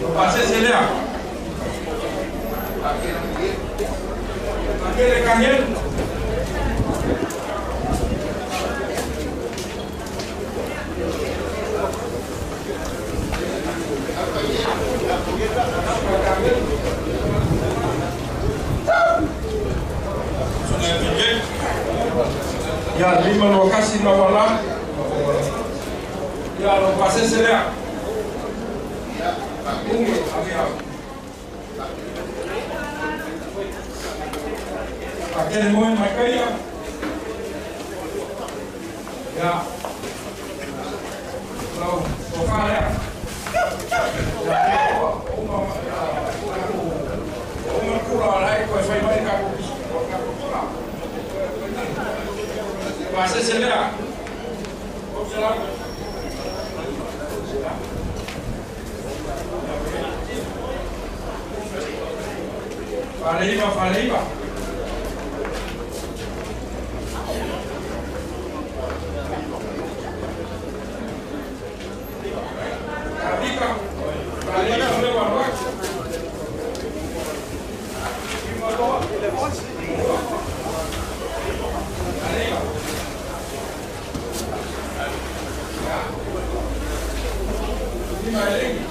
O pasese lea. Akele kangelu. Ya lima no kasi na wala. Ya lo pasese lea. Unge avia. Aquele moi maikaia. Ya. Lau tofa lea. Ya uma uma kula lai ko fai mai ka ko ka ko kula. Pasese lea. Faleiva, faleiva. Tabika, faleiva lewa loa. Faleiva. Lima elengi.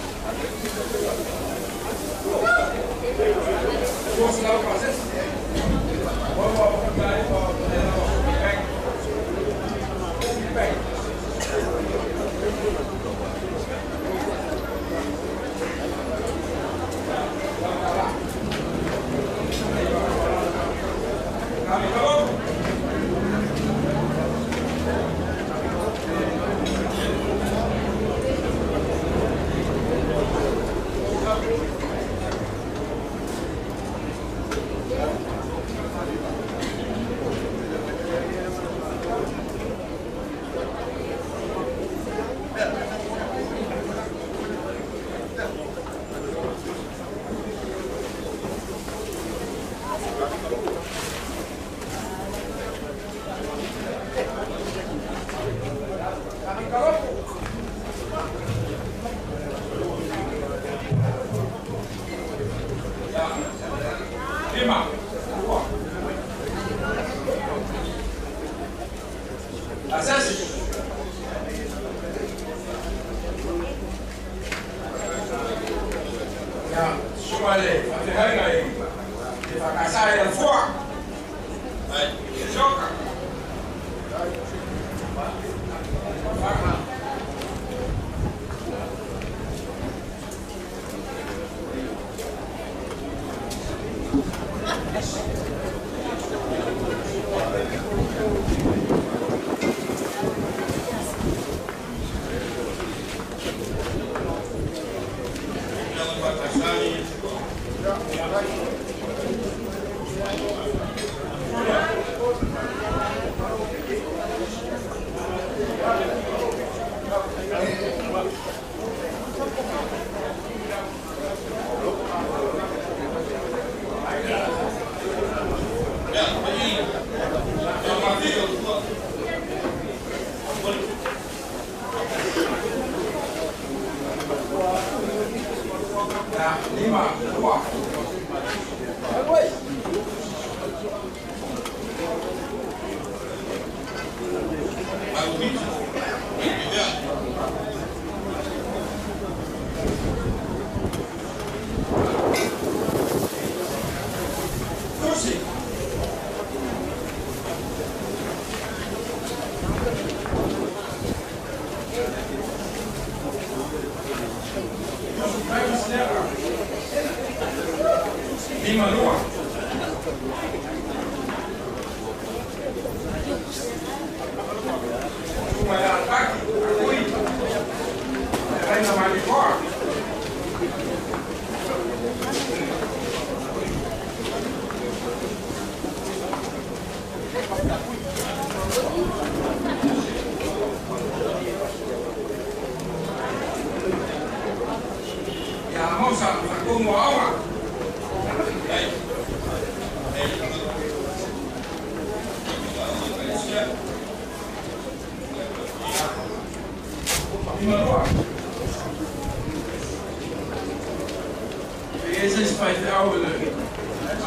Ese faifeau i le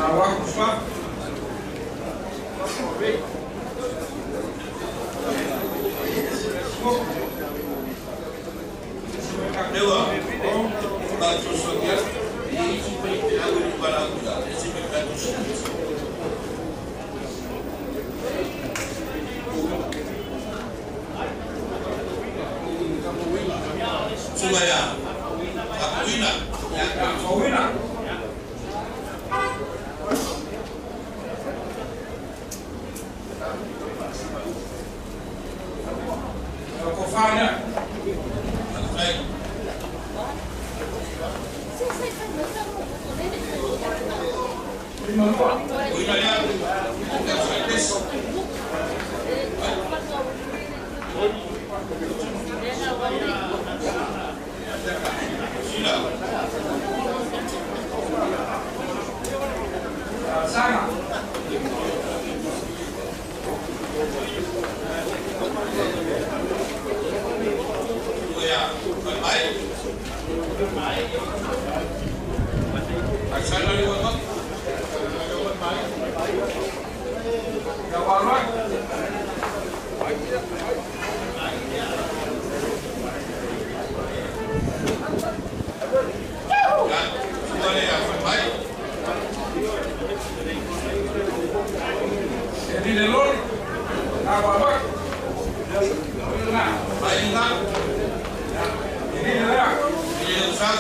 auaku fa. Lewa, ba tuso ya, i isi faifeau i le valaauina, e se me tatou Suga ya, Apuina. Fauina. Ko whānea. Ai. 52. Uina lea, Tesi. Sila. Saga. Uia, Mai. Asana le wa. Ia walua. Ya, suga le ya, Mai. E ni le loli. A walua. Ina. Mai nga. E ni le lea. Ni le usa.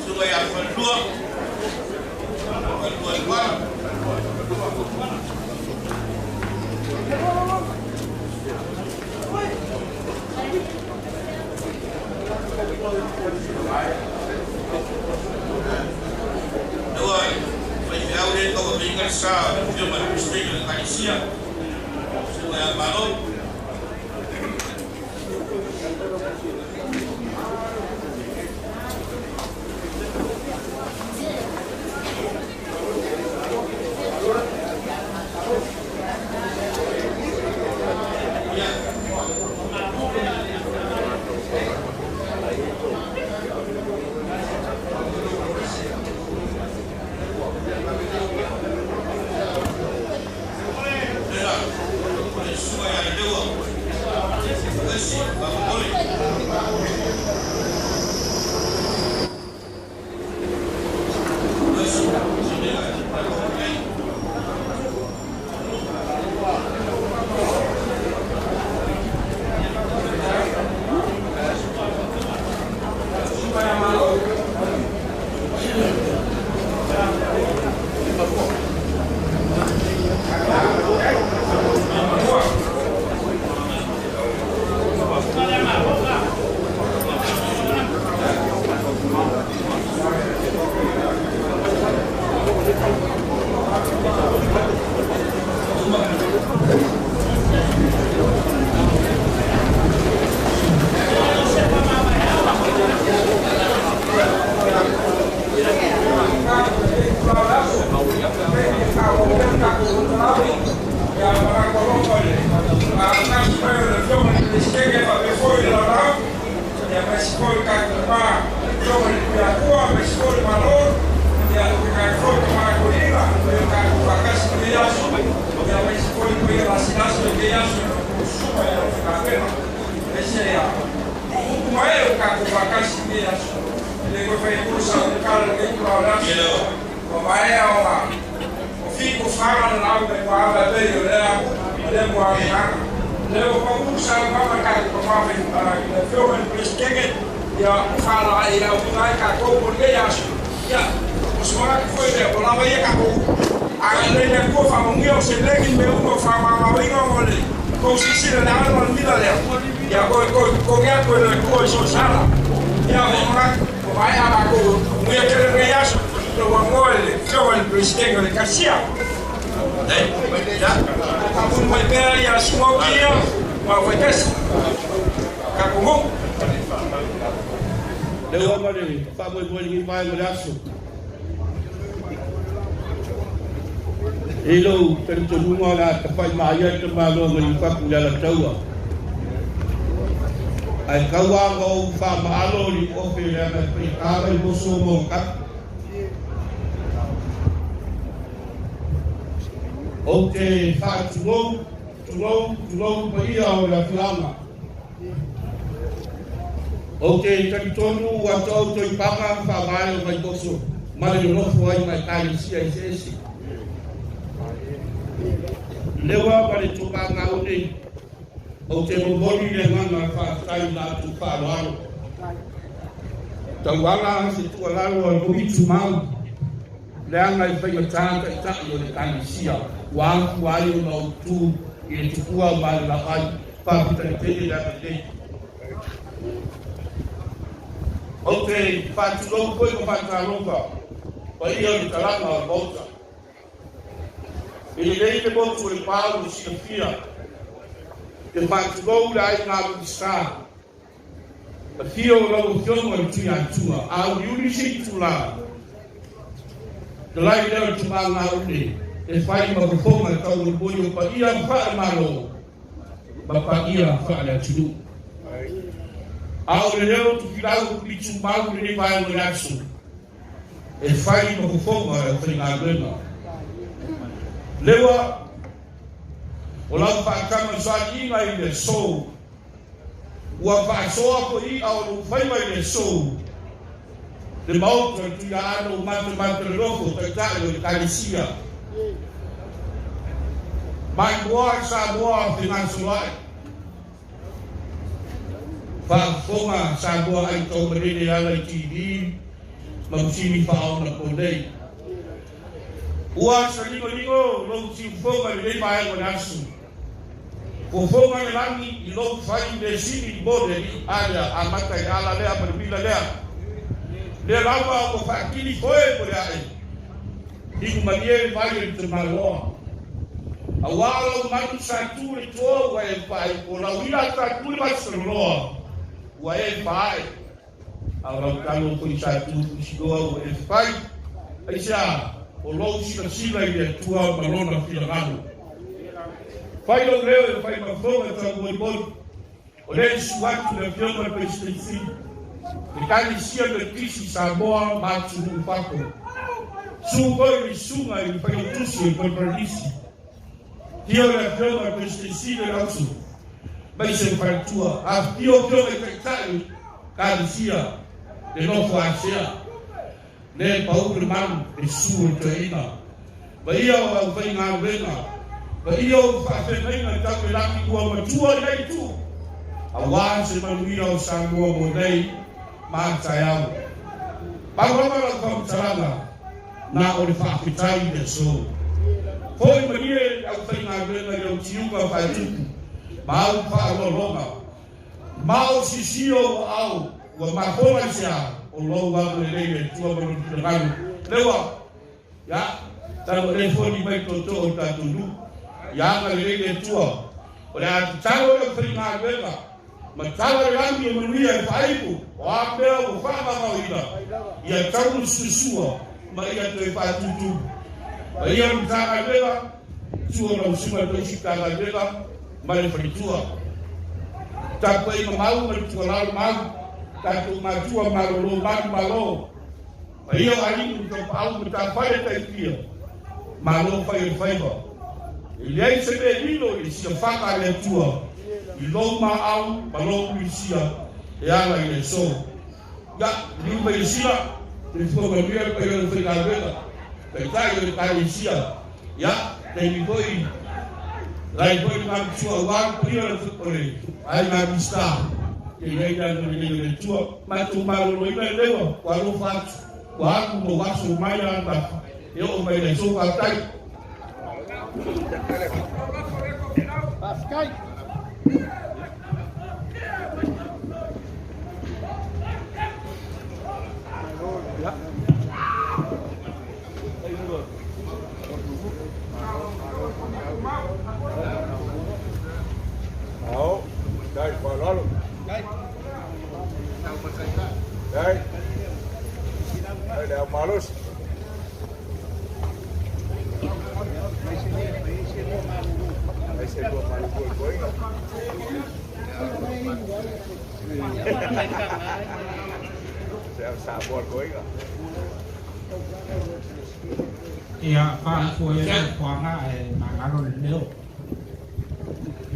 Suga ya Falua. Falua lua. Lewa, faifeau le tauaveiga le sa o le afioga i le Peresetene o le Ekalesia, susuga ia Malo. Lela, o le susuga ia Leua, Esi Faafomole. Esi, Sinega, Faafomole. Leo ma le faamoemoe i lenei vaega o le aso. E lou talitonuga o le a tafa'imāia le tamāloa mai ufaku i le alataua. Ae tau aga ou faamaalo i ofe leaga e faigā Vaimoso ma ona tapu. Ou te faatulou, tulou, tulou paia o le afioaga. Ou te talitonu ua taoto i paga faavae o Vaimoso ma le nonofo ai ma ekalesia eseese. Lewa ma le tupāgau nei, ou te momoli le agaga faafetai i la outou faaaloalo. Tauala se tuualalo a lou itumalo, leaga e faigatā taitai o le ekalesia ua afua ai ona ou tu i le tupua ma le laai. Faafetai tele le agalelei. Ou te faatulou foi ma faatalofa paia o le talaga o le Maota. E lelei le motu o le pau o silafia. Te faatulou le aiga Minisita. Afio o lau Afioga i le Tuiatua, a uliuli se itulā. Talai lea o le tumāgaule e fai ma fofoga taumolimoli o paia faale-Malo ma paia faale-atunuu. A o le leo tufilau Tuitumau i lenei vaega o le aso, e fai ma fofoga o le aufaigaluega. Lewa, o lau faatamasoaliiga i le aso, ua faasoa foi i'a o lou faiva i le aso, le maota o le Tuiaana ua matamata le nofo taitai o le Ekalesia. Maimoa Samoa fegasoloai. Faafofoga Samoa ai taumalele e ala i TV ma masini faaonaponei. Ua saligoligo lou siufofoga i lenei vaega o le aso. Fofoga le lagi i lou fai mea sili mo le alii a lea amata i le ala lea ma le uila lea. Lea lava ua faakili foe mo le ae. Inu malie le vai o le tamaloa. Auā lau manu sa tu le toa ua e fai, o lau ila sa tu le masaloloa ua e faae. A o lau talo foi sa tu tusiloa ua e fai. Aisea, o lou silasila i le Atua ma lona finagalo. Fai lou leo e fai ma fofoga taumolimoli. O lea e susu atu le Afioga i le Peresetene, Ekalesia Metotisi Samoa ma atunuu i fafo. Susu foi le susuga i le Failautusi o le Koneferenisi. Afio le Afioga i le Peresetene le Auso, aemaise le faletua. Afifio Afioga i Taitai o Ekalesia, le nofo Asea, le pau le malu, le susu o le toeaina. Paia o aufaigaluega, paia o faafeagaiga tau le lagi ua matua i nei itu, aua se manuia o Samoa mo nei ma a taeao. Pau lava lau faamatalaga, na o le faafetai i le aso. Foi malie le aufaigaluega i lau tiuga faatupu ma au faaaloaloga, ma o sisio ua ao ua mafola i se a o lou agalelei le Atua ma lona finagalo. Leua! Ia, talo le foli mai tootoo o tatou nuu. Ia agalelei le Atua. O le a tatalo le aufaigaluega ma tala le lagi o manuia e faaipu o a mea ua faamamaoina, ia tau le suasua ma ia toe faatūtū. Paia o le Matagaluega, tua lau susuga i le isi Matagaluega ma le faletua. Tapuaiga mau ma le tuualalo mau, tatou matua malolo malu malo. Paia o alii ma tapaau ma tafale taifia, malo fai o le faiva. E leai se mea lilo i le silafaga a le Atua i lou maau ma lou ulisia e ala i le aso. Ia, liu mai le sila, soifua manuia le paia o le aufaigaluega, taitai o le Ekalesia, ia, taimi foi, lai foi le malutua aua le paia o le aiga Minisita, ia i ai le agalelei o le Atua. Matou maloloina le leua, ua alofa atu, ua alu ma ua aso mai ananafi e oo mai le aso. Faafetai. Faafetai. Ao, dai, faaaloalo. Dai. Dai le au malosi. Ia whaafo e rau kuanga e mangalo le leo.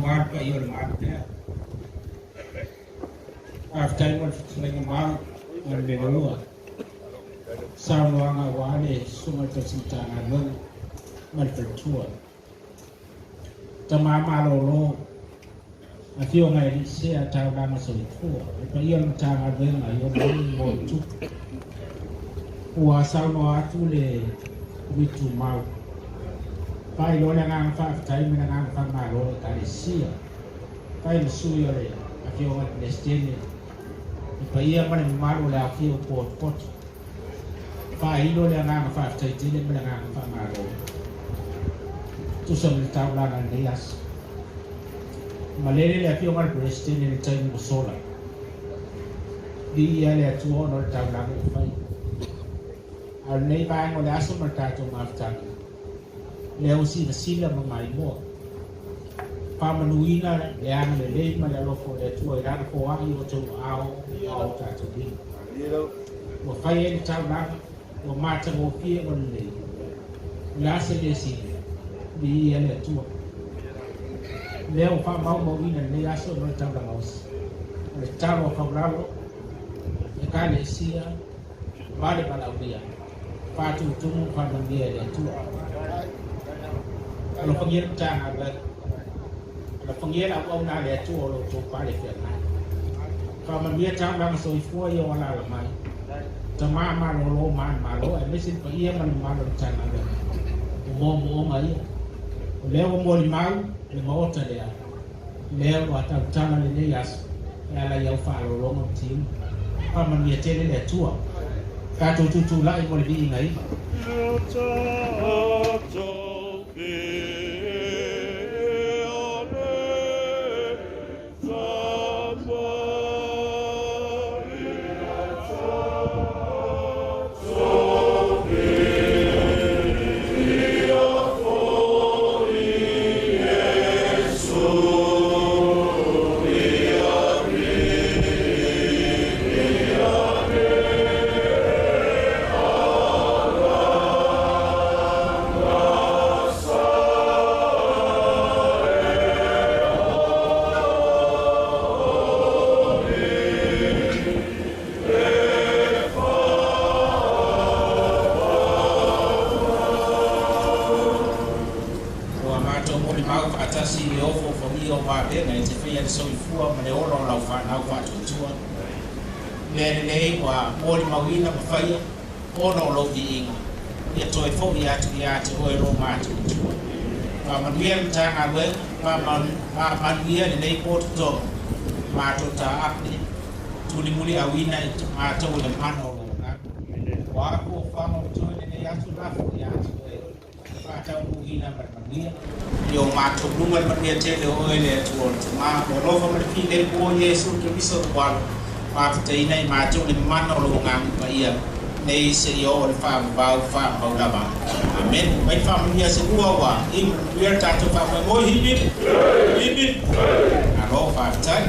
Wā pa i o le maapea. Whaafitai mo le whitilenga mau o le melua. Saunoaga ua le susuga le tausimatagaluega ma le faletua. Tamā malōlō afioga e liisea taulaga soifua le paia o le Matagaluega i ona uli mo le tupu. Ua saunoa atu le Komiti Tumau. Faailoa le agaga faafetai ma le agaga faamalo i Ekalesia. Fai le sui o le afioga i le Peresetene, le paia ma le mamalu o le aofia o potopoto. Faailo le agaga faafetai tele ma le agaga faamalo. Tusa ma le taulaga i lenei aso. Malele le afioga i le Peresetene i le taimi ua sola. Viia le Atua ona o le taulaga ua fai. A o lenei vaega o le aso ma le tatou mafutaga, lea ua silasila ma maimoa. Faamanuina le agalelei ma le alofa o le Atua i lana foai o outou aao ma o tatou lima. Ua fai ai le taulaga, ua matagofie ma lelei. O le a se mea sili? Viia le Atua. Lea ua faamaumauina lenei aso no le taulaga osi. O le tatalo a faulalo, Ekalesia ma le valaaulia, faatutumu ma faamanuia e le Atua. Alofagia le Matagaluega, alofagia le auauna a le Atua o lo outou pale feagai. Faamanuia taulaga soifua ia o alaala mai. Tamā malōlō ma le Malo aemaise le paia ma le mamalu o le Matagaluega. O moomooga ia. O lea ua molimau le maota lea, lea ua tautala lenei aso e ala i au faaaloaloga ma tiuga. Faamanuia tele le Atua. Tatou tutulai mo le viiga iva. Ua matou molimau faatasi i le ofoofogia o vavega e te faia le soifua ma le ola o lau fanau faatuatua. Mea lelei ua molimauina ma faia ona o lou viiga, ia toe fo'i atu ia te oe lo matuatua. Faamanuia le Matagaluega, faamanuia lenei pototoga, matou taape, tulimuliauina i matou i le mana o lou agaga. Ua afu o faga o toe lenei aso lafo ia te oe, faataunuuina ma le manuia. I o matou luga le manuia tele o oe le Atua o le Tamā, o alofa ma le filemu o Iesu Keriso le Alo, faafetaina i matou le mana o lou agaga paia, nei seia oo i le faavavau faamau lava. Amene. Mai le faamanuia se ua ua i ma le manuia le tatou faamoemoe. Hip hip! Hip hip! Alo, faafetai.